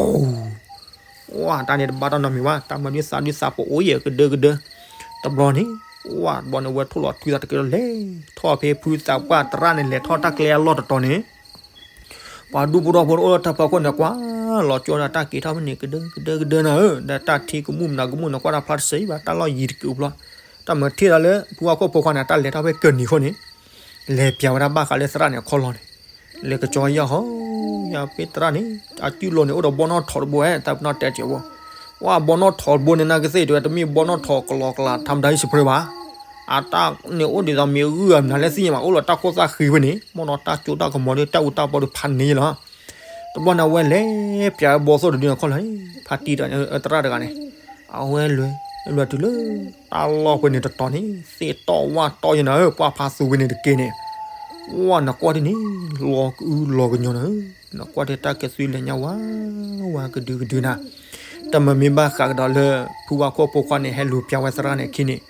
ဝဲတၢ်န့ၣ်တဘၣ်တၢ်နီတမံၤဘၣ်, တၢ်မၤဒုးသးဒုးသးပအိၣ်ယဲၢ်ကဒၢကဒၢ, တဘျီန့ၣ် ဝဲတဘျီန့ၣ် ဝဲထိၣ်လီၤထွံသးတက့ၢ်ဒီးလဲၤထီၣ်ဖဲဖုသးပှၢ်တရၣ်န့ၣ် လဲၤထီၣ်တၢ်ကျဲအလီၢ်တတီၤန့ၣ်, ပှၤဒူဖိထီဖိအိၣ်လၢတၢ်ဖီခိၣ်န့ၣ် ကွၢ်လီၤကၠီဒီးတၢ်က့ၤထီၣ်ဖဲန့ၣ် ကဒၢကဒၢနၤဧၢ, ဒီးတၢ်ထံကမူၣ်မနုၤကမူၣ်န့ၣ် ကွၢ်တၢ်ဖျါတစဲးဘၣ်, တၢ်လီၢ်ယံၤတက့ၢ်အိၣ်ဖျါ, တၢ်မၤထံၣ်ဒီးလၢဖုဝါခိၣ်ဖိခွါန့ၣ် တၢ်လဲၤထီၣ်ဖဲကၢၢ်နံၤခိၣ်န့ၣ်, လဲၤပျးဝဲဒၣ်ဘၣ်ဃးလၢသရၣ်န့ၣ်အခီၣ်လီၢ်န့ၣ်, လဲၤကစီယၢ်ဟီ, ယၤဖဲသရၣ်န့ၣ် အစုၣ်လီၤန့ၣ် အိၣ်ဒီးဘီနီၣ်ထိးတဘိဧါ, တၢ်ပနီၣ်တဲကဲးဘိ, ဝဲဘီနီၣ်ထိးတဘိန့ၣ် နာ်က့သ့ၣ်တဲဝဲ တမ့ၢ်ဘီနီၣ်ထိးကလီကလး ထါမတၤဟံၣ်စဖရ့ဘၣ်, အတၢ်န့ၣ်အိၣ်ဒ်သိးမ့ၢ်ဂုၢ်အမနုၤလဲၣ်သ့ၣ်ညါဘၣ်, အိၣ်လီၤတၢ်ခိၣ်သၣ်ဃံဖဲန့ၣ်, မ့ၢ်ဒီးတၢ်ကၠိတၢ်ကမီၤဒီး တၢ်အူတၢ်ပီဒီးဖးန့ၢ်လီၤ. တဘျီန့ၣ် အဝဲလဲၤပၠးဝဲဘီသိၣ်တဒုန့ၣ်ခီၣ်လီၤ, ဖါတံၢ်ဒီးသရၣ်တဂၤန့ၣ်, အဝဲလဲၤ, လဲၤတုၤလၢ တၢ်လီၢ်ဖဲန့ၣ်တတီၤန့ၣ် သ့ၣ်တီၢ်ဝၣ်တီၢ်ယဲနၤဧၢ, ပှၢ်ဖးသူဝဲန့ၣ်တက့ၢ်န့ၣ်, ဝၢ်နကွၢ်ဒ်န့ၣ် လီၤကအုလီၤကညီနၤဧၢ, နကွၢ်ဒ်တၢ်ကဲသွံလဲၤညါဝါ, ဝါကဒုကဒုနၤ, တမ့ၢ်မ့ၢ်ဘၣ်ဃးကဒီးလၢ ဖုဝါခိၣ်ဖိခွါန့ၣ် ဟဲလူၤပၠးဝဲသရၣ်န့ၣ်အခံန့ၣ်,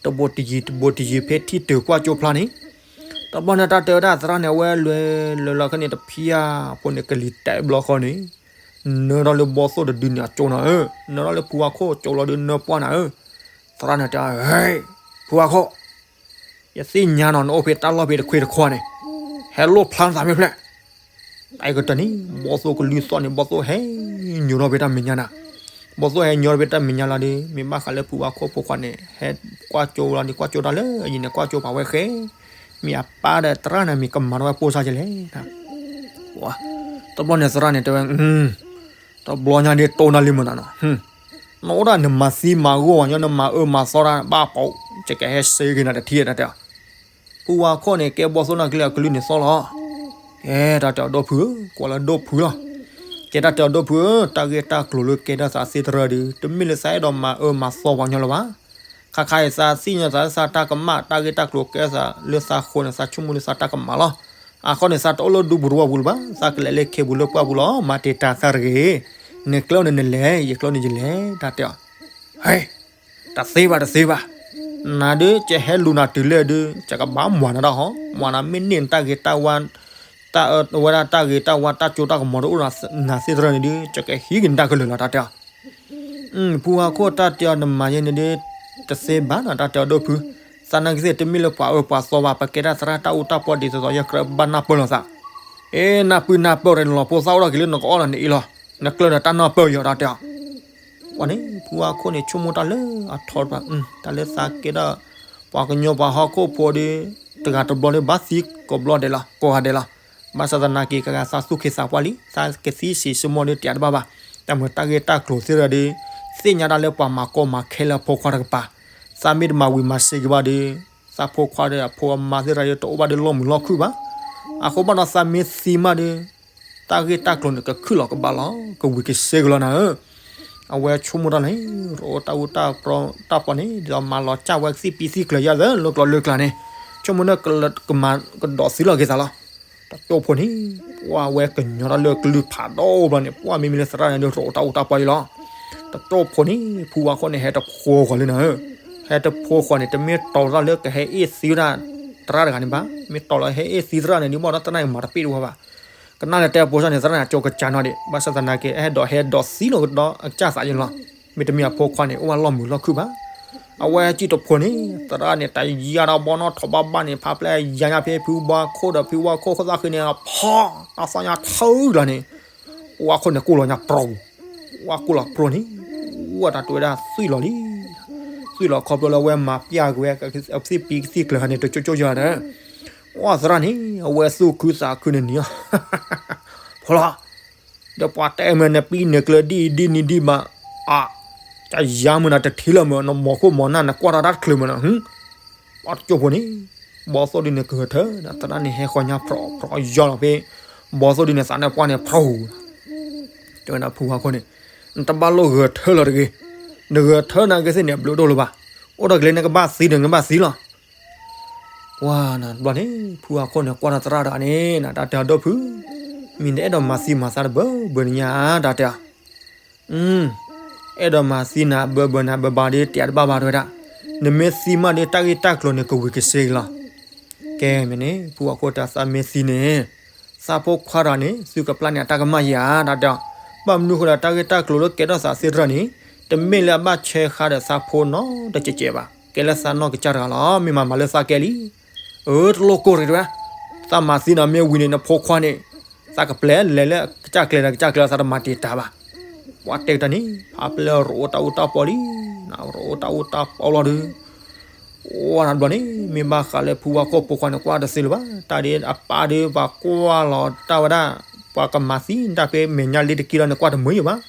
တဘိတယံၤတဘိတယံၤ ဖဲထံၣ်တုၤကွၢ်ကၠိဖျါန့ၣ်, တဘျီန့ၣ် တၢ်တဲဝဲဒၣ်သရၣ်န့ၣ် အဝဲလဲၤလဲၤလီၤခဲန့ၣ် တဖျၢၣ်ဖိန့ၣ် ကလံၤတဲာ်ဘျီဃီန့ၣ် နၢထီၣ်လၢဘီသိၣ်တဒုန့ၣ်အကၠိနၤဧၢ, နၢထီၣ်လၢဖုဝါခိၣ်ကၠိလီၤဒုးနၢပှၢ်နၤဧၢ, သရၣ်န့ၣ်တဲ, ဖုဝါခိၣ်, ယသ့ၣ်ညါနီၤ နအိၣ်ဖဲတၢ်လီၢ်ဖဲတခွ့တခွါန့ၣ်, ဟဲလိၣ်ဖျါနသးမ့ၢ်ဖျဲၣ်, တၢ်အံၤကတၢၢ်န့ၣ် ဘီသိၣ်ကလုၢ်သီၣ်န့ၣ် ဘီသိၣ်ဟဲညိးထီၣ်ဖဲတၢ်မဲာ်ညါနၤ, ဘီသိၣ်ဟဲညိးထီၣ်ဖဲတၢ်မဲာ်ညါလီၤဒီး မ့ၢ်ဘၣ်ဃးလၢဖုဝါခိၣ်ဖိခွါန့ၣ် ဟဲကွၢ်ကၠိလီၤဒီး ကွၢ်ကၠိတၢ်လၢအယံၤန့ၣ် ကွၢ်ကၠိပာ်ဝဲဃဲ, မ့ၢ်အပၢ်ဒီးသရၣ်န့ၣ် မ့ၢ်ကမၤထီၣ်ဝဲပိၢ်စၢ်ကလဲၣ် တဘျီန့ၣ်သရၣ်န့ၣ်တဲဝဲ, တဘျီညါဒ်တိၢ်နၤလံမနုၤနီၤ, နအိၣ်ဒၣ်နမၤသံမၤဂီၢ်ဝဲညီ နမၤအၢမၤသီတၢ်ဘၣ်ပိာ် ယကဟဲစ့က့ၤနၤတထံၣ်တၢ်တဲ, ဖုဝါခိၣ်န့ၣ် ကဲဘီသိၣ်နီၢ်ကလံၢ်အကလုၢ်န့ၣ်သီၣ်လီၤ, ကဲတၢ်တဲအီၤဒိၣ်ဖုဧၢ, ကွၢ်လၢဒိၣ်ဖုလီၤ, ကဲတၢ်တဲအီၤဒိၣ်ဖုဧၢ, တၢ်ဂ့ၢ်တၢ်ကျိၤလၢကဲထီၣ်သးသ့ၣ်တရၢဒီး တမ့ၢ်လၢသးအဲၣ်ဒိးမၤအၢမၤသီပှၤညီလၢၤဘၣ် ခါခါအံၤသးသ့ၣ်ညါသးလၢသးတၢ်ကမၣ် တၢ်ဂ့ၢ်တၢ်ကျိၤကဲသးလၢသးဃိန့ၣ် သးဆိကမိၣ်လၢသးတၢ်ကမၣ်လီၤ. အဃိန့ၣ် သးတအိၣ်လၢဒူပူၤတဝီပူၤလၢၤဘၣ်, သးကလဲၤလၢခ့ပူၤလၢပှၢ်ပူၤလီၤ. မၤတံာ်တာ်သးတဂ့ၤ, နကျဲအိၣ်န့ၣ် နလဲၤ, ယကျဲအိၣ်န့ၣ် ယလဲၤ, တၢ်တဲအီၤ, ဟဲ, တသ့ဘၣ်တသ့ဘၣ်, နၤဒုး ကဟဲလူၤနၤတုၤလၢဒုး ကကဘၣ်မၤနၤတၢ်ဟီ, မၤနၤမ့ၢ်န့ၢ်နတၢ်ဂ့ၤတၢ်ဝါ တၢ်အၢဝဲဒၣ်တၢ်ဂ့ၤတၢ်ဝါတၢ်ကၠိတၢ်ကမီၤတအိၣ်နၤသ့ၣ်တရၢန့ၣ်ဒုး ကကဟံးက့ၤနတၢ်ကလုၢ်လီၤ တၢ်တဲအီၤ. ဖုဝါခိၣ်တၢ်တဲအီၤ နမၤယဲန့ၣ်ဒုး တသ့ဘၣ်နီၤ တၢ်တဲအီၤဒိၣ်ဖု, သးနာ်က့သ့ၣ်တမ့ၢ်လၢပှၤအၢပှၤသီဘၣ် ပကဲဒၣ်သရၣ်တၢ်အူတၢ်ပီဒ်သိးသိး ယကြၢးဘၣ်နၢ်ပၢၢ်လိာ်သး. အ့ နၢ်ပၢၢ်နၢ်ပၢၢ်ဒီး နလီၤဖိသၣ်အိၣ်ထီၣ်က့ၤလၢနကအီၣ်လီၤနအ့လီၤ, နကျၢၢ်ဒီးတၢ်နၢ်ပၢၢ်ယီၤ တၢ်တဲအီၤ. ပှၤန့ၣ် ဖုဝါခိၣ်န့ၣ် ဆိကမိၣ်တၢ်လၢအထီတဖၣ်, တၢ်လၢသးကဲဒၣ် ပှၤကညီပှၤဟီၣ်ခိၣ်ဖိဒီး တဂၤတဘျီဒီး ဘၣ်သံကိးဘျီဒဲးလီၤ ကိးဂၤဒဲးလီၤ. ဘၣ်ဆၣ်သနာ်က့ ကဂၤသးသူၣ်က့သးပှၢ်လံ, သးကသံၣ်ဆံးဆိကမိၣ်ဒီး တယာ်တဘၣ်ဘၣ်. တၢ်မုာ်တၢ်ဂ့ၢ်တၢ်ကျိၤသ့ၣ်တဖၣ်ဒီး သ့ၣ်ညါတၢ်လၢပှၤမၤကီမၤခဲလၢအဖိခွါတကပၤ, သးမ့ၢ်တမၤဝံၤမၤစ့ၤက့ၤဘၣ်ဒီး သးဖိခွါဒီးအဖိအမါသ့ၣ်တဖၣ်ဒီး တအိၣ်ဘၣ်ဒီးလီၢ်မုာ်လီၢ်ခုၣ်ဘၣ်. အဃိဘၣ်ဒီးသးမ့ၢ်သံမးဒီး တၢ်ဂ့ၢ်တၢ်ကျိၤန့ၣ် ကခုၣ်လီၤကဘၣ်လီၤ ကဝံၤကစ့က့ၤလီၤနၤဧၢ. အဝဲဆိကမိၣ်တၢ်န့ၣ် ရိတၢ်အူတၢ်ပီန့ၣ် ဒ်သိးမၤလီၤစၢ်ဝဲကသံၣ်ပံသံၣ်ကျၢၤယါသၢလၢကျိၤလၢကျါန့ၣ် ဆိကမိၣ်န့ၣ် ကမၤကဒီးသံလီၤက့ၤသးလီၤ. တကၠိၢ်ဖိန့ၣ် ပှၢ်ဝဲကညီတၢ်လၢကလုၢ်ဖးဒိၣ်ဘျီန့ၣ် ပှၢ်မ့မ့ၢ်လၢသရၣ်န့ၣ်ဒီး ရိတၢ်အူတၢ်ပီအံၤလီၤ. တကၠိၢ်ဖိန့ၣ် ဖုဝါခိၣ်န့ၣ် ဟဲတဖိဃီၤလံနၤဧၢ. ဟဲတဖိဃီၤန့ၣ် တမ့ၢ်တီၤတၢ်လၢကဟဲအ့ၣ်သံဝဲဒၣ်သရၣ်တဂၤန့ၣ်ဘၣ်. မ့ၢ်တီၤလၢဟဲအ့ၣ်သံသရၣ်န့ၣ် ဒ်ဘၣ်ဒီးသရၣ်န့ၣ်မၤတပ့ၢ်တဝါဘၣ်. ကနၣ်လၢတဲအဖိစၢ်န့ၣ် သရၣ်န့ၣ် အကၠိကစၢ်နီၤဒံး ဘၣ်ဆၣ်သနာ်က့ အဲၣ်ဒိးဟဲဒိးသံလီၤကဒီးအကစၢ်သးယံၤလီၤ. မ့တမ့ၢ်အဖိခွါန့ၣ် အိၣ်ဝဲလီၢ်မုာ်လီၢ်ခုၣ်ဘၣ်. အဝဲကံၣ်တဖိန့ၣ် သရၣ်န့ၣ် တယာ်ဒီးဘီနီၣ်ထိးဘၣ်ဘၣ်န့ၣ် ဖးဖျဲၣ်ယါညါဖဲဖုဝါခိၣ်ဒီးဖုဝါခိၣ်ခိၣ်သၣ်ဃံန့ၣ် ဖီ တၢ်သီၣ်ညါထုလီၤန့ၣ် ဝါခိၣ်န့ၣ်ကိၢ်လီၤညါပြီၤပူၤ, ဝါကိၢ်လီၤပြီၤန့ၣ် ဝဲတၢ်တဲဝဲဒၣ်သွံၣ်လီၤလံ. သွံၣ်လီၤခီဖျိလၢအဝဲမၤပျၢ်က့ၤဝဲ သ့ၣ်ပံကသံၣ်ကျၢၤဟါန့ၣ် တကၠိၢ်ကၠိၢ်ယၤဒီး ဝဲသရၣ်န့ၣ် အဝဲသူၣ်ခုသးခုန့ၣ်န့ၣ် ဖိလီၤ ဒီးပှၤတဲမ့ၢ်နပံန့ၣ်ကျၢၤဒ်အံၤဒ်န့ၣ် ဒ်မး အ တယါမ့ၢ်နတထံၣ်လၢၤမ့ၢ် နမီၤခိၣ်မီၤနၢ် နကွၢ်တၢ်တၢ်တချုးမ့ၢ်န ပှၤတကၠိၢ်ဖိန့ၣ် ဘီသိၣ်ဒ်န့ၣ်ကဂဲၤထၢ သရၣ်န့ၣ်ဟဲဃီၤညါပြီၤပြီၤယီၤလီၤဖဲ ဘီသိၣ်ဒ်န့ၣ် သးနၢ်ပှၢ်န့ၣ် ဖူ တဲဝဲဒၣ်ဖုဝါခိၣ်န့ၣ် နတဘၣ်လိၣ်ဂဲၤထၢလၢၤတဂ့ၤ. နဂဲၤထၢနာ်က့သ့ၣ်န့ၣ် အဘျုးတအိၣ်လၢၤဘၣ်. အိၣ်ဒီးကလဲၤနကဘၣ်သံဒီး နကဘၣ်သံလီၤ. ပှၤနဘျီန့ၣ် ဖုဝါခိၣ်န့ၣ် ကွၢ်တၢ်သရၣ်တဂၤန့ၣ် တၢ်တဲအီၤဒိၣ်ဖု မ့ၢ်နအဲၣ်ဒိးမၤသံမၤသးတဘၢဘၢနညါ တၢ်တဲအီၤ အဲၣ်ဒိးမၤသံနၤဘၢဘၢနၤဘၢဘၣ်ဒီး တဲတဘၣ်ဘၣ်တဲဝဲဒၣ်. နမ့ၢ်သံမးဒီး တၢ်ဂ့ၢ်တၢ်ကျိၤန့ၣ် ကဝံၤကစ့က့ၤလီၤ. ကဲမ့ၢ်န့ၣ် ဖုဝါခိၣ်တဲသးမ့ၢ်သံန့ၣ် သးဖိခွါတဂၤန့ၣ် သုကပျၢ်န့ၢ်အတၢ်ကမၣ်ယၤ တၢ်တဲအီၤ. ဘၣ်မနုၤဃိဒီး တၢ်ဂ့ၢ်တၢ်ကျိၤလၢကဲထီၣ်သးသ့ၣ်တဖၣ်န့ၣ် တမ့ၢ်လၢအဘၣ်ဆဲးဃာ်ဒီးသးဖိနီတကဲးကဲးဘၣ်. ကဲလၢသးနီၢ်ကစၢ်တဂၤလီၤ. မ့ၢ်မၤမၤလၢသးကဲလံ. အၢ တလိၣ်ကိၢ်ရံၤတဲဝဲ သးမၤသံနၤမ့ၢ်ဝံၤန့ၣ် နဖိခွါန့ၣ် သးကပျဲလဲၤလၢကစၢ်ကျဲဒီးကစၢ်ကျဲ သးတမၤတံာ်တာ်ဘၣ်. ပှၤတဲကတၢၢ်န့ၣ် ဖးဖျဲၣ်ရိအိၣ်တၢ်အူတၢ်ပီလံ. ရိအိၣ်တၢ်အူတၢ်ပီလီၤဒီး ဝဲနၤတဘျီန့ၣ် မ့ၢ်ဘၣ်ဃးလၢဖုဝါခိၣ်ဖိခွါန့ၣ် ကွၢ်တသ့လၢၤဘၣ်. တၢ်ဒ်အပၢ်ဒီးပှၤကွၢ်လီၤတၢ်ဝဲဒၣ် ပှၤကမၤသံတၢ်ဖဲမဲာ်ညါလ့တက့လီၤန့ၣ် ကွၢ်တမုာ်ယံၤဘၣ်.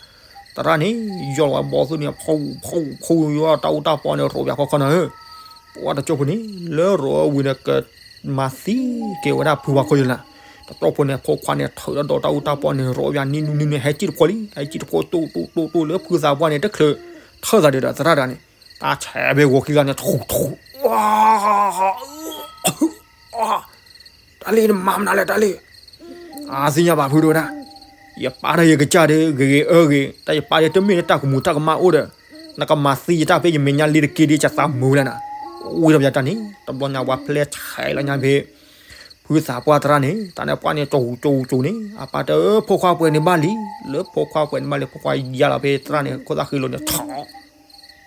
သရၣ်န့ၣ် ယီၢ်လီၤဝဲဘီသူၣ်န့ၣ် ဖူဖူဖူယီၢ်တၢ်အူတၢ်ပီန့ၣ် ရိးပၠးခီခီနၤဧၢ. ပှၤတကၠိဖိန့ၣ် လၢရိးဝံၤဒီး ကမၤသံက့ၤဝဲဒၣ်ဖုဝါခိၣ်ယလၢ်, တကၠိဖိန့ၣ် ဖိခွါန့ၣ် ထုးဒီးဒီးတၢ်အူတၢ်ပီန့ၣ် ရိးပၠးနံၣ်နူနံၣ်န့ၣ် ဟဲကံၣ်တဖိလံ, ဟဲကံၣ်တဖိတိၢ်တိၢ်တိၢ်တိၢ်လၢဖုသးပှၢ်န့ၣ် တချုးထၢၣ်သးဒီး သရၣ်တဂၤန့ၣ် တၢ်ဆဲးဖဲဂီၤခံဂၤန့ၣ် ထူထူ တၢ်လံနမၤမနုၤလဲၣ်တၢ်လံ. အါ သ့ၣ်ညါဘၣ်ဖုတဝဲဒၣ်, ယပၢ်ဒီးယကစၢ်ဒီး ဂ့ၤဂ့ၤအၢဂ့ၤ, တၢ်ယပၢ်ဒီးတမ့ၢ်လၢတၢ်ကမူၤတၢ်ကမၣ်အိၣ်ဒီး နကမၤသံယတၢ်ဖဲယမဲာ်ညါလ့တက့ဒီး ယသးမုာ်လၢနၤ. ဝံၤဒီးပယၤတၢ်န့ၣ် တဘျီညါဝဲဖျဲၣ်ဆဲးလီၤညါဖဲ ဖုသးပှၢ်သရၣ်န့ၣ် တၢ်န့ၣ်ပှၢ်န့ၣ် ကၠိကၠိကၠိန့ၣ် အပၢ်တဲ ဖိခွါပှဲၤန့ၣ်ဘၣ်လံ, လၢဖိခွါပှဲၤန့ၣ်ဘၣ်လံ ဖိခွါယါလီၤဖဲသရၣ်န့ၣ် ခိၣ်သၣ်ဃံလိၤန့ၣ် ထီၣ်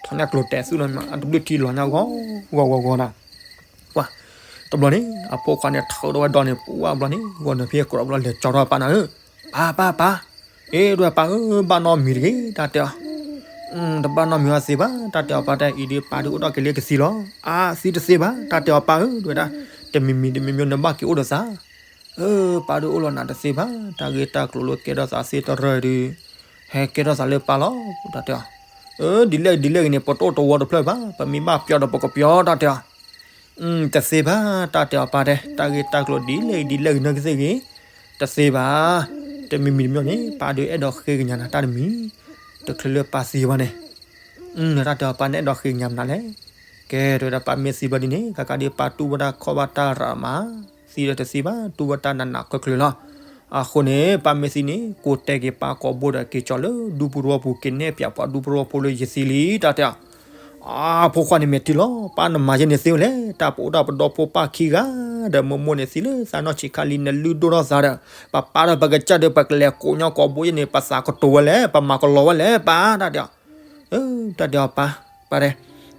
ထီၣ်န့ၢ်ကျိၤတဲာ်သူၣ်လီၤ အတဘျုးထံလီၤညါဂီၤဂီၤဂီၤဂီၤနၤ. ပှၤ တဘျီန့ၣ် အဖိခွါန့ၣ်ထုးထီၣ်ဝဲဒီးန့ၣ် ပှၤဘျီန့ၣ် ဂီၤနၢၤဖဲကရီဘျီလဲၤကၠီထီၣ်အပၢ်နၤဧၢ, ပၢ်ပၢ်ပၢ်, အ့ ဒွဲၣ်ပၢ်ဧၢ ဘၣ်နီတမံၤတဂ့ၤ တၢ်တဲအီၤ. တဘၣ်နီတမံၤအီၤသ့ဘၣ် တၢ်တဲအီၤပၢ်တဲ အံၤဒ်ပၢ်ဒုးအိၣ်ထီၣ်က့ၤလၢကသံလီၤ. အါ သံတသ့ဘၣ် တၢ်တဲအီၤပၢ်ဧၢ ဒွဲၣ်ဒၣ် တမံၤမံၤတမံၤမံၤနဘၣ်က့ၤအိၣ်ဒီးသး အၢ ပၢ်ဒုးအိၣ်လီၤနၤတသ့ဘၣ် တၢ်ဂ့ၢ်တၢ်ကျိၤလၢကဲထီၣ်သးသ့တရၢၢ်ဒီး ဟဲကဲထီၣ်သးလၢပၢ်လီၤ တၢ်တဲအီၤ. အၢ ဒ်လဲၣ်ဒ်လဲၣ်ဂ့ၤန့ၣ် ပတအိၣ်တဝီတဖျၢၣ်ဘၣ် ပမ့ၢ်ဘၣ်ပျီဒီးပကပျီ တၢ်တဲအီၤ. တသ့ဘၣ် တၢ်တဲအီၤပၢ်တဲ တၢ်ဂ့ၢ်တၢ်ကျိၤဒ်လဲၣ်ဒ်လဲၣ်ဂ့ၤနကသ့ၣ်ဂ့ၤ တသ့ဘၣ် တမံၤမံၤတမံၤန့ၣ် ပၢ်ဒုးအဲၣ်ဒိးဃ့ကညးနၤတၢ်တမံၤ တချုးလၢပၢ်သံဘၣ်န့ၣ် တၢ်တဲအီၤပၢ်န့ၣ်အဲၣ်ဒိးဃ့ကညးမနုၤလဲၣ်. ကဲ တဲဝဲဒၣ်ပၢ်မ့ၢ်သံဘျီဒ်န့ၣ် ကကးဒ်ပၢ်တူၢ်ဝဲဒၣ်ခီၣ်ဘၣ်တၢ်ရၤမး သံဒီးတသ့ဘၣ် တူၢ်ဝဲတၢ်နးနးကျၢၤကျၢၤလီၤ. အဃိန့ၣ် ပၢ်မ့ၢ်သံန့ၣ် ကိးတဲက့ၤပၢ်ကိးဘိဒီးက့ၤကၠီလၢဒူပူၤတဝီပူၤ က့ၤနဲၣ်ပၠးပှၤဒူပူၤတဝီဖိလၢယသံလံ တၢ်တဲအီၤ. အါ ဖိခွါန့ၣ်မဲာ်ထံလီၤ ပၢ်နမၤယဲန့ၣ်သ့ဝဲလဲၣ် တၢ်ပအိၣ်တၢ်ပဒီဖိပၢ်ခံဂၤ ဒီးမိၢ်မိၢ်န့ၣ်သံလၢသးနီၢ်ဆံးခါလံ နလုၢ်ဒိၣ်ထီၣ်သးဒီး ပပၢ်ဒီးပကစၢ်ဒီးပကလဲၤကိးညီကိးဘိယဲန့ၣ် ပသးကတိၤဝဲလဲၣ် ပမၤကလီဝဲလဲၣ် ပၢ် တၢ်တဲအီၤ. တၢ်တဲအီၤပၢ် ပၢ်တဲ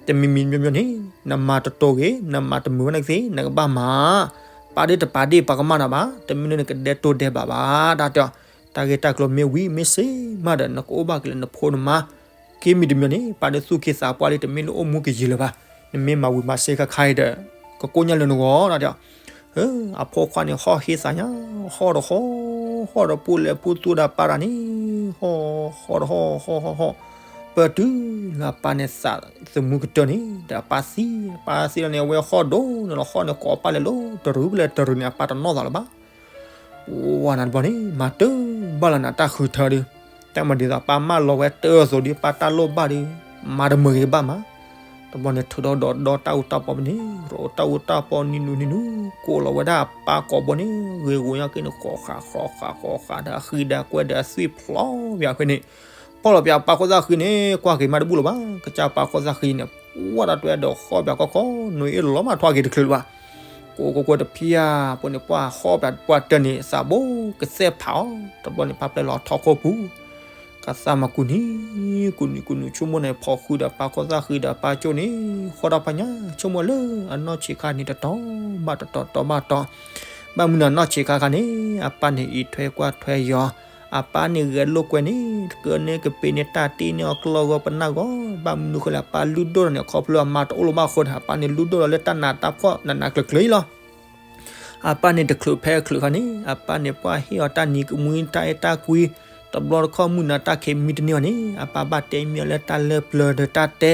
တမံၤမံၤမံၤမံၤန့ၣ် နမၤတတိၤဂ့ၤ နမၤတမုာ်ဝဲနကသ့ၣ် နကဘၣ်မၤ ပၢ်ဒ်တပာ်ဒ့ၣ်ပှၤကမၣ်နၤဘၣ် တမ့ၢ်လၢနကဒဲတိၢ်ဒဲးဘးဘၣ် တၢ်တဲအီၤ. တၢ်ဂ့ၢ်တၢ်ကျိၤမ့ၢ်ဝံၤမ့ၢ်စ့မးဒီး နကအိၣ်ဘၣ်က့ၤလၢနဖိနမါ ခံမံၤတမံၤန့ၣ် ပၢ်ဒ်သူၣ်က့သးပှၢ်လံ တမ့ၢ်လၢအိၣ်မူကယံာ်လၢၤဘၣ် နမ့ၢ်မၤဝံၤမၤစ့ခါခါအံၤဒီး ကကိၣ်ညါလၢနဂီၢ် တၢ်တဲအီၤ. အဖိခွါန့ၣ် ဟီၣ်ဟ့သးညါ ဟီၣ်ဒီးဟီၣ် ဟီၣ်ဒီးပူၤလဲၤပူၤသူဒီးပၢ်တၢ်န့ၣ် ဟီၣ် ဟီၣ်ဒီးဟီၣ် ဟီၣ် ဟီၣ် ဟီၣ် ပၢၢ်တုၤလၢအပၢ်န့ၣ်သးသမူကတၢၢ်န့ၣ် ဒီးအပၢ်သံ အပၢ်သံလီၤန့ၣ် အဝဲဟီၣ်ဒိၣ်န့ၣ်လီၤ ဟီၣ်န့ၣ်ကိးပၢ်လဲၤလၢတရူး ပလဲၤတရူးန့ၣ် အပၢ်တနီၣ်သးလၢၤဘၣ်. ဝါနၤတဘျီန့ၣ် မၤတၢ်ဘၣ်လီၤနၤတၢ်ဃုထၢဒီး တၢ်မၤဒ်သိးပၢ်မၢလီၤဝဲတၢ်အသိးဒီး ပၢ်တၢ်လိၣ်ဘၣ်ဒီး မၤတမုာ်ဂ့ၤဘၣ်မး. တဘျီန့ၣ် ထုးဒီးဒီးဒီးတၢ်အူတၢ်ပီပန့ၣ် ရိးတၢ်အူတၢ်ပီနံၤနူနံၤနူ ကိးလီၤဝဲဒၣ်အပၢ်ကိးဘိန့ၣ် ဂ့ၤဂူၤညါက့န့ၣ် ဃီဃးဃီဃးဃီဃးဒီးအဃံဒီးအကွဲဒီးအသွံၣ်ဖျိးဝဲအဃိန့ၣ် ပီၢ်လီၤပၠးပၢ်ခိၣ်သၣ်ဃံန့ၣ် ကွၢ်က့ၤမးတဘူၣ်လၢၤဘၣ် ကစၢ်ပၢ်ခိၣ်သၣ်ဃံန့ၣ် ဝဲဒၣ်တွဲဒီးဃီပၠးခီခီ နွံအ့ၣ်လီၤမးထွါက့ၤတချုးလၢၤဘၣ်. ကိးကိးကိးတဖျၢၣ် ပှၤန့ၣ် ပှၤဟီၣ်ပၠးပှၤတၢၢ်န့ၣ် သးဘိကသဲးဖးအီၤ တဘျီန့ၣ် ပၢ်ပျဲလီၤထီၣ်ခိၣ်ပူၤ ကသးမၤကူၣ်နံၤ ကူၣ်နံၤကူၣ်နံၤ ဆိကမိၣ်န့ၣ် ဖိးဃုာ်ဒီးပၢ်ခိၣ်သၣ်ဃံဒီးပၢ်ကၠိန့ၣ် ဃီဒီးပှၤညါ ဆိကမိၣ်လၢအနီၢ်ဆံးခါန့ၣ် တတီၤဘၣ်တတီၤ တီၤဘၣ်တီၤ ဘၣ်မနုၤနီၢ်ဆံးခါခါန့ၣ် အပၢ်န့ၣ်အံးထွဲကွၢ်ထွဲယီၤ အပၢ်န့ၣ်ဂဲၤလိာ်ကွဲန့ၣ် ကန့ၢ်ကပ့ၤန့ၢ်တၢ်တ့န့ၢ်အီၤကျီၢ်ဂီၤပနၢ်ဂီၤ ဘၣ်မနုၤဃိလဲၣ် အပၢ်လုၢ်ဒိၣ်ထီၣ်န့ၣ် ခီဖျိအမါတအိၣ်လၢၤဘၣ်အဃိဒီး အပၢ်န့ၣ်လုၢ်ဒိၣ်ထီၣ်လၢတၢ်နးတၢ်ဖှီၣ်နးနးကျၢၤကျၢၤအံၤလီၤ. အပၢ်န့ၣ်တချုးဖဲချုးခါန့ၣ် အပၢ်န့ၣ်ပှၢ်ဟ့ၣ်အီၤတၢ်နံၤကမှံတၢ်အဲၣ်တၢ်ကွံ တဘျီတခီၣ်မုၢ်နၤတၢ်ခံးမံတန့ၢ်အီၤန့ၣ် အပၢ်ဘၣ်တဲမံအီၤလၢတၢ်လၢပျၢၤဒီးတၢ်တဲ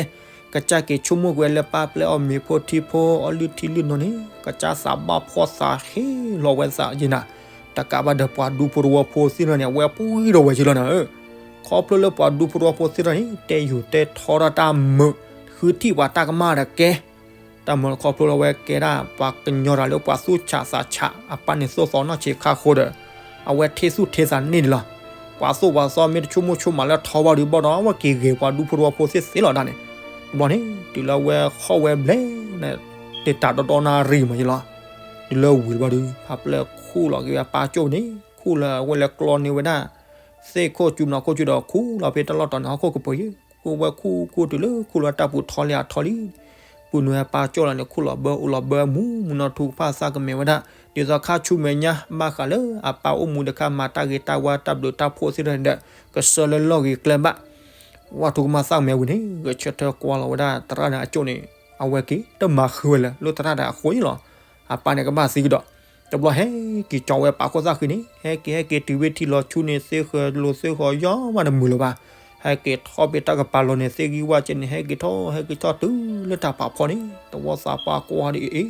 ကစၢ်က့ၤဆိကမိၣ်ကွံာ်လၢပၢ်ပျဲအီၤမ့ၤဖိထံဖိအီလုၢ်ထံလုၢ်နိန့ၣ် ကစၢ်သးဘၣ်ဖှီၣ်သးဟ့လီၤဝဲသးယံၤနၤ တကးဘၣ်ဒီးပှၤဒူဖိတဝီဖိသ့ၣ်တဖၣ်န့ၣ် အဝဲပှံၤဒီးဝဲက့ၤလီၤနၤဧၢ ခီဖျိလၢပှၤဒူဖိတဝီဖိသ့ၣ်တဖၣ်န့ၣ် တဲယူၤတဲထီထီၣ်တၢ်မုာ် ဃုထံၣ်ပှၤတၢ်ကမၣ်ဒီးကဲ တၢ်မုာ်ခီဖျိလၢအဝဲကဲဒၣ်ပှၤကညီတၢ်လၢပှၤသူၣ်ဆးသးဆး အပၢ်န့ၣ်သိၣ်သီနီၢ်ဆံးခါဃိဒီး အဝဲထံၣ်သူၣ်ထံၣ်သးန့ၢ်န့ၣ်လီၤ. ပှၤသိၣ်ပှၤသီမ့ၢ်တဆိကမိၣ်ဆိကမးလၢထီဘၣ်ဒီးဘၣ်ဒီး အဝဲက့ၤဂဲၤပှၤဒူဖိတဝီဖိသ့ၣ်သ့ၣ်လီၤဒၣ်န့ၣ် တဘျီန့ၣ် တုၤလၢအဝဲဟီၣ်ဝဲဘျဲၣ်န့ၣ် တတးဒီဒီနၣ်ရံၣ်မးယလီၤ. တုၤလၢဝံၤတဘျီဒီး ဖးပျဲၢ်ခူၣ်လီၤက့ၤဝဲအပၢ်ကၠိၣ်န့ၣ် ခူၣ်လၢအဝဲလဲၤကျီန့ၢ်ဝဲဒၣ် သ့ၣ်ခိၣ်ကၠူနီၤခိၣ်ကၠူဒီး ခူၣ်လီၤဖဲတၢ်လီၢ်တီၤန့ၣ် ဟီၣ်ခိၣ်ကပၤယဲၢ် ခူၣ်ဝဲခူၣ်ခူၣ်တုၤလၢခူၣ်လီၤတၢ်ပူၤထီလံအထီလံ ပူၤနုာ်ဝဲပၢ်ကၠိၣ်လီၤန့ၣ် ခူၣ်လီၤဘၢအိၣ်လီၤဘၢအမူ မုၢ်နီၢ်ထူကဖၣ်သးကမဲာ်ဝဲဒၣ် ဒ်သိးခါဆူမဲာ်ညါဘၣ်ဃးလၢအပၢ်အိၣ်မူဒီးခါမၤတၢ်ဂ့ၤတၢ်ဝါတၢ်ဘျုးတၢ်ဖှိၣ်သ့ၣ်တဖၣ်န့ၣ်ဒီး ကဆှၢလၢလီၢ်ဂ့ၤကျဲဘၣ် ဝဲထူကမၣ်သးကမဲာ်ဝံၤန့ၣ် ဂဲၤဆၢထၢၣ်ကွၢ်လီၤဝဲဒၣ်သရၣ်န့ၣ်အကၠိၣ်န့ၣ် အဝဲက့ၤတမၤဃုာ်ဝဲလၢ လၢသရၣ်ဒီးအဃိန့ၣ်လီၤ. အပၢ်န့ၣ်ကဘၣ်သံကဒီး, တဘျီဟဲက့ၤကၠီဝဲပာ်ခိၣ်သၣ်ဃံန့ၣ် ဟဲက့ၤဟဲက့ၤတုၤဝဲထံလီၤဆူန့ၣ် သ့ဃၢၤလိာ်သ့ဃီၤယီမးတမုာ်လၢၤဘၣ်. ဟဲက့ၤထီၣ်ဖဲတၢ်ကပၤလီၤန့ၣ် သ့ၣ်ဂံၢ်ဝၣ်ကဲန့ၣ် ဟဲက့ၤထီၣ်ဟဲက့ၤထီၣ်တုၤလၢတၢ်ဖးဖီန့ၣ် တဝီသးပှၢ်ကွၢ်ဒ်အံၤအ့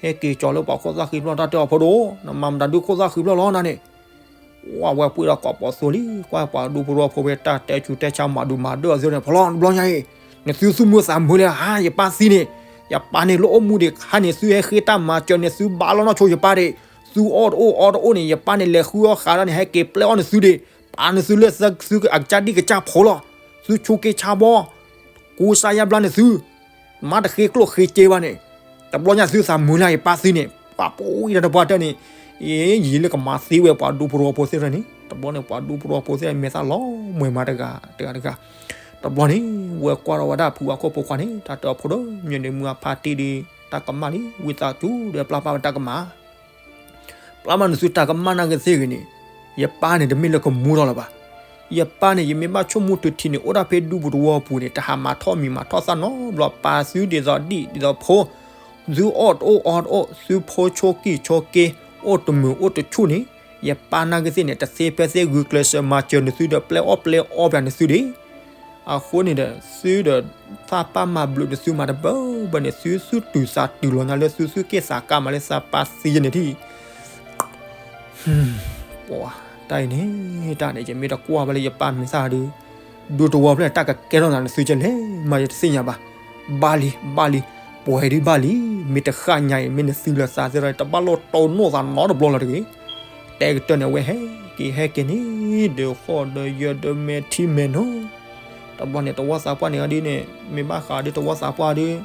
ဟဲက့ၤကၠီလၢပှၤခိၣ်သၣ်ဃံဘျီ တၢ်တဲအီၤဖိဒိၣ်, နမၤမတၤဒုးခိၣ်သၣ်ဃံဘျီလီၤနၤန့ၣ်. ဝဲပှ့ၤဒီးကိးပီၤသိလံ, ကွၢ်ပှၤဒူဖိတဝီဖိဖဲတၢ်တဲဆူးတဲဆါမၤဒူမၤဒၢအီၤသ့ၣ်န့ၣ် ဖီလီၤတဘျီညါအံၤ, နသုသူၣ်မုာ်သးမုာ်လံဧါ, ယပၢ်သံန့ၣ်, ယပၢ်န့ၣ်လၢအိၣ်မူဒံးခါန့ၣ် သုဟဲဃ့တၢ်မၤစၢၤန့ၣ် သုဘၣ်လီၤနီၢ်ဆိယပၢ်ဒံး, သုအီၣ်တအိၣ်အီတအိၣ်န့ၣ် ယပၢ်န့ၣ်လဲၤဃုအီၣ်ဃးဒီးန့ၣ် ဟဲက့ၤပျဲအီၣ်န့ၣ်သုဒံး, ပာ်န့ၣ်သုလၢသုအကစၢ်ဒံၣ်ကစၢ်ဖိလီၤ, သုဆိးက့ဆါဘီ ကူစါယါဘျါန့ၣ်သု, မ့ၢ်တဃ့ကျိၣ်ဃ့စ့ဘၣ်န့ၣ်, တဘျီညါသုသးမုာ်လံဧါ ယပၢ်သံန့ၣ်, ပှၤပူၤအံၤတၢ်တပှၢ်တၢၢ်န့ၣ်, အ့ ယံာ်လၢကမၤသံဝဲပှၤဒူဖိတဝီဖိသ့ၣ်တဖၣ်န့ၣ်, တဘျီန့ၣ် ပှၤဒူဖိတဝီဖိသ့ၣ်တဖၣ်မဲာ်သၣ်လီၤမှဲၤမးတဂၤတဂၤတဂၤ, တဘျီန့ၣ် ဝဲကွၢ်ထီၣ်ဝဲဒၣ်ဖုဝါခိၣ်ဖိခွါန့ၣ် တၢ်တဲအီၤဖိဒီး မ့ၢ်န့ၣ်မုၢ်အဖါတံၢ်ဒီး တၢ်ကမၣ်လံ ဝံသးစူၤဒီးပျၢ်ပာ်ဝဲတၢ်ကမၣ် ပျၢ်မးနသုတၢ်ကမၣ်နာ်က့သ့ၣ်ဂ့ၤန့ၣ်, ယပၢ်န့ၣ်တမ့ၢ်လၢကမူထီၣ်လၢၤဘၣ်. ယပၢ်န့ၣ် ယမ့ၢ်ဘၣ်ဆိကမိၣ်တုၤထံၣ်န့ၣ် အိၣ်ဒၣ်ဖဲဒူပူၤတဝီပူၤန့ၣ် တဟးမၤထီၣ်မံၤမၤထီၣ်သၣ်နီတဘျီ ပာ်သုဒ်သိးဒံၣ်ဒ်သိးဖိ, သုအီၣ်တအိၣ်အီတအိၣ် သုဖိဆိးက့ဆိးက့, အိၣ်တမုာ်အိၣ်တဆူၣ်န့ၣ်, ယပၢ်နာ်က့သ့ၣ်န့ၣ် တသ့ဖဲသ့ဂုာ်ကျဲးစၢးမၤစၢၤနသုဒီးပျဲအီၣ်ပျဲအီပှၤနသုဒံး အဃိန့ၣ်ဒီး သုဒီး သးပၢ်မၤဘျုးနသုမးတဘၢဘၢန့ၣ် သုသုတုၤသးတုၤလီၤညါလၢသုသုက့ၣ်သးကါမးလၢသးပၢ်သံယဲန့ၣ်ဒံး, ပှၤတၢ်အံၤန့ၣ် တၢ်န့ၣ် ယမ့ၢ်တကွၢ်ဘၣ်လၢယပၢ်မဲာ်သၣ်ဒီး ဒူတဝီဖျၢၣ်န့ၣ် တၢ်ကကဲထီၣ်နၤနသုကလဲၣ်မး ယတသ့ၣ်ညါဘၣ်. ဘၣ်လံ ဘၣ်လံ, ပှဲၤဒုးဘၣ်လံ, မ့ၢ်တဃၣ်ညါအံၤ မ့ၢ်နသုလၢသးသ့ၣ်ဒီး တဘၣ်လိၣ်တိၢ်နီၣ်သးနီတဘျီလၢၤတဂ့ၤ တဲကတၢၢ်န့ၣ် အဝဲဟဲက့ၤဟဲက့ၤန့ၣ် ဒီးဃီၣ်ဒီးယၢၤဒီးမဲာ်ထံမဲာ်နိ, တဘျီန့ၣ် တဝီသးပှၢ်န့ၣ်ဒ်န့ၣ် မ့ၢ်ဘၣ်ဃးဒီးတဝီသးပှၢ်ဒီး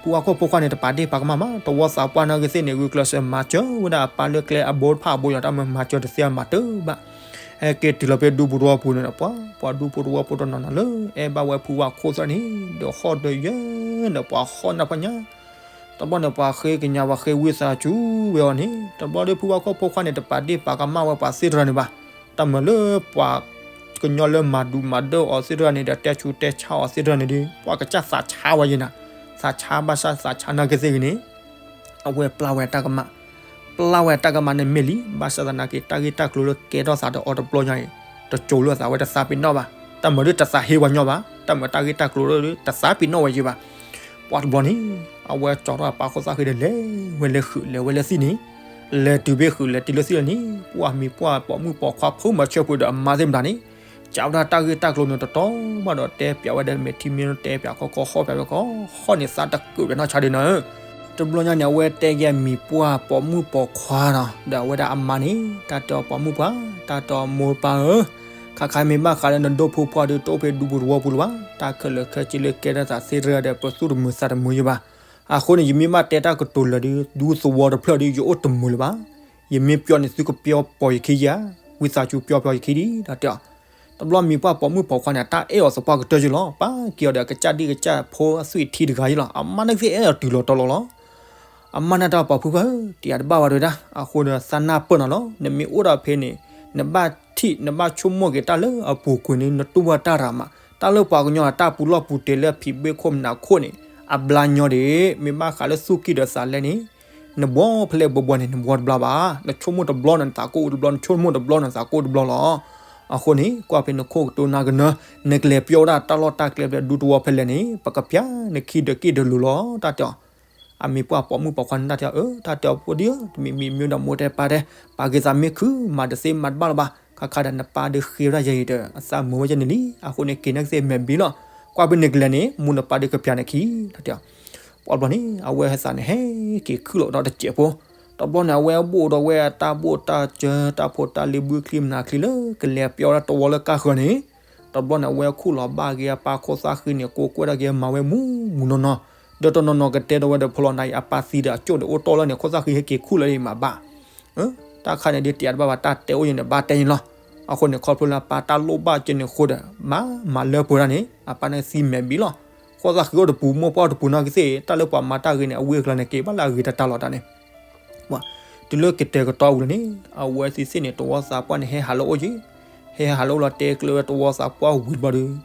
ဖုဝါခိၣ်ဖိခွါန့ၣ် တပာ်ဒ့ၣ်ပာ်ကမၣ်မး တဝီသးပှၢ်နာ်က့သ့ၣ်န့ၣ် ဂုာ်ကျဲးစၢးမၤစၢၤဝဲဒၣ်အပၢ်လၢကျဲအဘိတဖၣ်အဘိယီၤ တၢ်မၤမၤစၢၤတသ့အမၤတၢ်ဘၣ်. ဟဲက့ၤတုၤလီၤဖဲဒူပူၤတဝီပူၤန့ၣ် ပှၤ ပှၤဒူပူၤတဝီပူၤတနီၤနီၤလၢ အဲၣ်ဘၣ်ဝဲဖုဝါခိၣ်သ့ၣ်န့ၣ် ဒီးဃီၣ်ဒီးယၢၤဒီးပှၤဃီၣ်နၢ်ဖးညါ တဘျီန့ၣ် ပှၤဃ့ကညးပှၤဃ့ဝံသးစူၤဝဲအီၤန့ၣ် တဘျီဒီးဖုဝါခိၣ်ဖိခွါန့ၣ် တပာ်ဒ့ၣ်ပာ်ကမၣ်ဝဲပှၤသ့ၣ်တဖၣ်န့ၣ်ဘၣ်. တၢ်မၤလၢပှၤကညီလၢမၤဒူးမၤဒၢအီၤသ့ၣ်တဖၣ်န့ၣ်ဒီး တဲဆူးတဲဆါအီၤသ့ၣ်တဖၣ်န့ၣ်ဒီး ပှၤကစၢ်သးဆါဝဲယဲနၤ, သးဆါဘၣ်ဆၣ်သးဆါနာ်က့သ့ၣ်ဂ့ၤန့ၣ် အဝဲပျၢ်ဝဲတၢ်ကမၣ်, ပျၢ်ဝဲတၢ်ကမၣ်န့ၣ်မ့ၢ်လံ, ဘၣ်ဆၣ်သနာ်က့ တၢ်ဂ့ၢ်တၢ်ကျိၤလၢကဲထီၣ်သးဒီးအီၤတဘျီညါအံၤ တစိၤလၢအသးဝဲတသးပ့ၤနီၣ်ဘၣ်. တၢ်မၤဒ်တသးဟ့ဝဲညီဘၣ်, တၢ်မၤတၢ်ဂ့ၢ်တၢ်ကျိၤလၢတသးပ့ၤနီၣ်ဝဲယံၤဘၣ်. ပှၤတဘျီန့ၣ် အဝဲကၠီထီၣ်အပာ်ခိၣ်သၣ်ဃံဒီး လဲၤဝဲလၢဃုာ် လဲၤဝဲလၢသံၣ်န့ၣ်, လဲၤတုၤဖဲဃုာ် လဲၤတုၤလၢသံၣ်လၢန့ၣ် ပှၤမံၤပှၢ်ပိာ်မုၣ်ပိာ်ခွါဖိမၤဆၢပှဲၤဒီးအမါသ့ၣ်မတၤန့ၣ် ကးဝဲဒၣ်တၢ်ဂ့ၢ်တၢ်ကျိၤန့ၣ်တတီၤဘၣ်ဒီး တဲပၠးဝဲဒီးမဲာ်ထံမဲာ်နိ တဲပၠးခီခီ ဟီၣ်ပၠးဝဲခီခီ ဟီၣ်န့ၣ်သးတကုးဝဲနီၢ်ဆါဒုးနၤဧၢ. တဘျီညါန့ၣ် အဝဲတဲက့ၤမံၤပှၢ်ပိာ်မုၣ်ပိာ်ခွါနီၤ ဒီးအဝဲဒၣ်အမါန့ၣ် တၢ်တဲအီၤပိာ်မုၣ်ပှၢ် တၢ်တဲအီၤမိၢ်ပၢ်ဧၢ, ခါခါမ့ၢ်ဘၣ်ဃးလၢနဒိၣ်ဖိခွါဒီး တအိၣ်ဖဲဒူပူၤတဝီပူၤလၢၤဘၣ်, တၢ်ခဲလၢာ်ခဲဆ့လၢကဲထီၣ်သးသ့ၣ်တဖၣ်ဒီး ပသူၣ်တမုာ်သးတမုာ်ယံၤဘၣ်. အဃိန့ၣ် ယမ့ၢ်ဘၣ်တဲတၢ်ကတိၤလၢာ်ဒီး ဒူသဝီတဖျၢၣ်ဒီး ယအိၣ်တမုာ်လၢၤဘၣ်. ယမ့ၢ်ပျီန့ၣ် သုကပျီပိာ်ယခံယၤ, ဝံသးစူၤပျီပျီယခံဒံး တၢ်တဲအီၤ. တဘျီမံၤပှၢ်ပိာ်မုၣ်ပိာ်ခွါန့ၣ် တၢ်အဲၣ်အီၤသပှၢ်ကတၢၢ်ယံၤလီၤ. ပၢ်က့ၤအီၤဒီးကစၢ်ဒံၣ်ကစၢ်ဖိအသွံၣ်ထံတဂၤယံၤလီၤ. အမါနာ်က့အဲၣ်အီၤတုၤလီၤတီၤလီၤလီၤ. အမါန့ၣ်တၢ်ပာ်ဖုဖၢ တယၤတဘၣ်ဝဲဒၣ်, အဃိန့ၣ် သးနၢ်ပၢၢ်နၤလီၤ. နမ့ၢ်အိၣ်ဒၣ်ဖဲန့ၣ် နဘၣ်ထံၣ် နဘၣ်ဆိကမိၣ်က့ၤတၢ်လၢအပူၤကွံာ်န့ၣ် နတူၢ်ဘၣ်တၢ်ရၤမး. တၢ်လၢပှၤကညီအတၢ်ပူၤလီၢ်ပူၤတဲာ်လၢအဖံးဘ့ၣ်ခိၣ်မနၤခိၣ်န့ၣ် အဘျါညီဒံး မ့ၢ်ဘၣ်ဃးလၢသူၣ်ကံၢ်ဒီးသးလဲန့ၣ် နဘှီဖဲလဲၣ်ဘှီဘှီန့ၣ် နဘှီတဘျါဘၣ်. နဆိကမိၣ်တဘျီန့ၣ် နသးကိၢ်တဘျီ, နဆိကမိၣ်တဘျီန့ၣ် နသးကိၢ်တဘျီလီၤ. အဃိန့ၣ် ကွၢ်ဖဲနခိၣ်ကတိၤနၢ်ကနၢ, နကလဲၤပျီဝဲဒၣ်တၢ်လီၢ်တၢ်ကျဲဖဲဒူတဝီဖဲလဲၣ်န့ၣ် ပကပျၢ်နခံဒီးကံၢ်ဒီးလိၤလီၤ တၢ်တဲအီၤ. အမံၤပှၢ်ပိာ်မုၣ်ပိာ်ခွါန့ၣ် တၢ်တဲအီၤ, အၢ တၢ်တဲအီၤဖိဒံဧၢ, တမံၤမံၤမ့ၢ်ဒီးမိၢ်တဲပၢ်တဲ, ပာ်က့ၤသးမ့ၢ်ခု မၤတသ့မၤတဘၣ်လၢၤဘၣ်. ခါခါဒီးနပၢ်ဒီးဃ့ဝဲဒၣ်ယဲအံၤဒီး အသးမုာ်ဝဲယဲန့ၣ်လံ. အဃိန့ၣ် က့ၤနာ်က့သ့ၣ်မဲာ်ဘံလီၤ. ကွၢ်ဖဲနကလဲၤန့ၣ် မိၢ်နပၢ်ဒီးကပျၢ်နခံ တၢ်တဲအီၤ. ပှၤတဘျီန့ၣ် အဝဲဟဲသးန့ၣ် ဟဲက့ၤခုၣ်လီၤဒီးတစဲးဖိ. တဘျီန့ၣ် အဝဲဘိၣ်ဒီးဝဲအတၢ်ဘိၣ်တၢ်စၢၤ တၢ်ဖိတၢ်လံၤဘုချံမနၤချံလၢ ကလဲၤပျီဝဲဒၣ်တဝီလၢကါဃၢၤန့ၣ် တဘျီန့ၣ် အဝဲခိၣ်လီၤဘၣ်က့ၤအပၢ်ခိၣ်သၣ်ဃံန့ၣ် ကိးကွဲၢ်ဒၣ်က့ၤမၤဝဲမူးမူးနီၢ်နီၢ်, ဒီးတနီၤနီၤကတဲဒီးဝဲဒီး ဖီလီၤနၤအံၤ အပၢ်သံဒီးအကၠိၣ်ဒီးအိၣ်တီၢ်လၢန့ၣ် ခိၣ်သၣ်ဃံဟဲက့ၤခူၣ်လၢအံၤမးဘၣ်. တၢ်ခါန့ၣ်ဒ်တယၤတဘၣ်ဘၣ် တၢ်တဲအိၣ်ယဲန့ၣ် ဘၣ်တဲယဲလီၤ. အဃိန့ၣ် ခီဖျိလၢအပၢ်တၢ်လိၣ်ဘၣ်ကဲန့ၣ်အဃိဒီး မၤမၤလၢပှဲၤဒၣ်န့ၣ် အပၢ်န့ၣ်သံမဲာ်ဘံလီၤ. ခိၣ်သၣ်ဃံအိၣ်တပူၤ မိၢ်ပှၢ်အိၣ်တပူၤနာ်က့သ့ၣ် တၢ်လၢပှၤမၤတၢ်ဂ့ၤန့ၣ် အဝံအကျါန့ၣ် က့ၤဘၣ်လၢအဂ့ၤတၢ်တၢ်လီၤတၢ်န့ၣ် တုၤလၢကတဲာ်ကတီၤဝံၤလီၤန့ၣ် အဝဲသ့ၣ်သ့ၣ်န့ၣ် တဝီသးပှၢ်န့ၣ် ဟဲဟးလၢအအိၣ်က့ၤ, ဟဲဟးလၢအအိၣ်လီၤ တဲကျၢၤဝဲတဝီသးပှၢ်ဝံၤတဘျီဒီး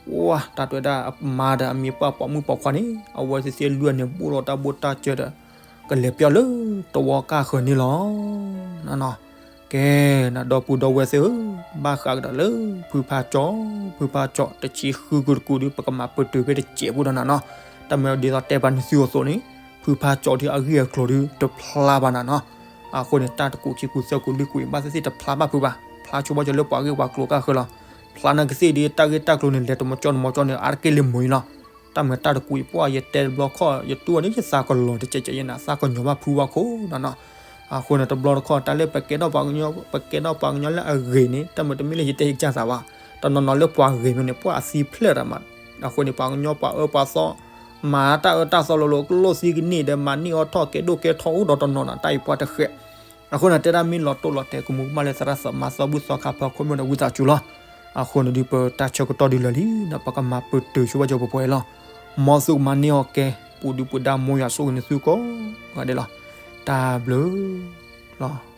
ပှၢ်တၢ်တွဲဒၣ်အမါဒီးအမံၤပှၢ်ပိာ်မုၣ်ပိာ်ခွါန့ၣ် အဝဲသ့ၣ်သ့ၣ်လွံၢ်န့ၣ် ဘိၣ်ထီၣ်တၢ်ဘိၣ်တၢ်စၢၤဒီး ကလဲၤပၠီၣ်လၢတဝီကၢ်ဃၢၤန့ၣ်လီၤ. နီၢ်နီၢ်, ကဲ နဒီပုၢ်ဒီဝဲၢ်သ့ၣ်ဧၢ, ဘၣ်ဃးကဒီးလၢ ဖုဖါကၠီ, ဖုဖါကၠီ တဆံဃုကတကူာ်ဒီး ပကမၤပတုာ်ဖဲတစဲးဖိဒီးနၤနီၢ်. တၢ်မ့ၢ်ဒ်သိးတဲပာ်နသုအသိးန့ၣ် ဖုဖါကၠီဒ်အဂ့ၢ်အကျိၤဒ်တဖျါဘၣ်နၤနီၢ်. အဃိန့ၣ် တၢ်တကူာ်ခံကူာ်သၢကူာ်လွံၢ်ကူာ်အံၤ ဘၣ်သ့ၣ်သ့ၣ်တဖျါဘၣ်ဖုဘၣ်, ဖျါဆိဘၣ်ကၠီလၢပှၤဂ့ၢ်ပှၤကျိၤကၢ်ဃၢၤလီၤ. ဖျါနာ်ကသ့ၣ်ဒီး တၢ်ဂ့ၢ်တၢ်ကျိၤန့ၣ် လဲၤတမီၤကၠီတမီၤကၠီန့ၣ် အါတက့ၢ်လံမုာ်အံၤလီၤ. တၢ်မ့ၢ်တၢ်တကူာ်အံၤ ပှၢ်ယတဲတဘျီခီၣ် ယတူၢ်အီၤန့ၣ် ယသးကလီၤတကဲးကဲးယဲနၤ သးကညီၤဘၣ်ဖုဘၣ်ခိၣ်နၤနီၢ်. အဃိန့ၣ် တဘျီတခီၣ် တၢ်လၢပကဲထီၣ်ပှၤကညီ ပကဲထီၣ်ပှၤကညီလၢအဂ့ၤန့ၣ် တၢ်မ့ၢ်တမ့ၢ်လၢယတဲယကစၢ်သးဘၣ်, တနီၤနီၤလၢပှၤဂ့ၤမ့ၢ်န့ၣ် ပှၢ်အသံဖျဲၣ်တၢ်မး. အဃိန့ၣ် ပှၤကညီပှၤအၢပှၤသီ မၤတၢ်အၢတၢ်သီလိၤလိၤ ကလိၣ်သံကန့ၢ်ဒီး မၤန့ၢ်အီၣ်ထီၣ်ကဲဒိၣ်ကဲထီအိၣ်ဒီးတနီၤနၤ တၢ်အံၤပှၢ်တဃဲး. အဃိန့ၣ် တဲဒၣ်မ့ၢ်လီၤတိၢ်လီၤတဲာ် ကမူၤကမၣ်လၢသရၣ်သမါသီဘူၣ်သီခါဖီခိၣ်မ့ၢ်ဒီးဝံသးစူၤလီၤ. အဃိန့ၣ်ဒုး ပတၢ်ဆၢကတီၢ်ဒုးလၢာ်လံဒီး ပကမၤပတုာ်ဆိဘၣ်ကၠီပှဲၤပှဲၤလီၤ. မ်သုကမၤန့ၢ်အီၣ်ကဲ ပူၤဒုးပူၤဒါ မ်ယွၤဆိၣ်ဂ့ၤနသုကိးဂၤဒဲးလီၤ. တၢ်ဘျုးလီၤ.